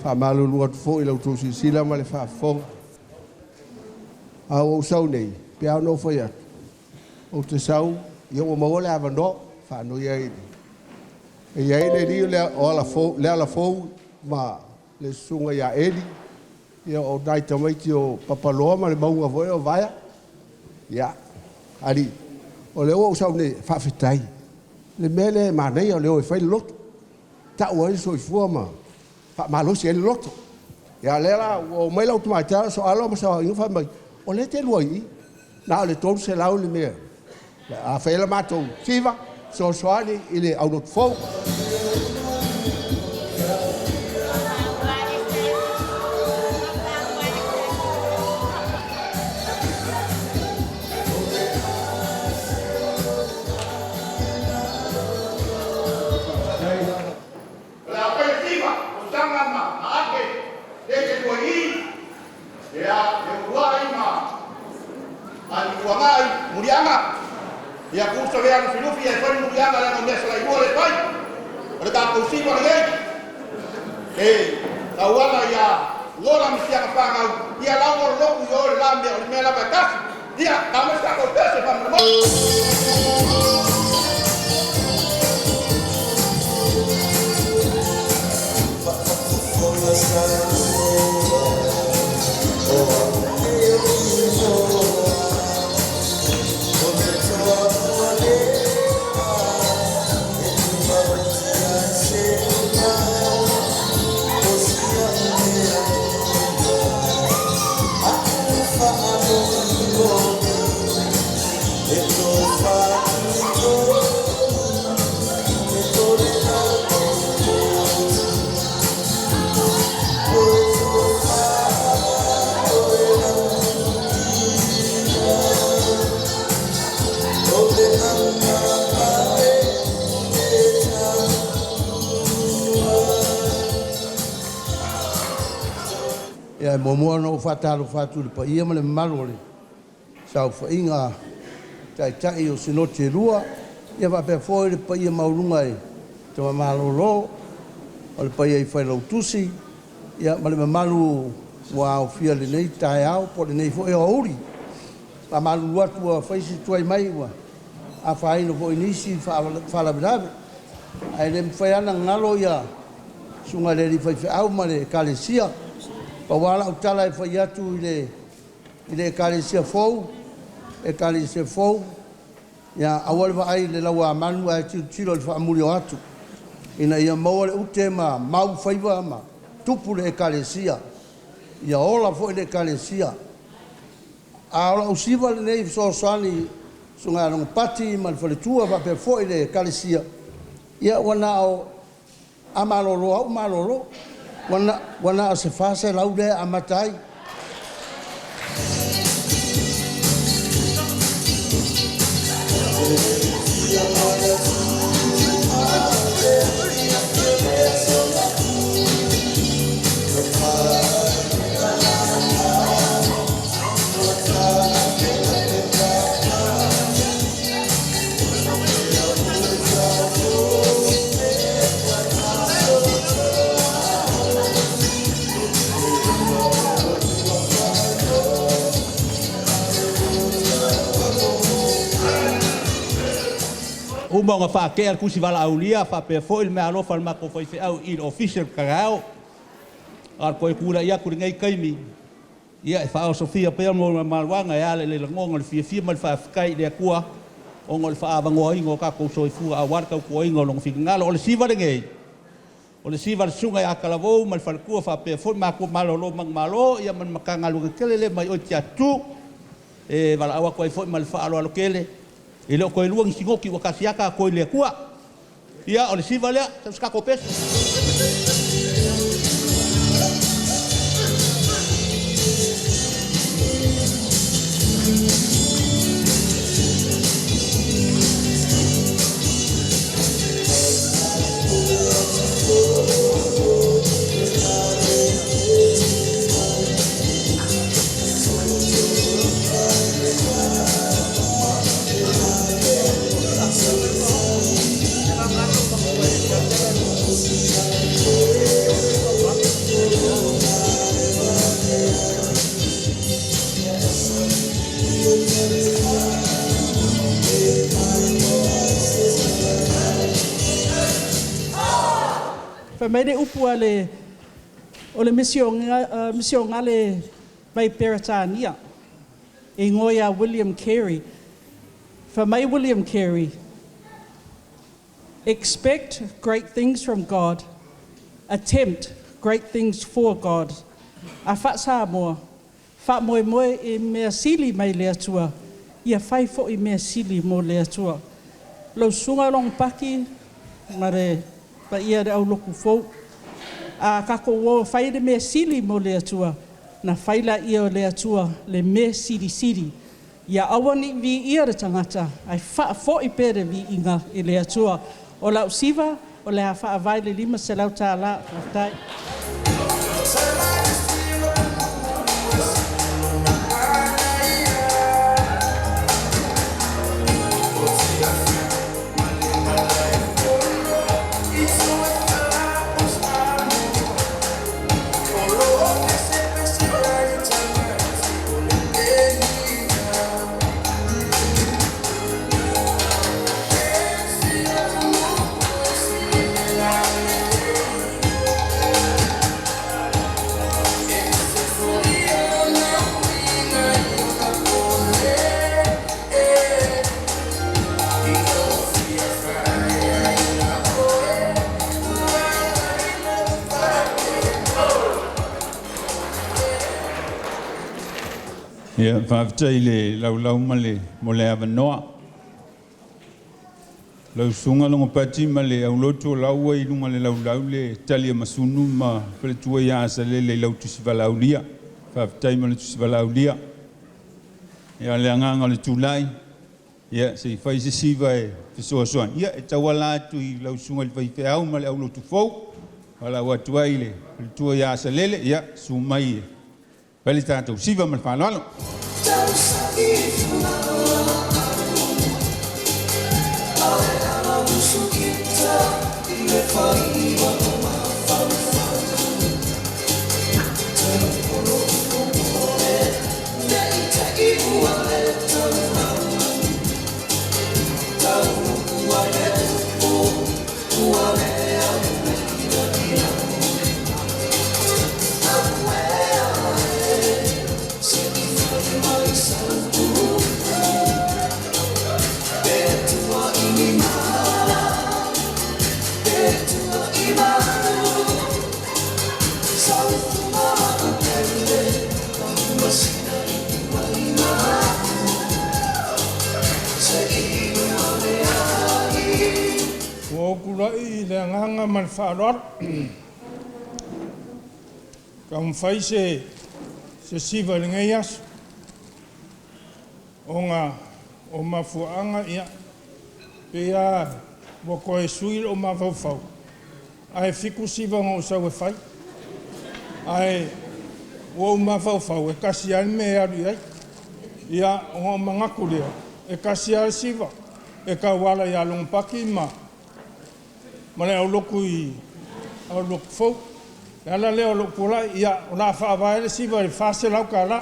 Faamalulu atu foi i la outou silasila ma le faafofoga. A ua ou sau nei, pe a ona ou fai atu, ou te sau, ia ua maua le avanoa, faanoi ai e i ai le alii o le alafou ma le susuga ia Eli, ia o nai tamaiti o Papaloa ma le mauga foi o Vaea. Ia, alii, o lea ua ou sau nei, faafetai. Le mea lea e manaia o le o e fai le loto. Tau ai le soifua ma faamalosi ai le loto. Ia lea la, ua omai lau tamaitai o Soalo ma Saoaiga fai mai, o lea te lua i i, na o le $300 le mea. A fai la matou siva, fesoasoani i le aulotu fou. O le a fai le siva, o taga ma ake, le te lua i, ia, e ua ai ma ani uagai muliaga. Ia kusa lea lufilufi e fai muliaga leaga o mea sa lailua le fai. O le tatou siva lenei. E tauala ia Gola ma siaga fanau, ia lau o loku i o le la mea o le mea lava e tasi. Ia, tau mai sa kou pese faamolemole. Ia e muamua ona ou faatalofa atu i le paia ma le mamalu o le saofaiga a Taitai o Sinoti e Lua, ia faapea foi le paia maualuga i Tama Malolo, o le paia i Failautusi, ia ma le mamalu ua aofia i lenei taeao po o lenei foi aoauli. E faamalulu atu ua fai si tuai mai ua afaina foi i nisi faalavelave, ae le mafai lava ona galo le Susuga i le alii faifeau ma le Ekalesia. Pau lava lau tala e fai atu i le Ekalesia fou, Ekalesia fou, ia aua le vaai i le lauamanu ae tilotilo i le faamulioatu ina ia maua le ute ma mau faiva ma tupu le Ekalesia, ia ola foi le Ekalesia. A o lau siva lenei e fesoasoani i le Susuga ia Logopati ma le faletua faapea foi le Ekalesia, ia ua na o… a malolo lava ua malolo. Ua na o se $400 lea e amata ai. Uma ona faatea le tusi valaaulia faapea foi le meaalofa a le matou faifeau i le Ofisa i le taeao. A o le toe tulai atu i lenei taimi, ia e faaosofia pea malumaluaga e ala i le lagona o le fiafia ma le faafetai i le Atua ona o le faaavanoaina o tatou soifua aua le tautuaina o Lona finagalo. O le siva lenei, o le siva a le Susuga ia Talavou ma le faletua faapea foi matua malolo manumalo ia ma le Matagaluega tele lea mai Tiatu e valaau atu ai foi ma le faaaloalo tele. E le o toe lua ni sinoti ua tasi lava tatou i le Atua. Ia, o le siva lea, sau se tatou pese. Fai mai le upu a le o le misionale mai Peretania, e igoa ia William Carey. Fai mai William Carey, Expect great things from God, attempt great things for God. A faa-Samoa, Faamoemoe i mea sili mai le Atua, ia fai foi mea sili mo le Atua. Lau Susuga Logopaki ma le paia o le au lotu fou, a tatou o e fai le mea sili mo le Atua, na fai laia o le Atua le mea silisili. Ia aua ne i viia le tagata, ae faafoi pea le viiga i le Atua. O lau siva, o le a faavae le $500. Faafetai. Ia, faafetai i le laulau ma le mo le avanoa. Lau Susuga Logopati ma le aulotu o la ua i luga o le laulau le tali a Masunu ma Faletua ia Asalele i lau Tusi Valaaulia. Faafetai mo le Tusi Valaaulia. Ia, o le agaga o le tulai, ia se i fai se siva e fesoasoani, ia e tauala atu i lau Susuga i le faifeau ma le aulotu fou, valaau atu ai i le faletua ia Asalele, ia susu mai e fai le tatou siva ma le faaaloalo. Ua ou tulai i le agaga ma le faaaloalo taumafai se siva i lenei aso, ona o mafuaaga, ia, pei lava ua toe sui lou mafaufau, ae 7 siva na ou sau e fai, ae ua ou mafaufau e tasi lava le mea e alu i ai. Ia, ona ou manatu lea, e tasi lava le siva e tauala ia Logopati ma le aulotu i aulotu fou. O le ala lea o lou tulai, ia, o le a faavae le siva i le $400.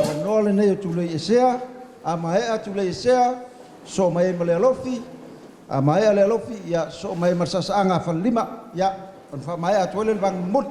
Avanoa lenei o Tuleiesea, a maea Tuleiesea, sosoo mai ai ma le alofi, a maea le alofi, ia sosoo mai ai ma le saasaaga a Falelima, ia ona faamaea atu ai lea o le vaega mulimuli.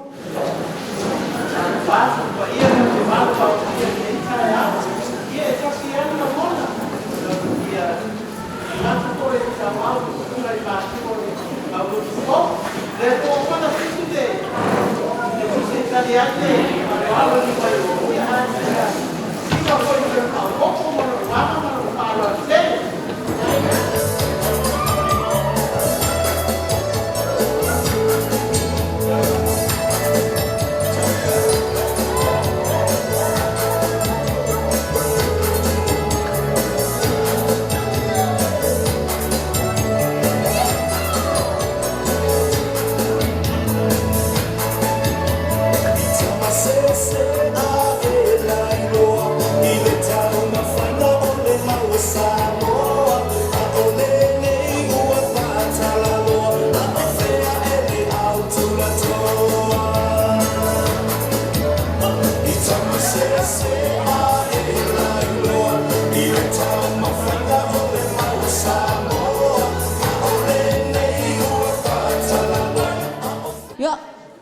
Ia,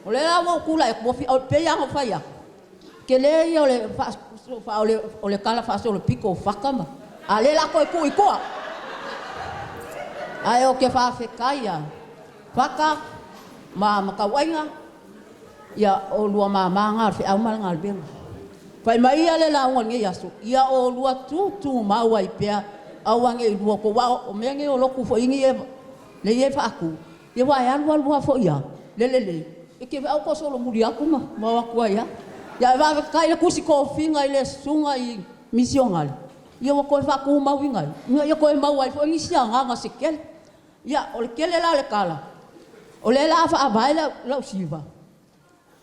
o lea la ua ou tulai atu, ua pei lava ona ou fai atu, tele ia o le o le talafaasolopito o fata ma… a o lea o le a toe tuu i tua. Ae ou te faafetai lava Fata ma Tauaiga, ia o oulua mama na o le feau ma le galuega. Fai mai ia le lauga i lenei aso, ia oulua tutumau ai pea, aua ne i lua aua o mea nei o lotu foi nei e faatu, ia aua e alu alu lava foi lava le lelei, e te vaai ua toe solomuli atu ma o atu ai lava. Ae faafetai i le Tusi Tofiga i le susuga i misionare, ia ua toe faatumauina ai, ina ia toe maua ai foi nisi agaga se tele. Ia, o le tele la o le tala, o lea o le a faavae lau siva,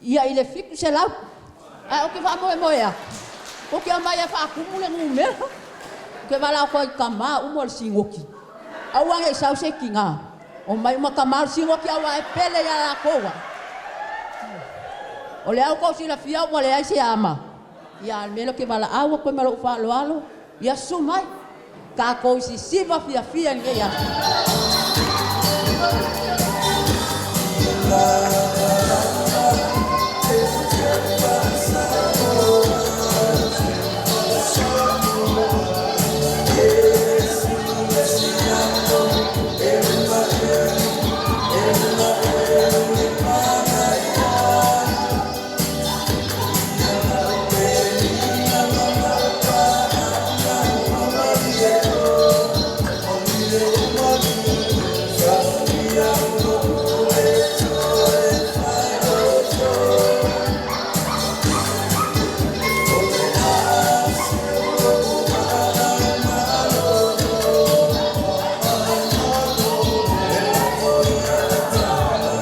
ia i le 700. Ae ou te faamoemoe atu, tou te omai e faatumu le numera. Ou te valaau atu ai i tama uma o le Sinoti, aua ne i sau se tina, omai uma tama o le Sinoti aua e pele ia latou lava. O lea ua outou silafia ua leai se ama, ia a o le mea lea ou te valaau atu ai ma lou faaaloalo, ia susu mai, tatou sisiva fiafia i lenei aso.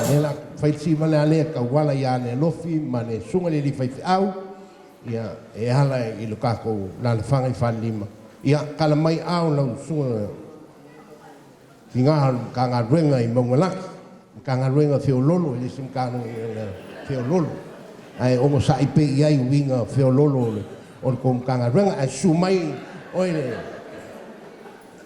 Lea la fai le siva lea lea tauala ia le alofi ma le susuga i le alii faifeau, ia e ala i lo tatou lalafaga i Falelima. Ia tala mai ao lau susuga tiga o le Matagaluega i Maugalaki, Matagaluega feololo, e le o se Matagaluega feololo, ae onosai pea i ai uiga feololo o le tou Matagaluega. Ae susu mai oe le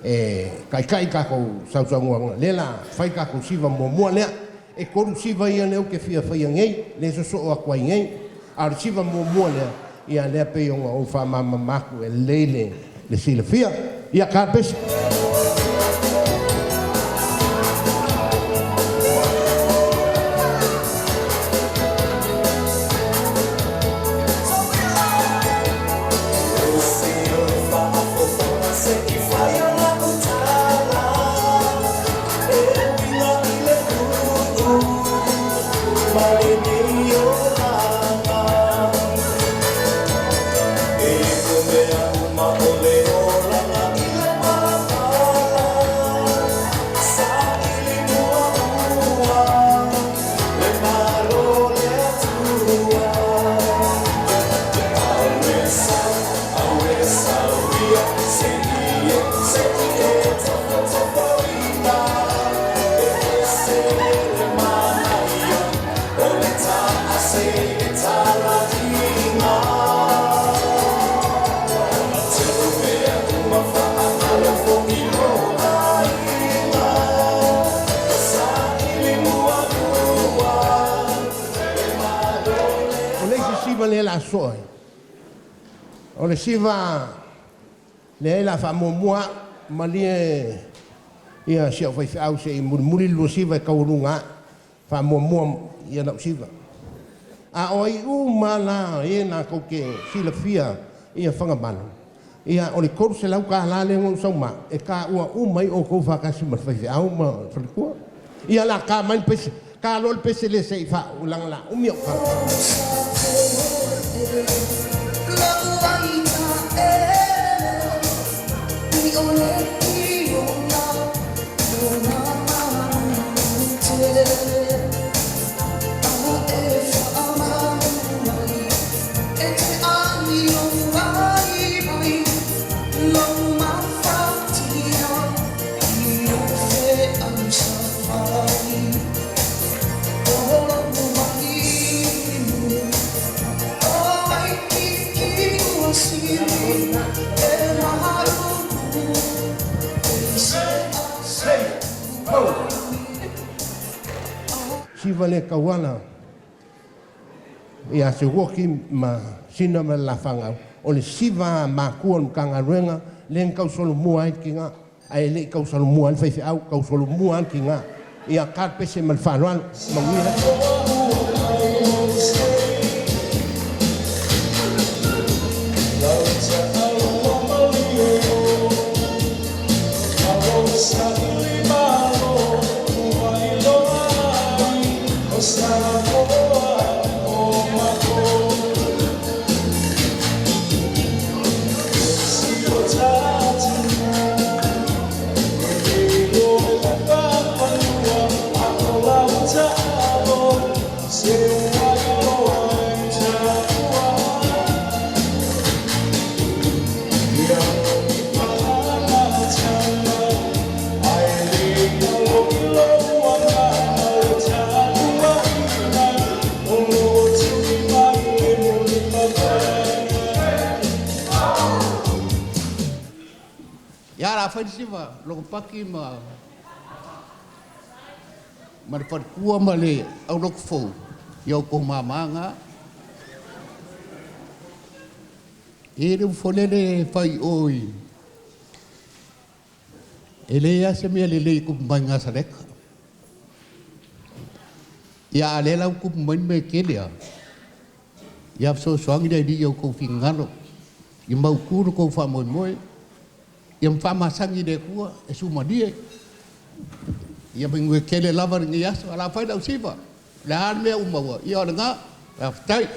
e taitai tatou sausaunoaga, lea la fai tatou siva muamua lea. E 3 siva ia lea ou te fia faia nei, lea sosoo atu ai nei. A o le siva muamua lea, ia lea pei ona ou faamamama atu e lelei le silafia. Ia, ka pese. O le isi siva lea la soa ai, o le siva lea la faamuamua au, malie ia si au faifeau se i mulimuli le lua siva e taualuga ae, faamuamua ia lau siva. A o ai uma la e latou te silafia ia Fagamalo, ia o le $300 lea na ou sau ma, e taua uma ai outou faatasi ma le faifeau ma le faletua. Ia la ta mai le pese, ta loa le pese lea se i faaulaga la umi au tala. Siva le tauala ia se uoki ma sina ma le lafagau, o le siva a makua o le Matagaluega lea na tausolomua ai le tiga, ae le i tausolomua ai le faifeau, tausolomua ai le tiga. Ia ka le pese ma le faaaloalo, manuia le aso. la fai le siva logopaki ma ma le faletua ma le aulotu fou ia outou māmā gā. E le ufolele e fai o i e le ase mea lelei kupu mai ngā saleka. Ia a le lau kupu mai me kele a. Ia fesoasoani le Alii i outou finagalo i mautū lo tou faamoemoe ia ma faamasani i le Atua e sumalie. Ia manuia tele lava lenei aso. A o le a fai lau siva, o le a le mea ua maua, ia o lena. Faafetai.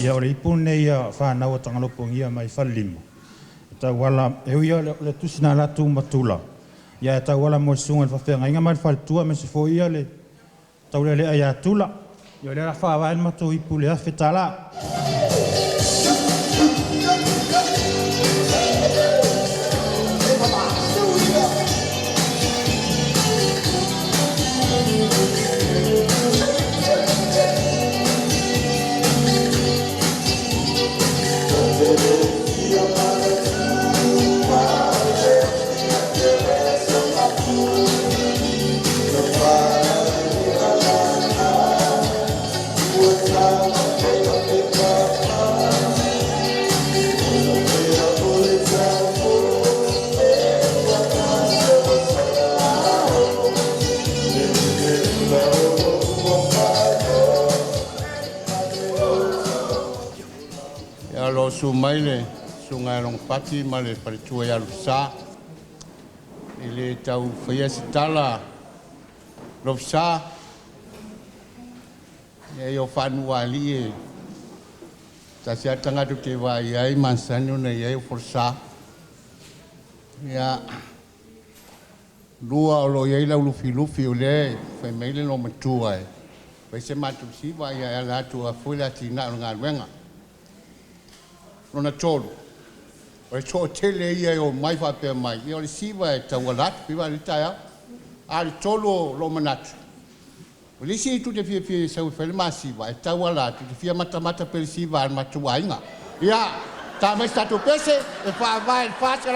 Ia o le ipu lenei a fanau a Tagalopogia mai Falelima e tauala e ui o le tusi na alu atu ma Tula ia e tauala mo le susuga i le faafeagaiga ma le faletua aemaise foi ia le taulealea ia Tula. Ia o lea o le a faavae le matou ipu i le $1,000. Ia o lo o susu mai le susuga ia Logopati ma le faletua ia Lofisa. E le tau faia se tala Lofisa, leai o faanuu-a-alii e tasi lava le tagata ou te vaai ai e masani ona i ai o Folasa. Ia, lua o lo o i ai lau Lufilufi o lea e fai mai le loomatua e fai se matou siva e ala atu aua foi le atinae o le galuega. Lona tolu, o le toatele ia e omai faapea mai, ia o le siva e tauala atu, viva lenei taeao. A o le tolu o lou manatu, o le isi itu e te fiafia e sau e fai le ma siva e tauala atu, e te fia matamata pea i le siva a le matou aiga. Ia, ta mai se tatou pese e faavae i le $400.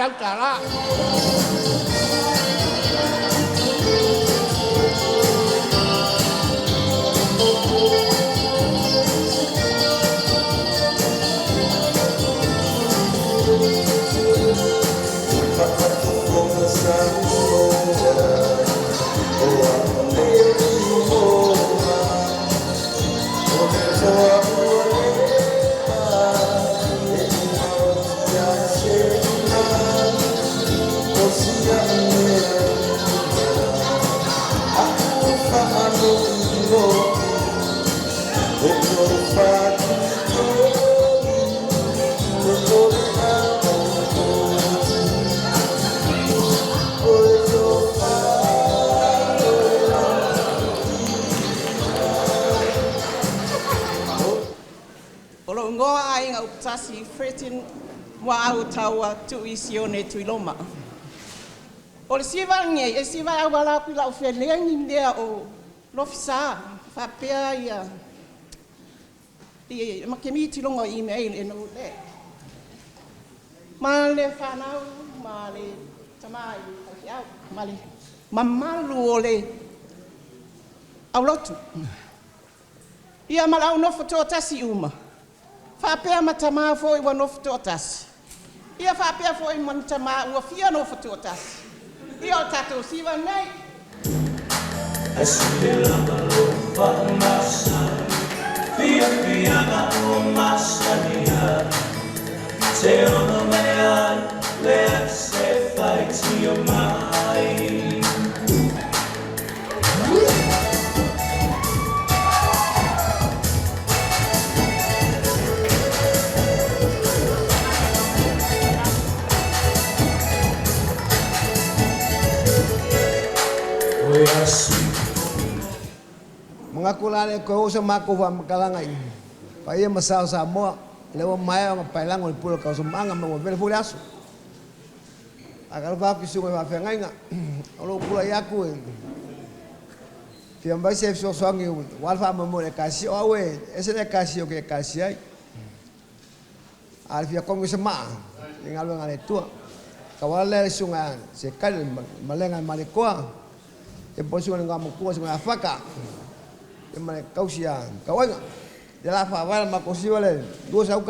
O lou igoa aiga Uputasi Fredin Muaau Taua Tu'i Sione Tuiloma. O le siva lenei e siva e auala atu i lau fealeni lea o Lofisa faapea ia i makemiti logo email e no le. Ma le whanau, ma le tamai, au, ma le mamalu o le aulotu. Ia ma lau nofo toatasi uma. Faapea ma tamā foi ua nofo toatasi. Ia faapea foi ma tamā ua fia nofo toatasi. Ia o tatou siva nei. Manatu la le toe oo sa matou faamatalaga i paia ma sa o Samoa, o lea ua maea ona paelago i le pule o le tausamaaga ma ua vele foi le aso. Faatalofa atu i susuga i faafeagaiga o lou tulai atu e fia mai se fesoasoani aua le faamoemoe i le Ekalesia. O au e ese le Ekalesia ou te Ekalesia ai, a o le fia togi o se maa i galuega a le Atua. Tauala lea i le susuga ia Sekali le Malega i Malietoa, ia po o le susuga i le Igoamatua le susuga ia Fata, ia ma le tausi ia Tauaiga. Ia la faavae le matou siva le $200.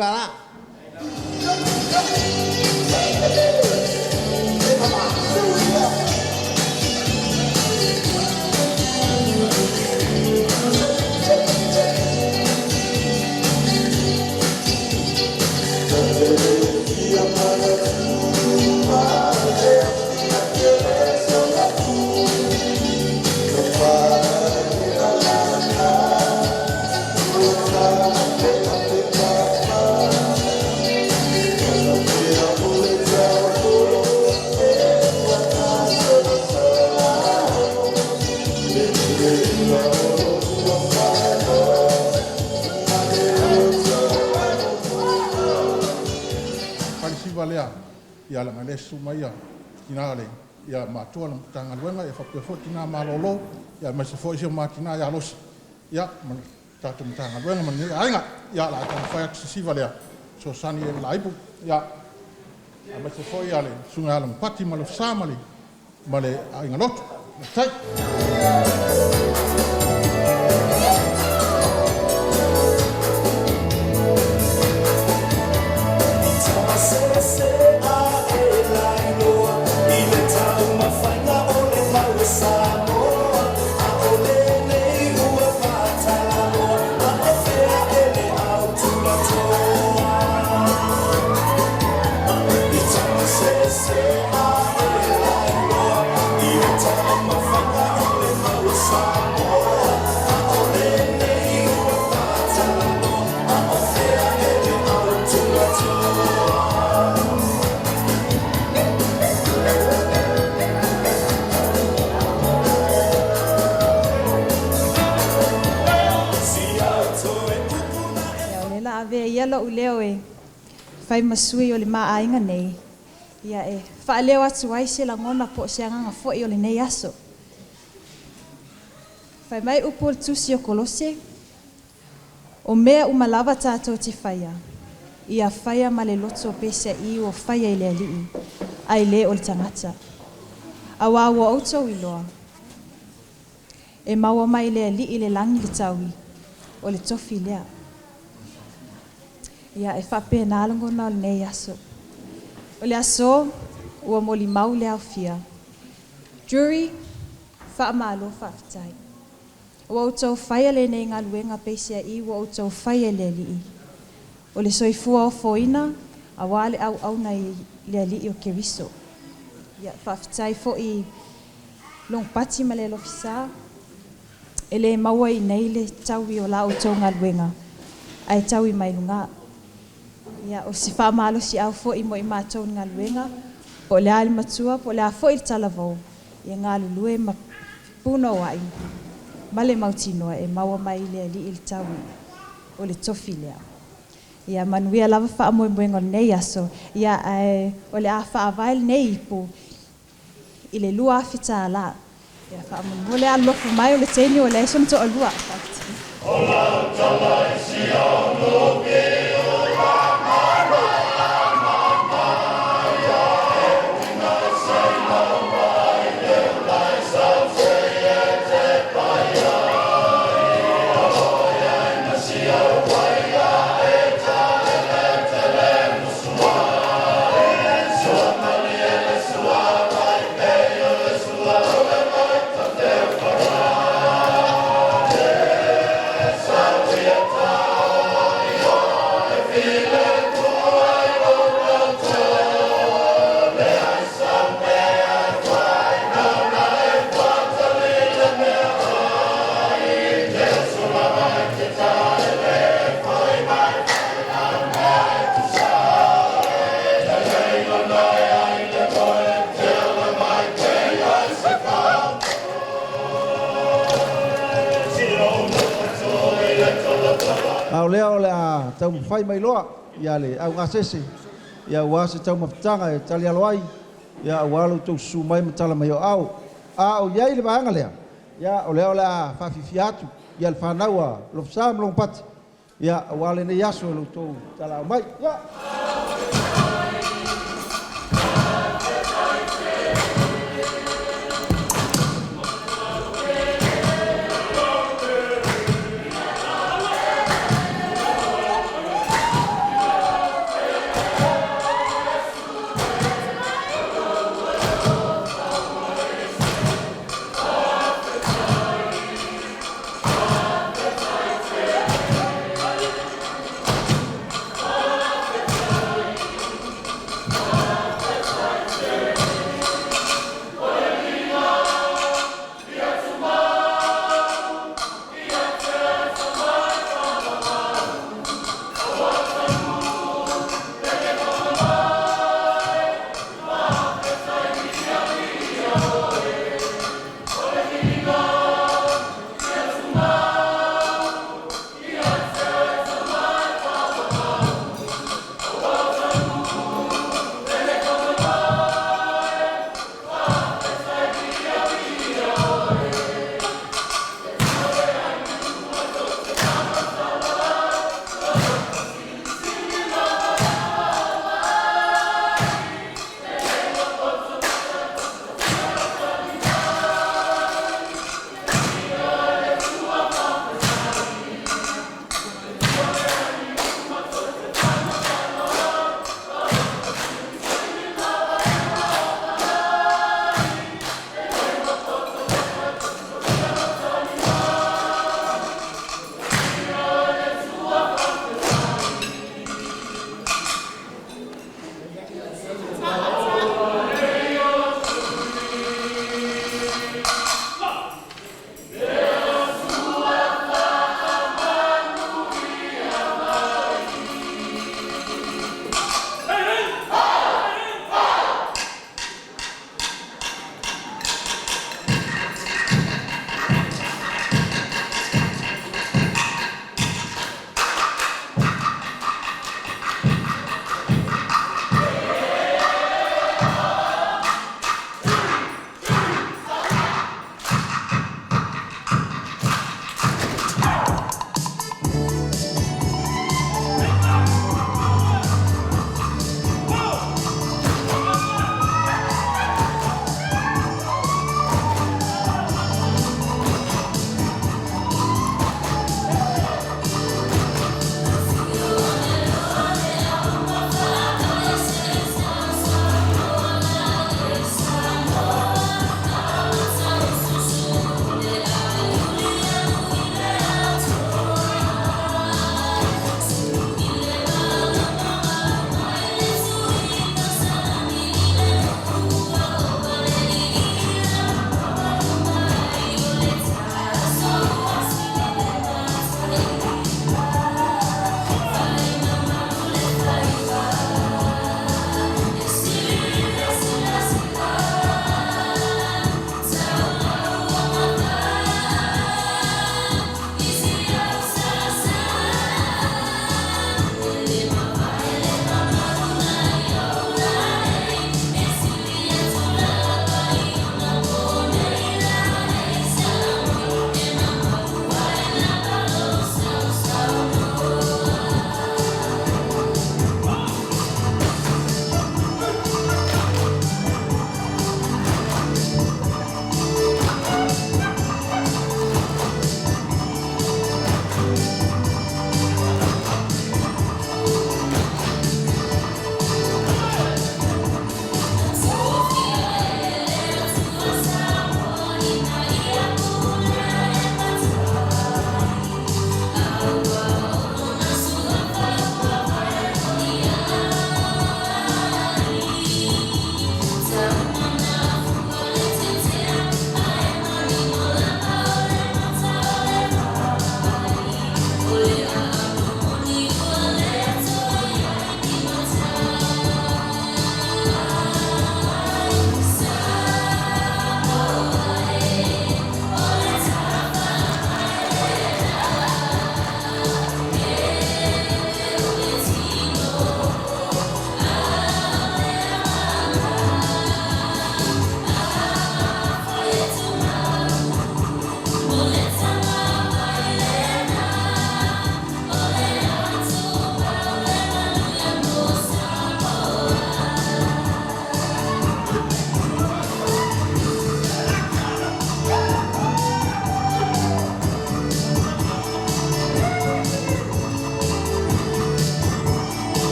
Falesiva lea ia laga lea susu mai ia tina le ia matua le Matagaluega ia faapea foi tina malolo ia aemaise foi si o ma tina ia Losi ia ma le tatou Matagaluega ma lenei aiga. Ia o le a taumafai atu se siva lea e fesoasoani i le la ipu. Ia aemaise foi le Susuga ia Logopati ma le Ofisa ma le aiga lotu. Faafetai. Ia o lea la avea ia lo'u leo e fai ma sui o le ma aiga nei, ia e faaleo atu ai se lagona po o se agaga foi o lenei aso. Fai mai upu o le tusi o Kolose, o mea uma lava tatou te faia, ia faia ma le loto pesea'i ua faia i le Alii, ae le o le tagata. Auā ua outou iloa, e maua mai le Alii i le lagi le taui, o le tofi lea. Ia e faapena lagona o lenei aso. O le aso ua molimau le aofia. Jury, faamalo faafetai. Ua outou faia lenei galuega peiseai ua outou faia i le Alii. O le soifua ofoina auā le auauna i le Alii o Keriso. Ia faafetai foi Logopati ma le Alofisa, e le maua i inei le taui o la outou galuega, ae taui mai lugā. Ia o se faamalosiau foi mo i matou i le galuega, po o le a le matua, po o le a foi le talavou, ia galulue ma punouai ma le mautinoa e maua mai i le Alii le taui o le tofi lea. Ia manuia lava faamoemoega o lenei aso, ia ae o le a faavae lenei ipu i le $2,000. Ia faamolemole alolofa mai o le taimi ua leai sona toalua. Faafetai. O lau tala i si au o lea o le a taumafai mai loa ia le augasese ia aua se taumafataga e talialo ai ia aua lo outou susu mai ma tala mai o aao. A o i ai le vaega lea, ia o lea o le a faafifia atu ia le fanau a Lofisa ma Logopati ia aua lenei aso i lo outou talaau mai. Ia.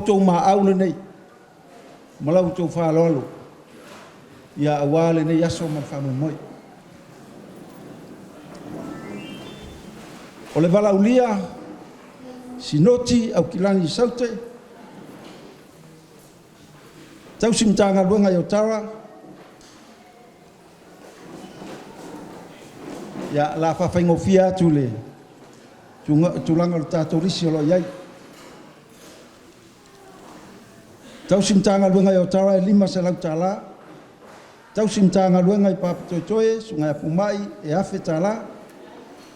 outou maau lenei ma la outou faaaloalo ia auā lenei aso ma le faamoemoe. O le valaaulia Sinoti Aukilani i Saute, tausi Matagaluega i Otara, ia la faafaigofie atu le tulaga o le tatou lisi o lo o i ai. Tausi Matagaluega i Otara e $500. Tausi Matagaluega i Papatoetoe, Susuga ia Fumai e $1,000.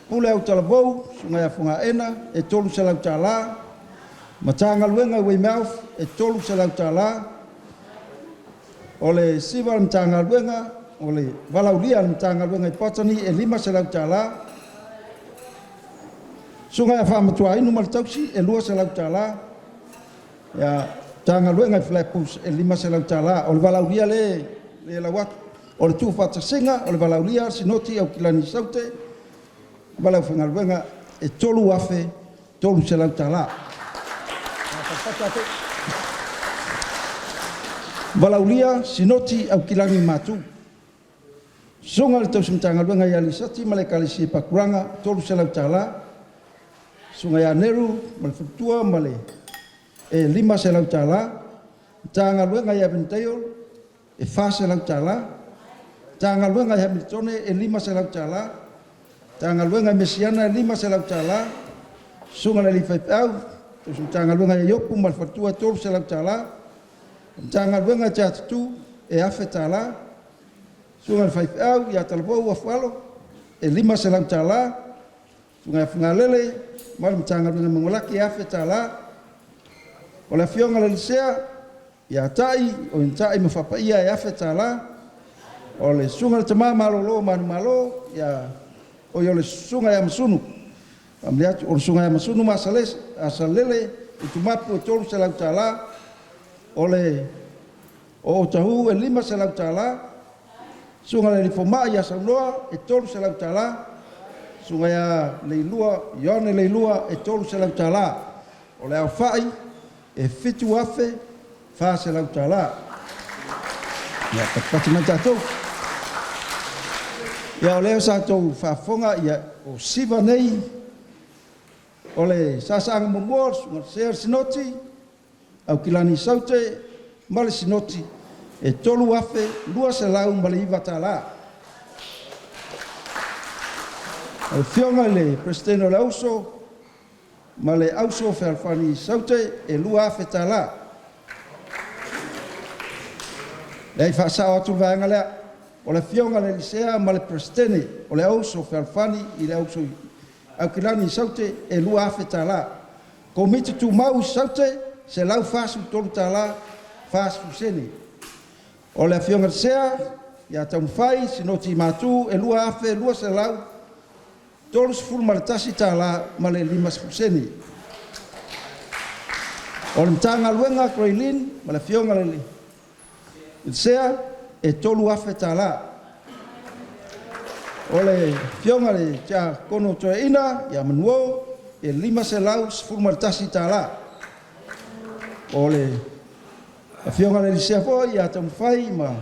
Pule Autalavou, Susuga ia Fogaena e $300. Matagaluega i Weymouth e $300. O le siva o le Matagaluega, o le valaaulia a le Matagaluega i Botany e $500. Susuga ia Faamatuainu ma le tausi e $200. Ia Matagaluega i Flatbush e $500. O le valaaulia le lau atu. O le tuufaatasiga o le valaaulia Sinoti Aukilani Saute ma le aufaigaluega e $3,300. Valaaulia Sinoti Aukilani Matu. Susuga i le tausi Matagaluega ia Lisati ma le Ekalesia i Pakuranga $300. Susuga ia Neru ma le faletua ma le e $500. Matagaluega i Avondale e $400. Matagaluega i Hamiltone e $500. Matagaluega i Mesiana e $500. Susuga i le alii faifeau, tausi Matagaluega ia Iopu ma le faletua e $300. Matagaluega i Te Atatu e $1,000. Susuga i le faifeau ia Talavou Afualo e $500. Susuga ia Fugalele ma le Matagaluega i Manulaki e $1,000. O le afioga i le Lisea ia Tai o Ina ma Faapaia e $1,000. O le susuga i le Tama Malolo Manumalo ia o le susuga ia Masunu. Faamalie atu o le susuga ia Masunu ma Asalele Utumapu e $300. O le Otahu e $500. Susuga i le alii fomai ia Saunoa e $300. Susuga ia Leilua Ioane Leilua e $300. O le aofai e $7,400. Ia patipati mai tatou. Ia o lea sa outou faafofoga ia o siva nei o le sasaaga muamua o le susuga Sea Sinoti Aukilani Saute ma le Sinoti e $3,209. O le afioga i le Peresetene o le Auso ma le Auso Fealofani Saute e $2,000. Leai, faasao atu le vaega lea. O le afioga i le Lisea ma le Peresetene o le Auso Fealofani i le Auso Aukilani Saute e $2,000. Komiti Tumau i Saute $143 40 sene. O le afioga i le Sea ia Taumafai Sinoti Matu e $2,231 ma le 50 sene. O le Matagaluega Grey Lynn ma le afioga i le Sea e $3,000. O le afioga i le Tiakono Toeaina ia Manuo e $511. O le afioga i le Lisea foi ia Taumafai ma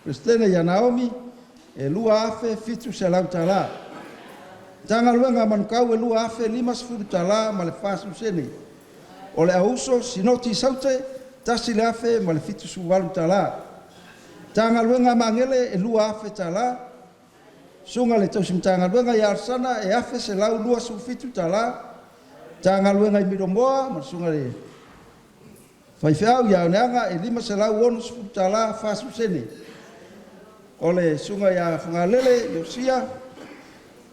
Peresetene ia Naomi e $2,700. Matagaluega a Manukau e $2,050 ma le 40 sene. O le Auso Sinoti Saute $1,078. Matagaluega a Magele e $2,000. Susuga i le tausi Matagaluega ia Alesana e $1,127. Matagaluega i Milomoa ma le susuga i le faifeau ia Oneaga e $560 40 sene. O le susuga ia Fugalele Iosia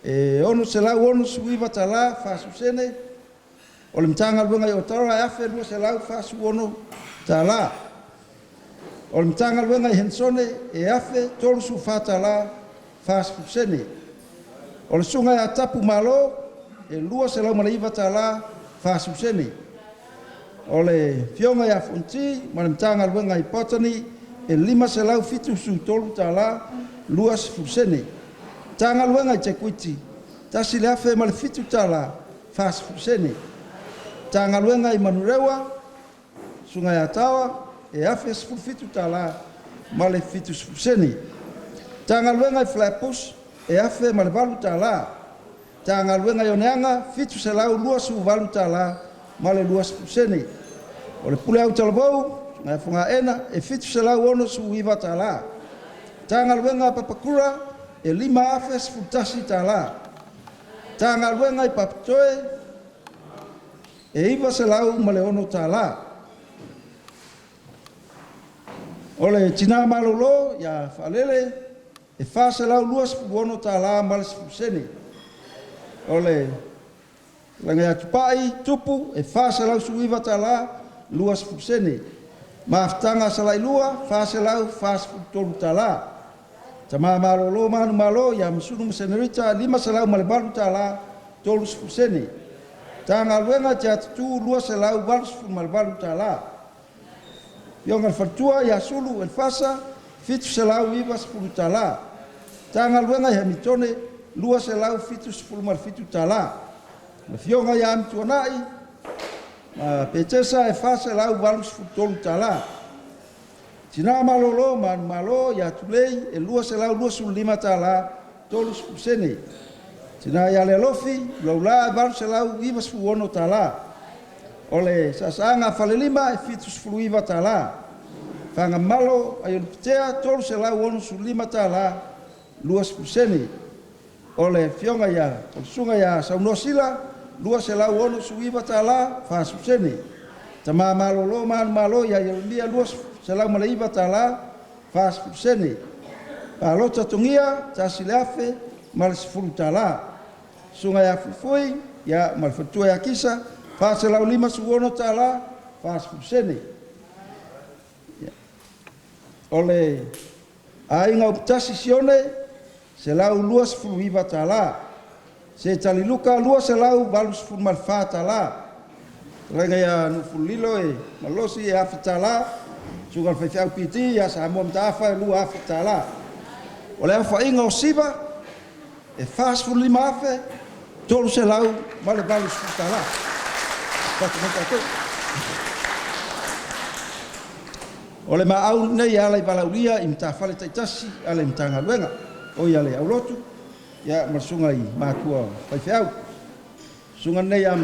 e $669 40 sene. O le Matagaluega i Otara e $1,246. O le Matagaluega i Hensone e $1,034 40 sene. O le susuga ia Tapu Malo e $209 40 sene. O le afioga ia Fonti ma le Matagaluega i Botany e $573 20 sene. Matagaluega i Tekuiti $1,007 40 sene. Matagaluega i Manurewa Susuga ia Taoa e $1,017 ma le 70 sene. Matagaluega i Flatbush e $1,008. Matagaluega i Oneaga $728 ma le 20 sene. O le Pule Autalavou, Susuga ia Fogaena e $769. Matagaluega a Papakura e $5,011. Matagaluega i Papatoe e $906. O le Tina Malolo ia Faalele e $426 ma le 10 sene. O le Talaga ia Tupai Tupu e $419 20 sene. Mafutaga a Salailua $443. Tama Malolo Manumalo ia Masunu ma Senerita $508 30 sene. Matagaluega Te Atatu $288. Afioga i le Faletua ia Sulu Elefasa $790. Matagaluega i Hamitone $277. Le Afioga ia Amituanai ma Petesa e $483. Tina Malolo Manumalo ia Tulei e $225 30 sene. Tina ia Lealofi Laula e $896. O le Saasaga a Falelima e $79. Fagamalo Aiolupotea $365 20 sene. O le Afioga ia o le Susuga ia Saunoa Sila $269 40 sene. Tama Malolo Manumalo ia Ieremia $209 40 sene. Palota Togia $1,010. Susuga ia Fuifui ia ma le Faletua ia Kisa $456 40 sene. O le Aiga Uputasi Sione $129. Se Taliluka $284. Talaga ia Nufulilo e Malosi e $1,000. Susuga i le Faifeau PT ia Samoa Mataafa e $2,000. O le aofaiga o Siva e $45,380. Fatu mai tatou. O le maau lenei e ala i valaaulia i matafale taitasi a le Matagaluega, o ia le aulotu ia ma le susuga i matua faifeau. Susuga lenei ia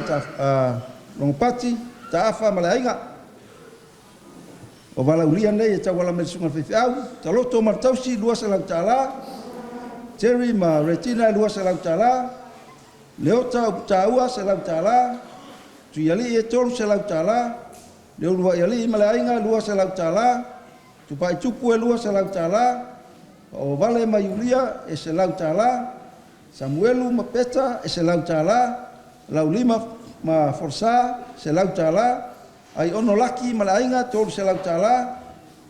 Logopati, Taafa ma le aiga. O valaaulia nei e tauala mai i le susuga i le faifeau, Taloto ma le tausi $200, Jerry ma Retina $200, Leota Uputaua $100, Tuialii e $300, Leuluaialii ma le aiga $200, Tupaitupu e $200, Paovale ma Iulia e $100, Samuelu ma Peta e $100, Laulima ma Forsa $100, Aiono Laki ma le aiga $300,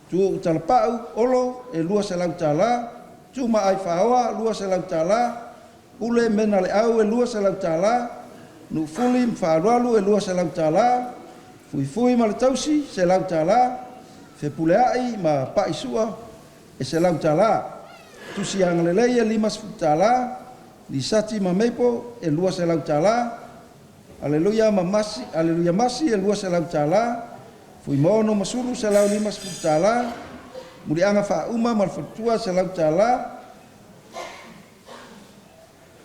Tuuu Talapau Olo e $200, Tuma Ai Whaoa $200, Pule Mena Le Au e $200, Nuufuli ma Faalualu e $200, Fuifui ma le Tausi $100, Fepuleai ma Paisua e $100, Tusi Agalelei e $50, Lisati ma Maple e $200, Aleluia ma Masi, Aleluia Masi e $200, Fuimaono ma Sulu $150, Muliaga Faauma ma le Faletua $100,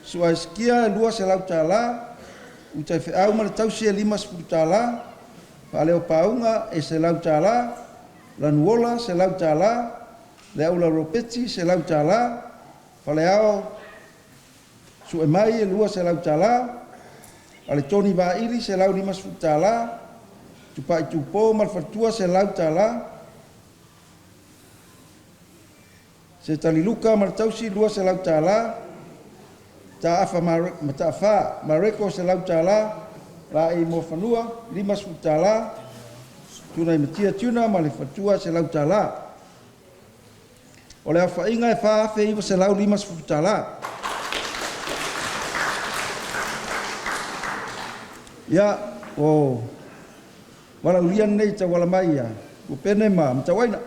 Suaisikia e $200, Utaifeau ma le Tausi e $50, Faaleopauga e $100, Lanuola $100, Leaula Ropeti $100, Faleao Suemai e $200, Aletoni Vaili $150, Tupai Tupo ma le Faletua $100, Se Taliluka ma le Tausi $200, Taafa Mataafa Mareko $100, Laei Moafanua $50, Tunai Matia Tuna ma le Faletua $100. O le aofaiga e $4,950. Ia, o valaaulia lenei e tauala mai ia Upene ma Matauaina.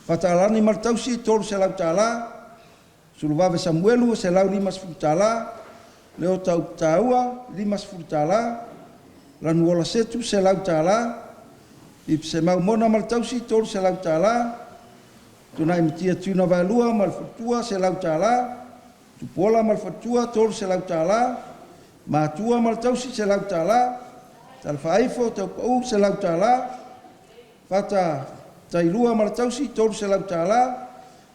Fatalani ma le Tausi $300, Suluvave Samuelu $150, Leota Uputaua $50, Lanuola Setu $100, Ipisemau Mona ma le tausi $300. Tunai Matia Tuna Vaelua ma le faletua $100. Tupuola ma le faletua $300. Matua ma le tausi $100. Talafaaifo Taupau $100. Fata Tailua ma le tausi $300.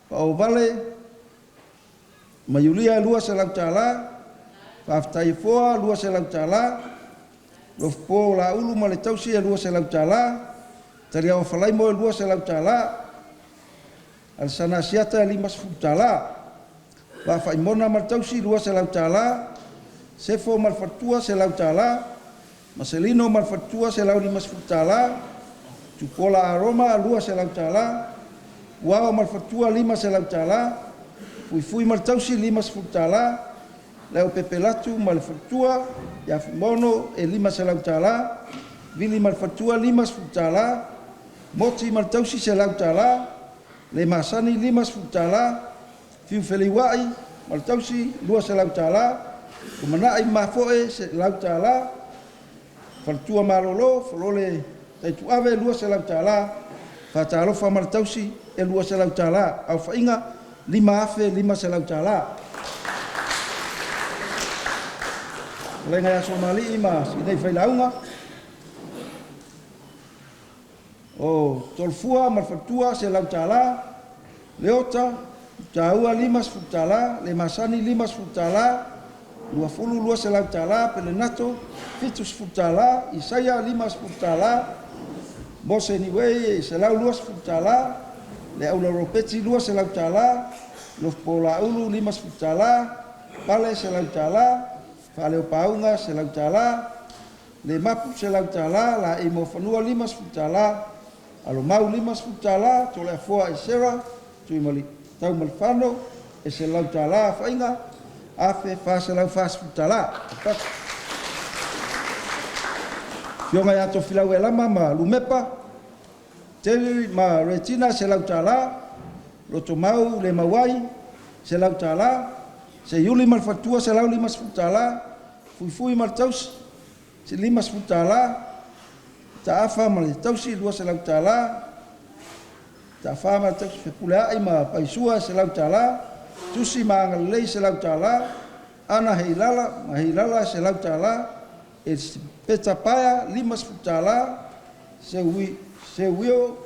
Paovale ma Iulia $200. Faafetaiafoa $200. Lofopo Laulu ma le tausi $200. Taliaoa Falaimo $200. Alesana Asiata $50. Vaafaimona ma le tausi $200. Sefo ma le faletua $100. Maselino ma le faletua $150. Tupuola Aroma $200. Uawa ma le faletua $500. Fuifui ma le tausi $50. Leo Pepelatu ma le faletua ia Fuimono e $500. Vili ma le faletua $50. Moti ma le tausi $100. Le Masani $50. Fiu Feleiwa'i ma le tausi $200. Umanai Mafoe $100. Faletua Malolo Folole Taituave $200. Fatalofa ma le tausi e $200. Aofaiga $5,500. Lenga ia Somalii ma sinei failauga. O Tolofua ma le faletua $100. Leota Taua $50. Le Masani $50. Luafulu $200. Pelenato $70. Isaia $50. Mose Niwei $120. Le Aula Ropeti $200. Lofopo Laulu $50. Pale $100. Faaleo Pauga $100. Le Mapu $100. La Imo Fanua $50. Alomau $50. Toleafoa e Sera Tuimali Taumalefano e $100. Faiga $1,440. Fioga ia Tofilau e Lama ma Lumepa Terry ma Retina $100. Lotomau Le Mauai $100. Seiuli ma le faletua $150. Fuifui ma le tausi $50. Taafa ma le tausi $200. Taafa ma le tausi Fepuleai ma Paisua $100. Tusi ma Agalelei $100. Ana Heilala ma Heilala $100. Elisapeta Paea $50. Seuio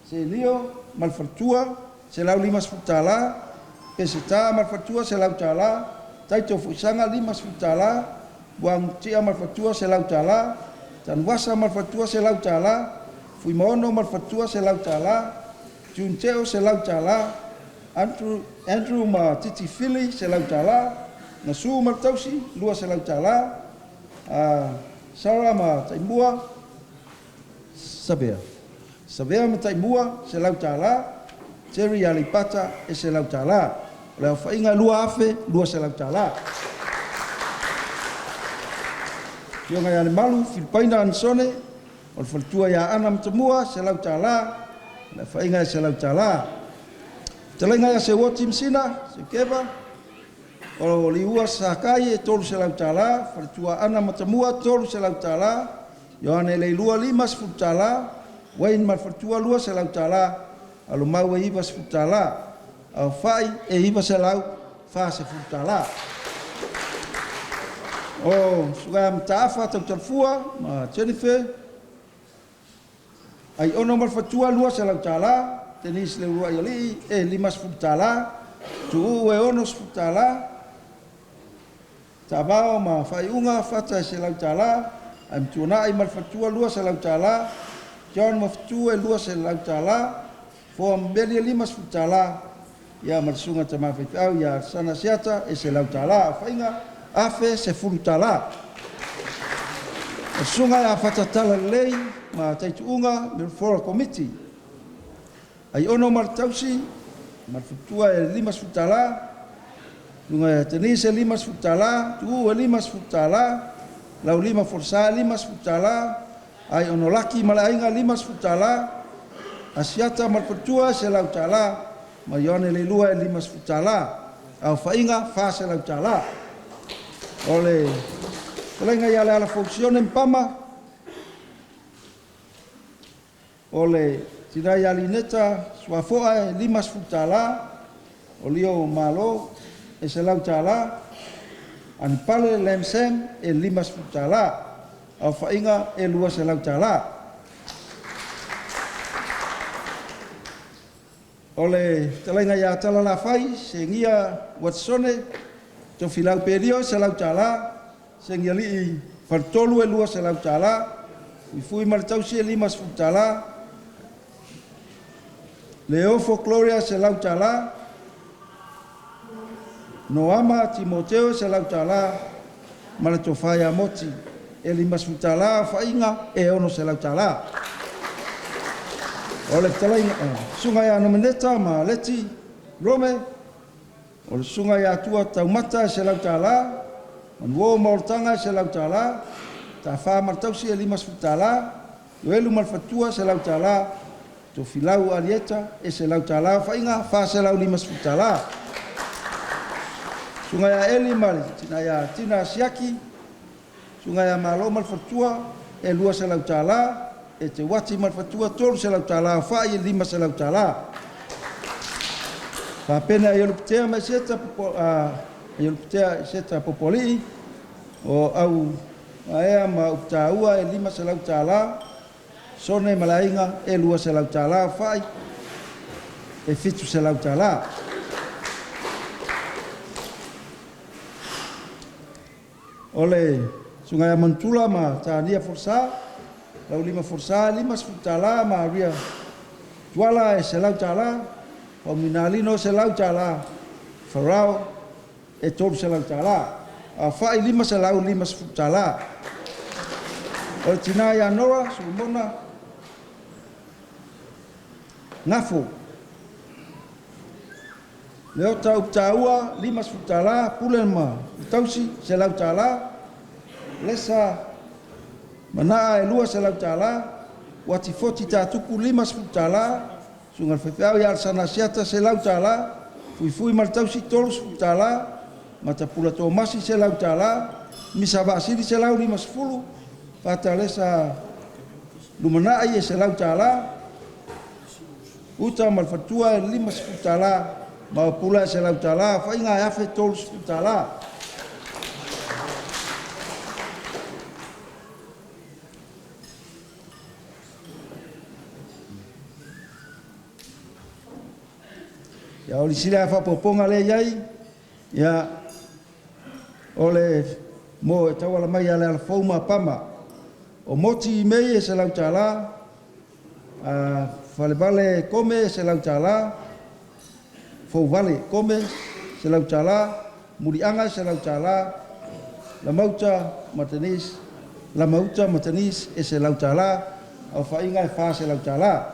Selio ma le faletua $150. Peseta ma le faletua $100. Taito Fuisaga $50. Buagutia ma le faletua $100. Tanuasa ma le faletua $100. Fuimaono ma le faletua $100. Junteo $100. Andrew ma Titi Fili $100. Nasu ma le tausi $200. Sara ma Taimua Savea. Savea ma Taimua $100. Jerry Alipata e $100. O le aofaiga $2,200. Fioga ia le Malu Filipaina Anisone o le faletua ia Ana Matamua $100. O le aofaiga e $100. Fetalaiga ia Seuoti Masina Seukeva o Liua Sakai e $300. Faletua Ana Matamua $300. Ioane Leilua $50. Wayne ma le faletua $200. Alomau e $90. Aofai e $940. O Suga Mataafa Tautalafua ma Jennifer Ai ono ma le faletua $200. Denise Leuluai Alii e $50. Tuuu e $60. Tavao ma Faaiuga Fata e $100. Ai Matuanai ma le faletua $200. John Mafitu e $200. Foa Meli e $50. Ia ma le susuga Tamafaifeau ia Sana Siata e $100. Aofaiga $1,010. O susuga ia Fatatala Lelei ma Taituuga Welfare Committee. Ai ono ma le tausi ma le faletua e $50. Luga ia Tenise e $50. Tuu e $50. Laulima Forsa e $50. Ai ono laki ma le aiga $50. Asiata ma le faletua e $100. Ma Ioane Leilua e $50. Aofaiga $400. O le fetalaiga ia Leala Fousione Mpama. O le tina ia Lineta Suafoa e $50. O Lio Malo e $100. Anipale Lamsam e $50. Aofaiga e $200. O le fetalaiga ia Talalafai, Segia Watsone, Tofilau Pelio e $100. Segialii Faletolu e $200. Fuifui ma le Tausi e $50. Leofo Gloria $100. Noama Timoteo e $100. Ma le Tofa ia Moti e $50. Aofaiga e $600. O le fetalaiga susuga ia Nomeneta ma Leti Rome, o le susuga ia Tua Taumata e $100. Manuo ma Oletaga e $100. Tafa ma le Tausi e $50. Ioelu ma le Fatua e $100. Tofilau Alieta e $100. Aofaiga $450. Susuga ia Eli ma le tina ia Tina Siaki, susuga ia Malo ma le Fatua e $200. E te Uati ma le Fatua $300. Aofai e $500. Faapena i Oluputea ma Iseta i Iseta Popolii, o au aea ma uputaua e $500. Sone ma le aiga e $200. Aofai e $700. O le susuga ia Manutula ma Tania Forsa, Laulima Forsa e $50 ma Aria Tuala e $100. Pauminalino e $100. Farao e $300. Aofai $550. O le tina ia Nora Solomona Gafo. Leota uputaua $50. Pule ma le Tausi $100. Lesa Manaa e $200. Uati Foti Tatupu $50. Susuga le Faifeau ia Alesana Siata $100. Fuifui ma le Tausi $30. Matapula Tomasi $100. Misa Vaasili $150. Fatalesa Lumanai e $100. Uta ma le Fatua e $50. Maopula e $100. Aofaiga e $1,030. Ia o le sila faaopoopoga lea i ai, ia o le mo e tauala mai ia le Alafou ma Pama. O Moti i mei e $100, Falevale Kome e $100, Fouvale Kome $100, Muliaga e $100, Lamauta Matanis, Lamauta Matanis e $100, aofaiga e $400.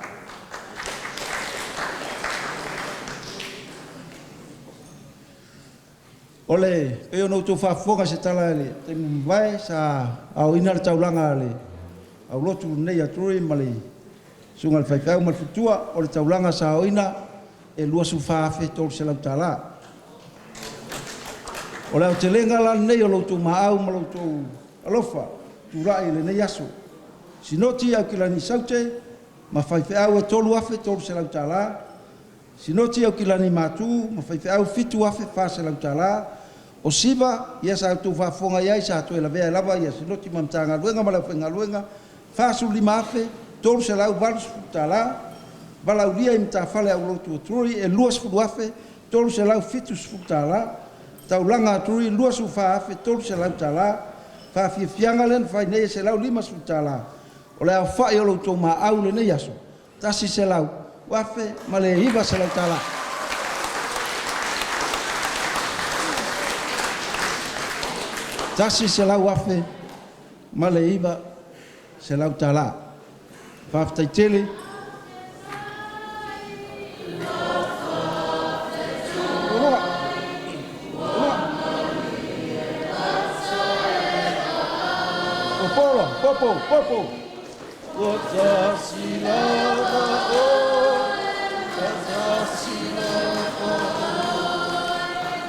O le pei ona outou faafofoga se tala i le taimi mavae sa aoina le taulaga a le aulotu lenei a Drury ma le susuga i le faifeau ma le faletua. O le taulaga sa aoina e $24,300. O le aotelega la lenei o lo outou maau ma lo outou alofa tulai i lenei aso. Sinoti Aukilani Saute ma faifeau e $3,300. Sinoti Aukilani Matu ma faifeau $7,400. O Siva, ia sa outou faafofoga i ai sa toe lavea ai lava ia Sinoti ma Matagaluega ma le aufaigaluega $45,380. Valaulia i Matafale Aulotu o Drury e $20,370. Taulaga a Drury $24,300. Faafiafiaga lea na fai nei e $150. O le aofai o lo outou maau lenei aso, $100,900. $100,900. Faafetai tele. Popolo, popo, popo. Ua tasi lava o, tasi lava o,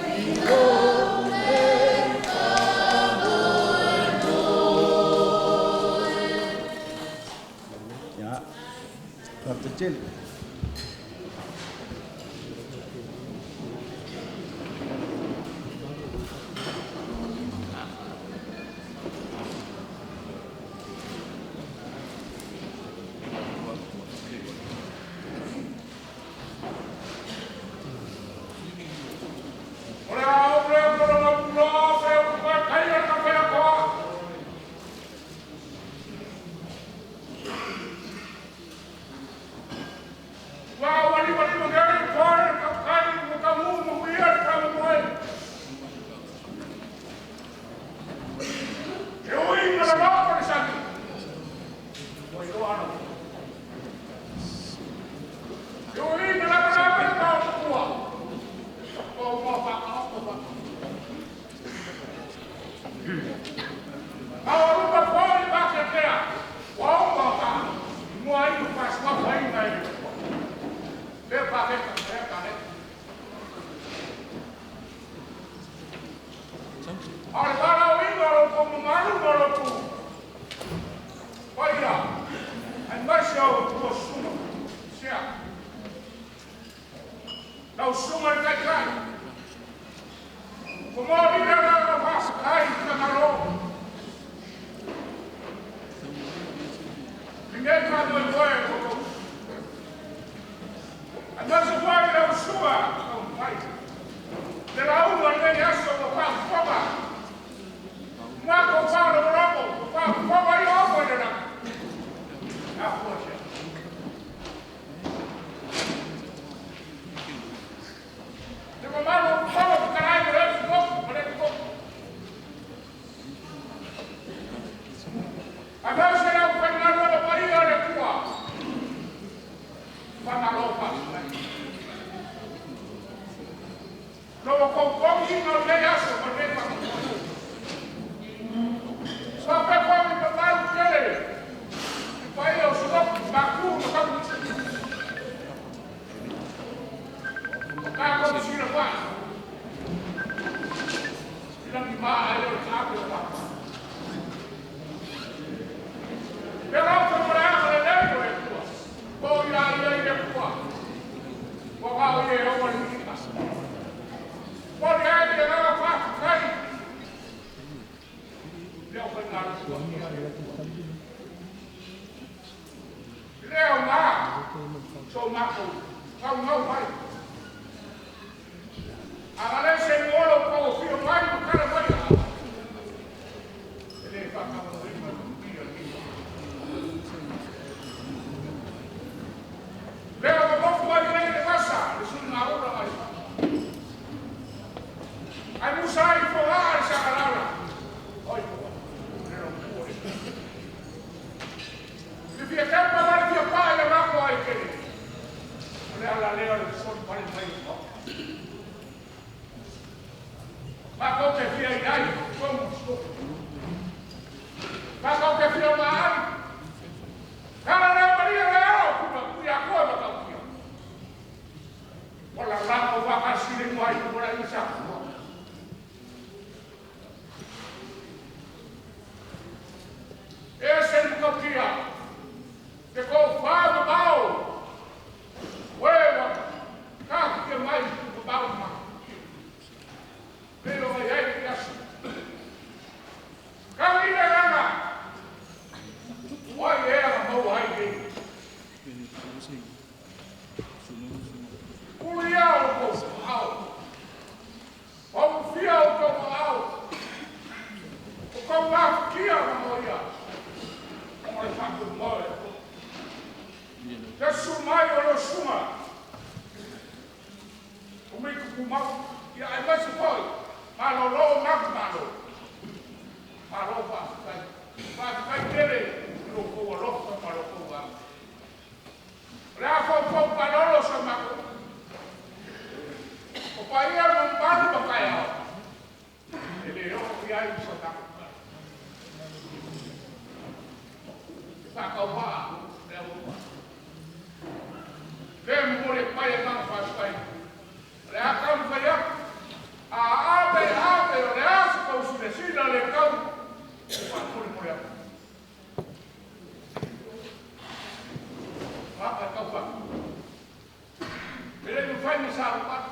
i lou e faamoemoe. Ia. Faafetai tele. fa. E le mafai na savavali.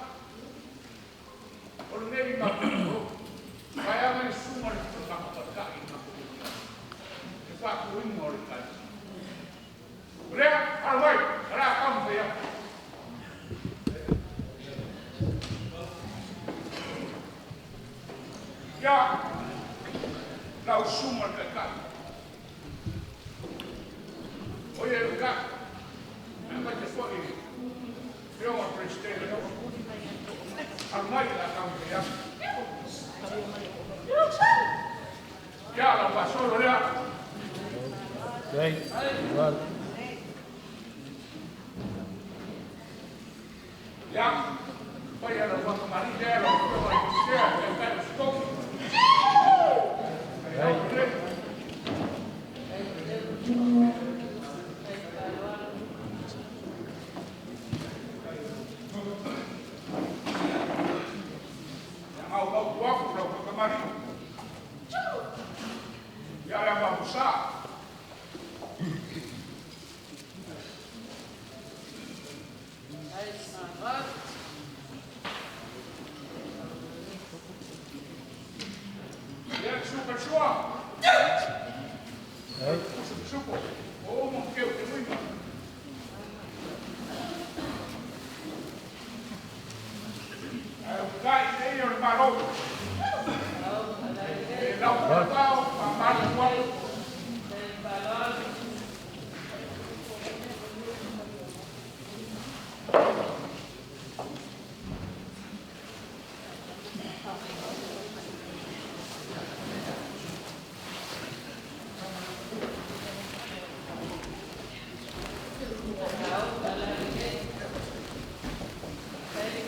O lenei matou vaeaga le susuga le tausaga i matou le faatuina o le Ekalesia. O lea, alo mai, o le a taumafai atu. Ia, lau susuga le Taitai. O ia le kai, aemaise foi le Afioga i le Peresetene. Alo mai o le a taumafai atu. Ia, lau faasolo lea. Ia, paia lau fakamali lea, lau Afioga i le Sea, Taitai o Sikoki. Ai au lelei. Ia maumautu atu lau fakamali. Ia le amamusa. Ia le suka sua. Usu suko. O mo keu te muima. Ai o kai nei o le malo. E lau pao, pa malu atu.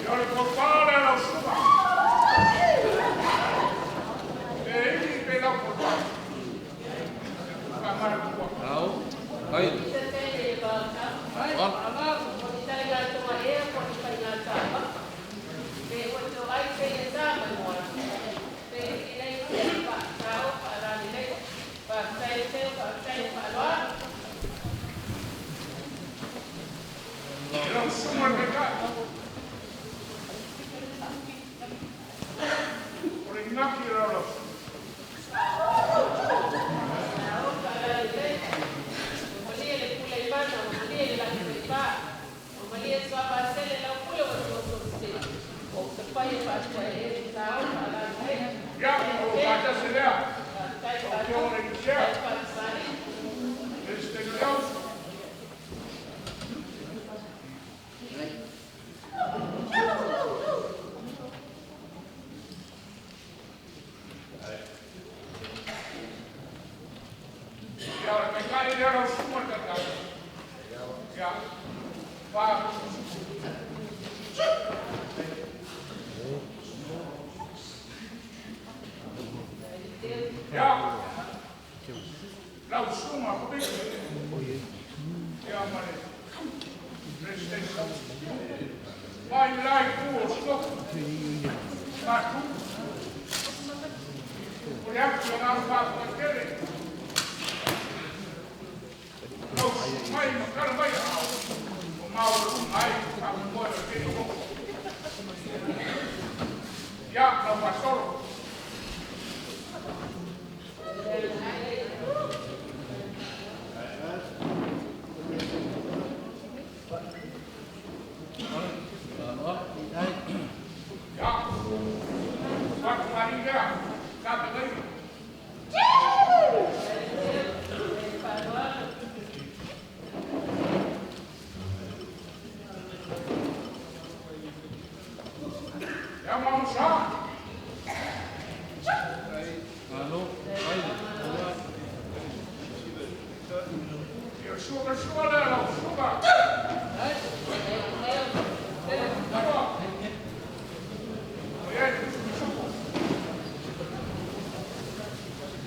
Ia o le topale lau suka. E ili pe lau topale. Ka malu atu. E lau suka le kai. O le ngaki lau lau suka. Ia, o faatasi lea. O Afioga i le Sea. Peresetene o le Auso. Ia, o le taitai lea lau susuga le taitai. Ia, fa. Ia, lau susuga Komiti. Ia, ma le Presidente. Mai lai ku o sikoku. Matu. O le atu le ngā whāwhakatele. Lau mai ma kala mai au. O mau ai ka moe o te o. Ia, lau fasolo. Ia, whakamari lea, ka te nei. Ia, mamusa. Ia, suka suka lea lau suka. O ia, suko.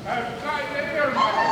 Ai, kai nei o le malo.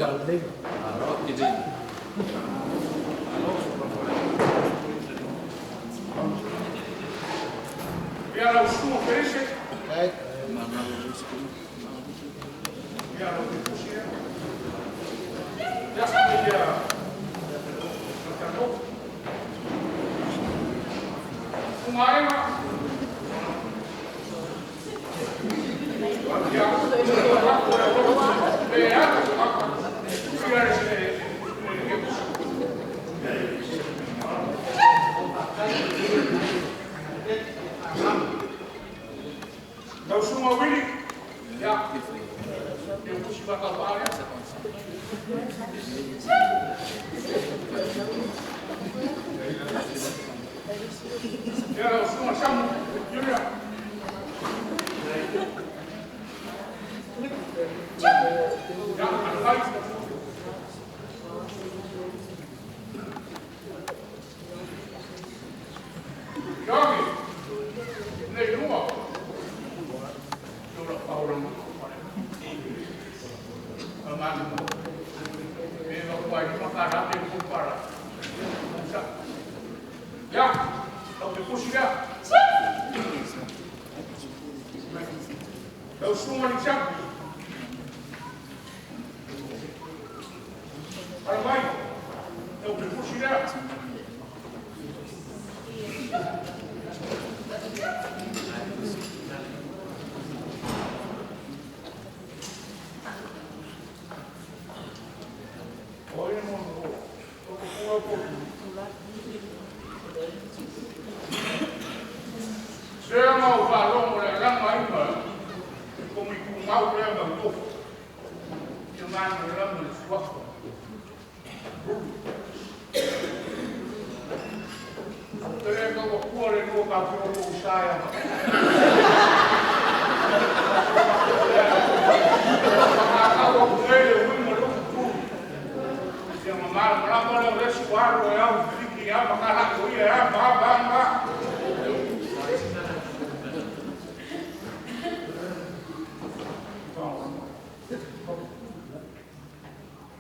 Ia lau susuga Felise. Ia lau Tepusi lea. Ia, ia Matano. Sugaega. Ia, le atu, ia le Lau susuga Wili, ia, e pusi whakapā lea. Ia lau susuga Samu, Julia. Ia, alafai. Iogi, nei lua. Ya, lau te pusi lea. Lau susuga Lisiapu. Ala mai, lau te pusi lea. Sea mau wharongo le ranga ima, ko mi ku mau lea mau tofu. Ia mana le ranga le suafa. Te lea kaua kua le lua ka whio ko usaia. Whakakaua ku le uima le uku tu. Ia mamara marama leo le suaro e au whiki a makarako ia a ma ma ma.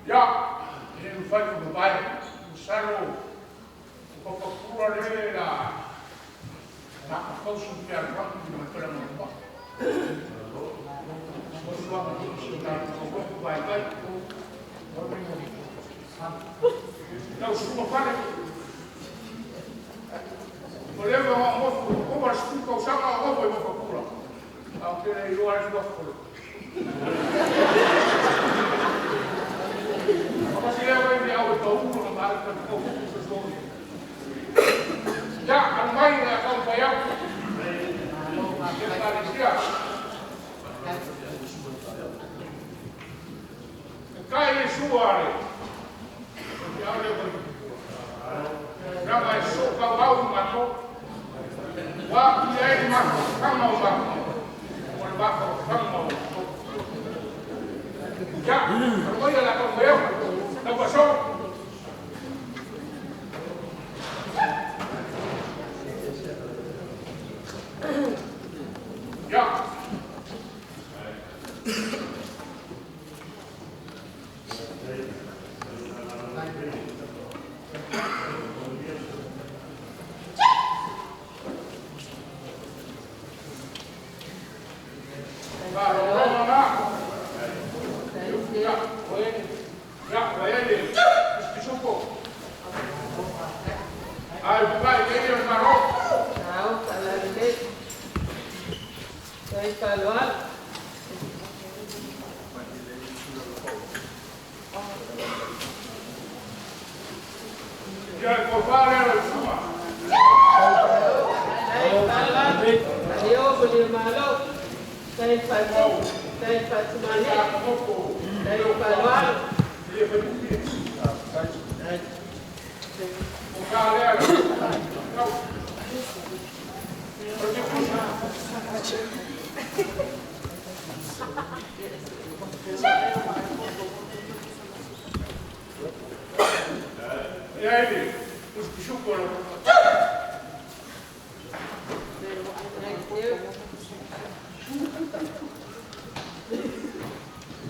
Ia, e le mawhai ko mapai, usaro, o papakura le la makakausu pia rangi ni matala mapa. O sua matusi o tātou koko vai vai. Lau susuga fale. O leva o mofu, o mara susuga o sanga o opo i mapakura. Au tēnei i roa le suafo. Kasi lea wai mea au e tauru na maari ka kau kuku sa sori. Ia, anu mai le akau pai au. Ia kālesia. E kai e sua ale. Ia au lea wai. Ranga e so kau au mato. Wā kia e mako, kama o mako. O le mako, kama o mako. Ia, anu mai le akau pai au. Lau paso. Ya.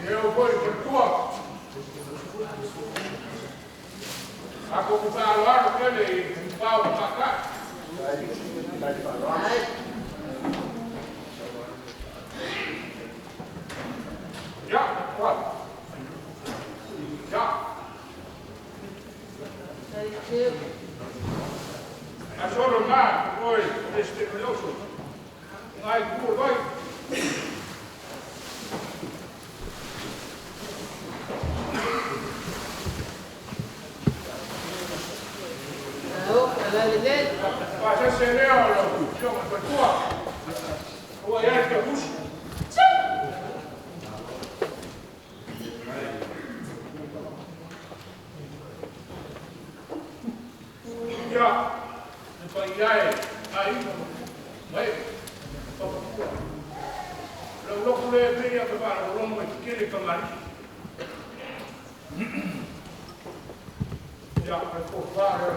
Eu vou por tua. Ako ku whaaloaro kele i pao maka. Ya, kwa. Ya. Asolo ma, oi, este veloso. Ngai ku vai. Pasa se leo lo yo me tua. O ya que bus. Ya. Pa ya ai mai pa pa. Lo lo le pe ya pa lo mo ke le kamari. Ya pa ko fa lo.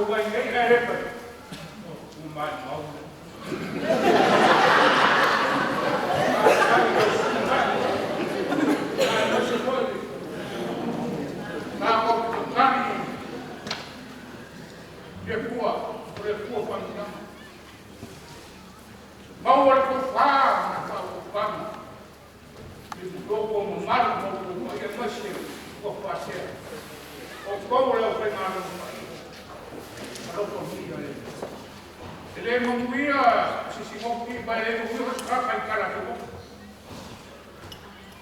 Tatou ai nei ae le fai. O mai mau. Maua le tofa ma faautautaga i loko mamalu ma outou paia aemaise ua faasea outou o le aufaigaluega paia alofagia e e lē manuia se sigoki ma e lē manuia foi se tagata i kala sigoki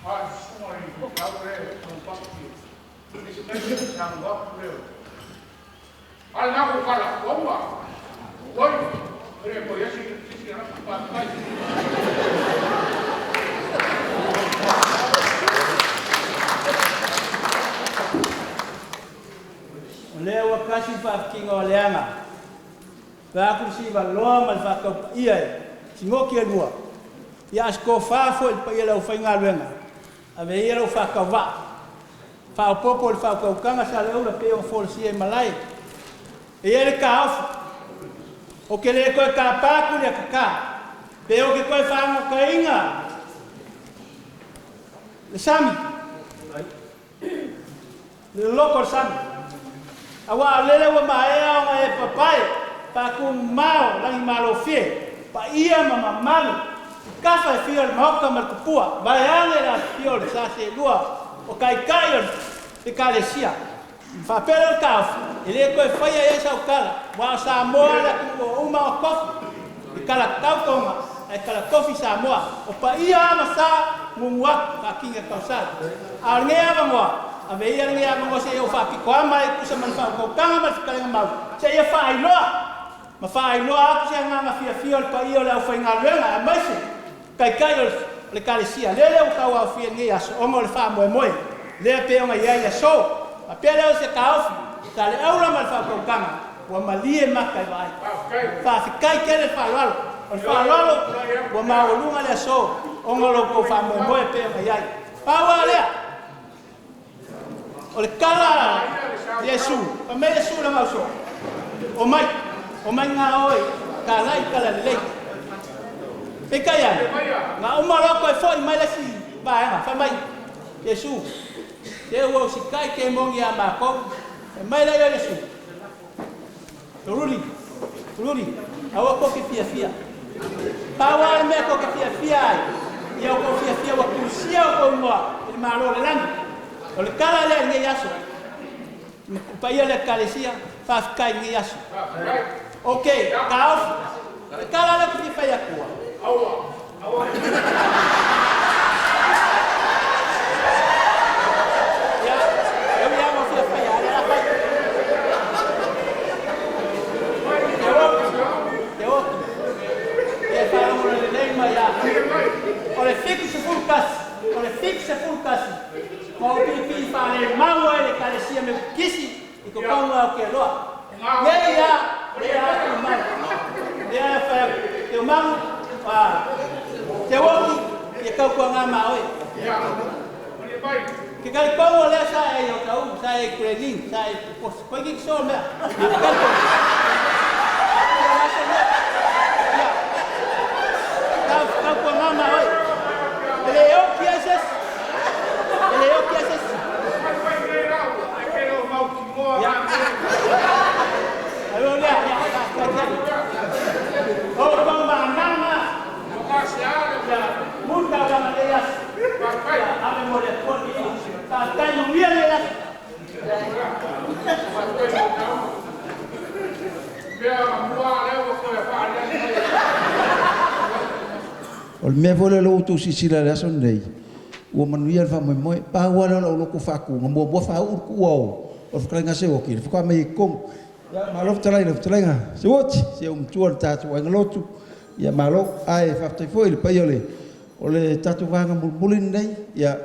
a susuga i lau le lopati e se taimi saunoa atu lea a lena kou kala ua oi e le koe esi sisi agata faafetai. O lea ua kasi le faafitiga o aleaga, vaeatu le sivaloa ma le faataupaia e sigoki e lua, ia a se tofa foi i le paia o le aufaigaluega, ave ia lou faatauvaa, faaopoopo i le faautautaga Saleaula pei ona folasia i malae. E i ai le taofi, ou te le toe tapa atu le akata, pe ou te toe faagotaina le sami, le loloto o le sami. Aua o lele ua maea ona e papae faatumao lagimalofie, paia ma mamalu i tafa e fia o le Maota ma le Tupua, vaeane le afifio o le sa seelua o Taitai o le Ekalesia. Faapea lea o le taofi, e le toe faia i ai sau tala, aua o Samoa le atunuu ua uma ona tofi, e talatau Toga ae talatofi Samoa. O paia lava ma sa gugu atu faatini e tausala. A o lenei avanoa, ave ia lenei avanoa seia ou faapitoama ai tusa ma le faautautaga ma le fetalaiga mau, seia faailoa ma faailoa atu se agaga fiafia o le paia o le aufaigaluega aemaise Taitai o le Ekalesia, lele ua tauaofia i lenei aso ona o le faamoemoe lea pei ona i ai i aso. Faapea lea o se taofi sa le aula ma le faautautaga ua malie mata e vaai. Faafetai tele le faaaloalo. O le faaaloalo ua maualuga le aso ona o lo outou faamoemoe pei ona i ai. Pau lava lea o le tala a Iesu, fai mai Iesu i lana uso, Omai, omai ngā oe, talai tala lelei. Peitai ane, na uma loa toe fo'i mai le isi vaega, fai mai Iesu, Se ua usitai ke moni iā mākou. Fai mai lea ia Iesu, Ruri, Ruri, aua kou te fiafia. Pau lava le mea kou te fiafia ai, ia outou fiafia ua tusia outou igoa i le Malo o le lagi. O le tala lea i lenei aso. Le paia o le Ekalesia, faafetai i lenei aso. Ok, taofi. O le tala lea ou te fia fai atua. Ia, e ui lava ua fia faia, a o lea o le a fai. Te oki, te oki. Ia e faalogologo lelei mai a. O le 71, o le 71, ma ou piipii faalemau ai le Ekalesia Mekukisi i totonu o Aotearoa. Nei a, lea a te mai. Lea e fai atu, te omagu, a, te oki, ia tautuaga ma oe. Ke talitonu o lea sa e ai o tau, sa e ai training, sa e ai koe ki so mea. A te talitonu. Ia la se mea. Ia. Tau, tautuaga ma oe. E le oki ai se isi. E le oki ai se isi. Ia. Ai o lea, ia, faafetai tele. O outou manana. Ia, muta o lana nei aso. Ia, ave mo le Atua le viiga. Faafetai manuia lenei aso. O le mea foi lea o lea ua outou silasila i le aso lenei, ua manuia le faamoemoe. Pau lava lea o lau loto faatu, na muamua faauu le tuua o le fetalaiga Seuati, faatoa aumai ai i totonu. Ia, malo fetalai i lau fetalaiga Seuati, si ou matua i le tatou aiga lotu. Ia malo. Ae faafetai foi i le paia o le o le tatou vaega mulimuli lenei. Ia,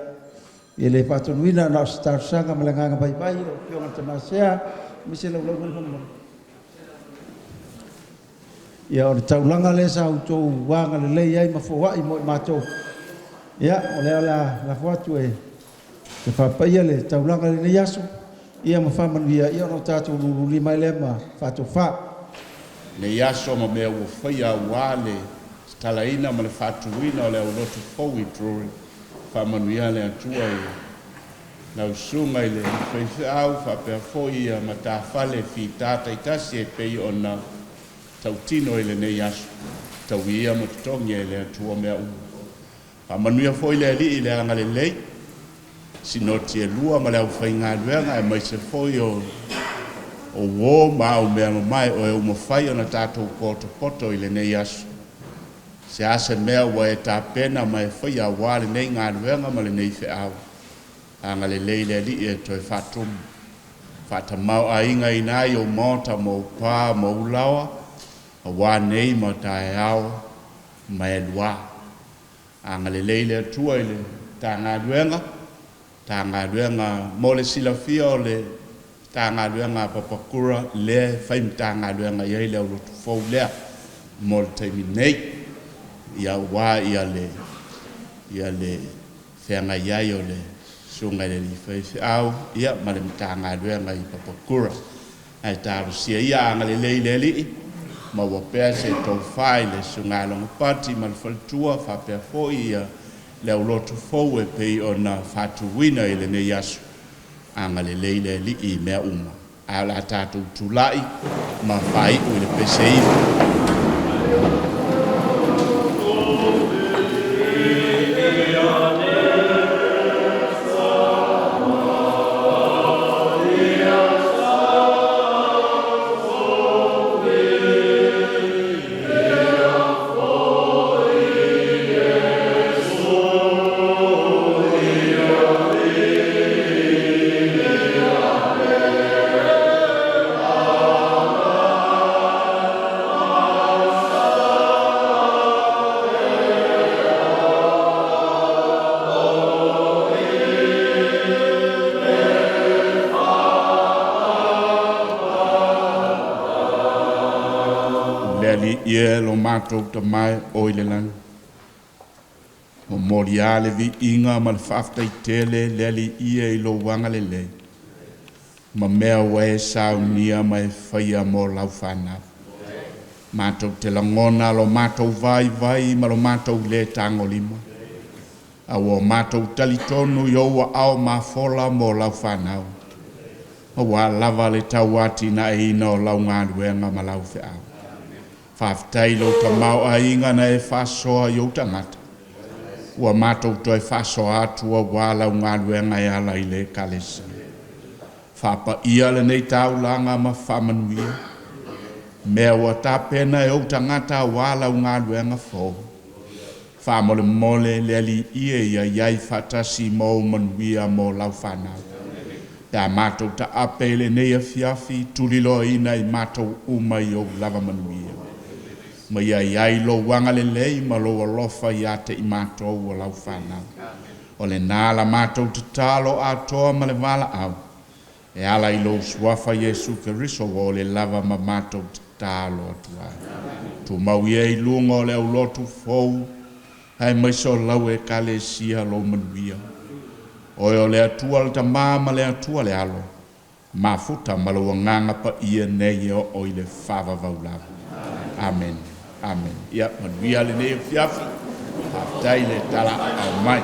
e le faatonuina na o se talosaga ma le agaga vaivai i lau Afioga i le Tama Sea, aemaise lau lauga faamolemole. Ia, o le taulaga lea sa outou agalelei ai ma foai mo i matou. Ia, o lea o le a lafo atu e te faapaia le taulaga i lenei aso. Ia ma faamanuia, ia ona o tatou lululima ai lea ma faatofā. Nei aso ma mea ua faia auā le tatalaina ma le faatuina o le aulotu fou i Drury. Faamanuia le Atua i lau susuga i le faifeau faapea foi ia matafale fita taitasi e pei ona tautino i lenei aso. Tauia ma totogi e le Atua mea uma. Faamanuia foi le Alii i le agalelei, sinoti e lua ma le aufaigaluega aemaise foi o uō ma au mea mamae o e ua mafai ona tatou potopoto i lenei aso. Se a se mea ua e tapena ma e faia auā lenei galuega ma lenei feau, agalelei le Alii e toe faatumu. Faatamao-aiga-ina ai ou maota ma ou pa ma ou laoa, auā nei ma taeao ma e luā. Agalelei le Atua i le Matagaluega, Matagaluega mo le silafia o le Matagaluega a Papakura lea e fai Matagaluega i ai le aulotu fou lea mo le taimi nei, ia auā ia le ia le feagai ai o le Susuga i le Alii Faifeau ia ma le Matagaluega i Papakura. Ae talosia ia agalelei le Alii, maua pea se tofa i le Susuga ia Logopati ma le faletua faapea foi ia le aulotu fou e pei ona faatuina i lenei aso. Agalelei le Alii i mea uma. Ae o le a tatou tulai ma faaiu i le pese ivi. Le Alii e lo matou Tama e o i le lagi, momoli lava le viiga ma le faafetai tele le Alii e i lou agalelei ma mea ua e saunia ma e faia mo lau fanau. Matou te lagona lo matou vaivai ma lo matou lē tagolima, a ua matou talitonu i ou aao mafola mo lau fanau, auā lava le tauatinaeina o lau galuega ma lau feau. Faafetai i lou tamaoaiga na e faasoa i ou tagata, ua matou toe faasoa atu auā lau galuega e ala i le Ekalesia. Faapaia lenei taulaga ma faamanuia mea ua tapena e ou tagata auā lau galuega fou. Faamolemole le Alii e ia i ai faatasi ma ou manuia mo lau fanau. Pe a matou taape i lenei afiafi, tuliloaina i matou uma i ou lava manuia. Ma ia i ai lou agalelei ma lou alofa ia te i matou o lau fanau. O lena la matou tatalo atoa ma le valaau, e ala i lou Suafa Iesu Keriso ua ole lava ma matou tatalo atu ai. Tumau ia i luga o le aulotu fou, aemaise o lau Ekalesia lou manuia. Oe o le Atua le Tama ma le Atua le Alo, mafuta ma lou Agaga Paia nei e oo i le faavavau lava. Amene. Amene. Ia manuia lenei afiafi. Faafetai le talaaao mai.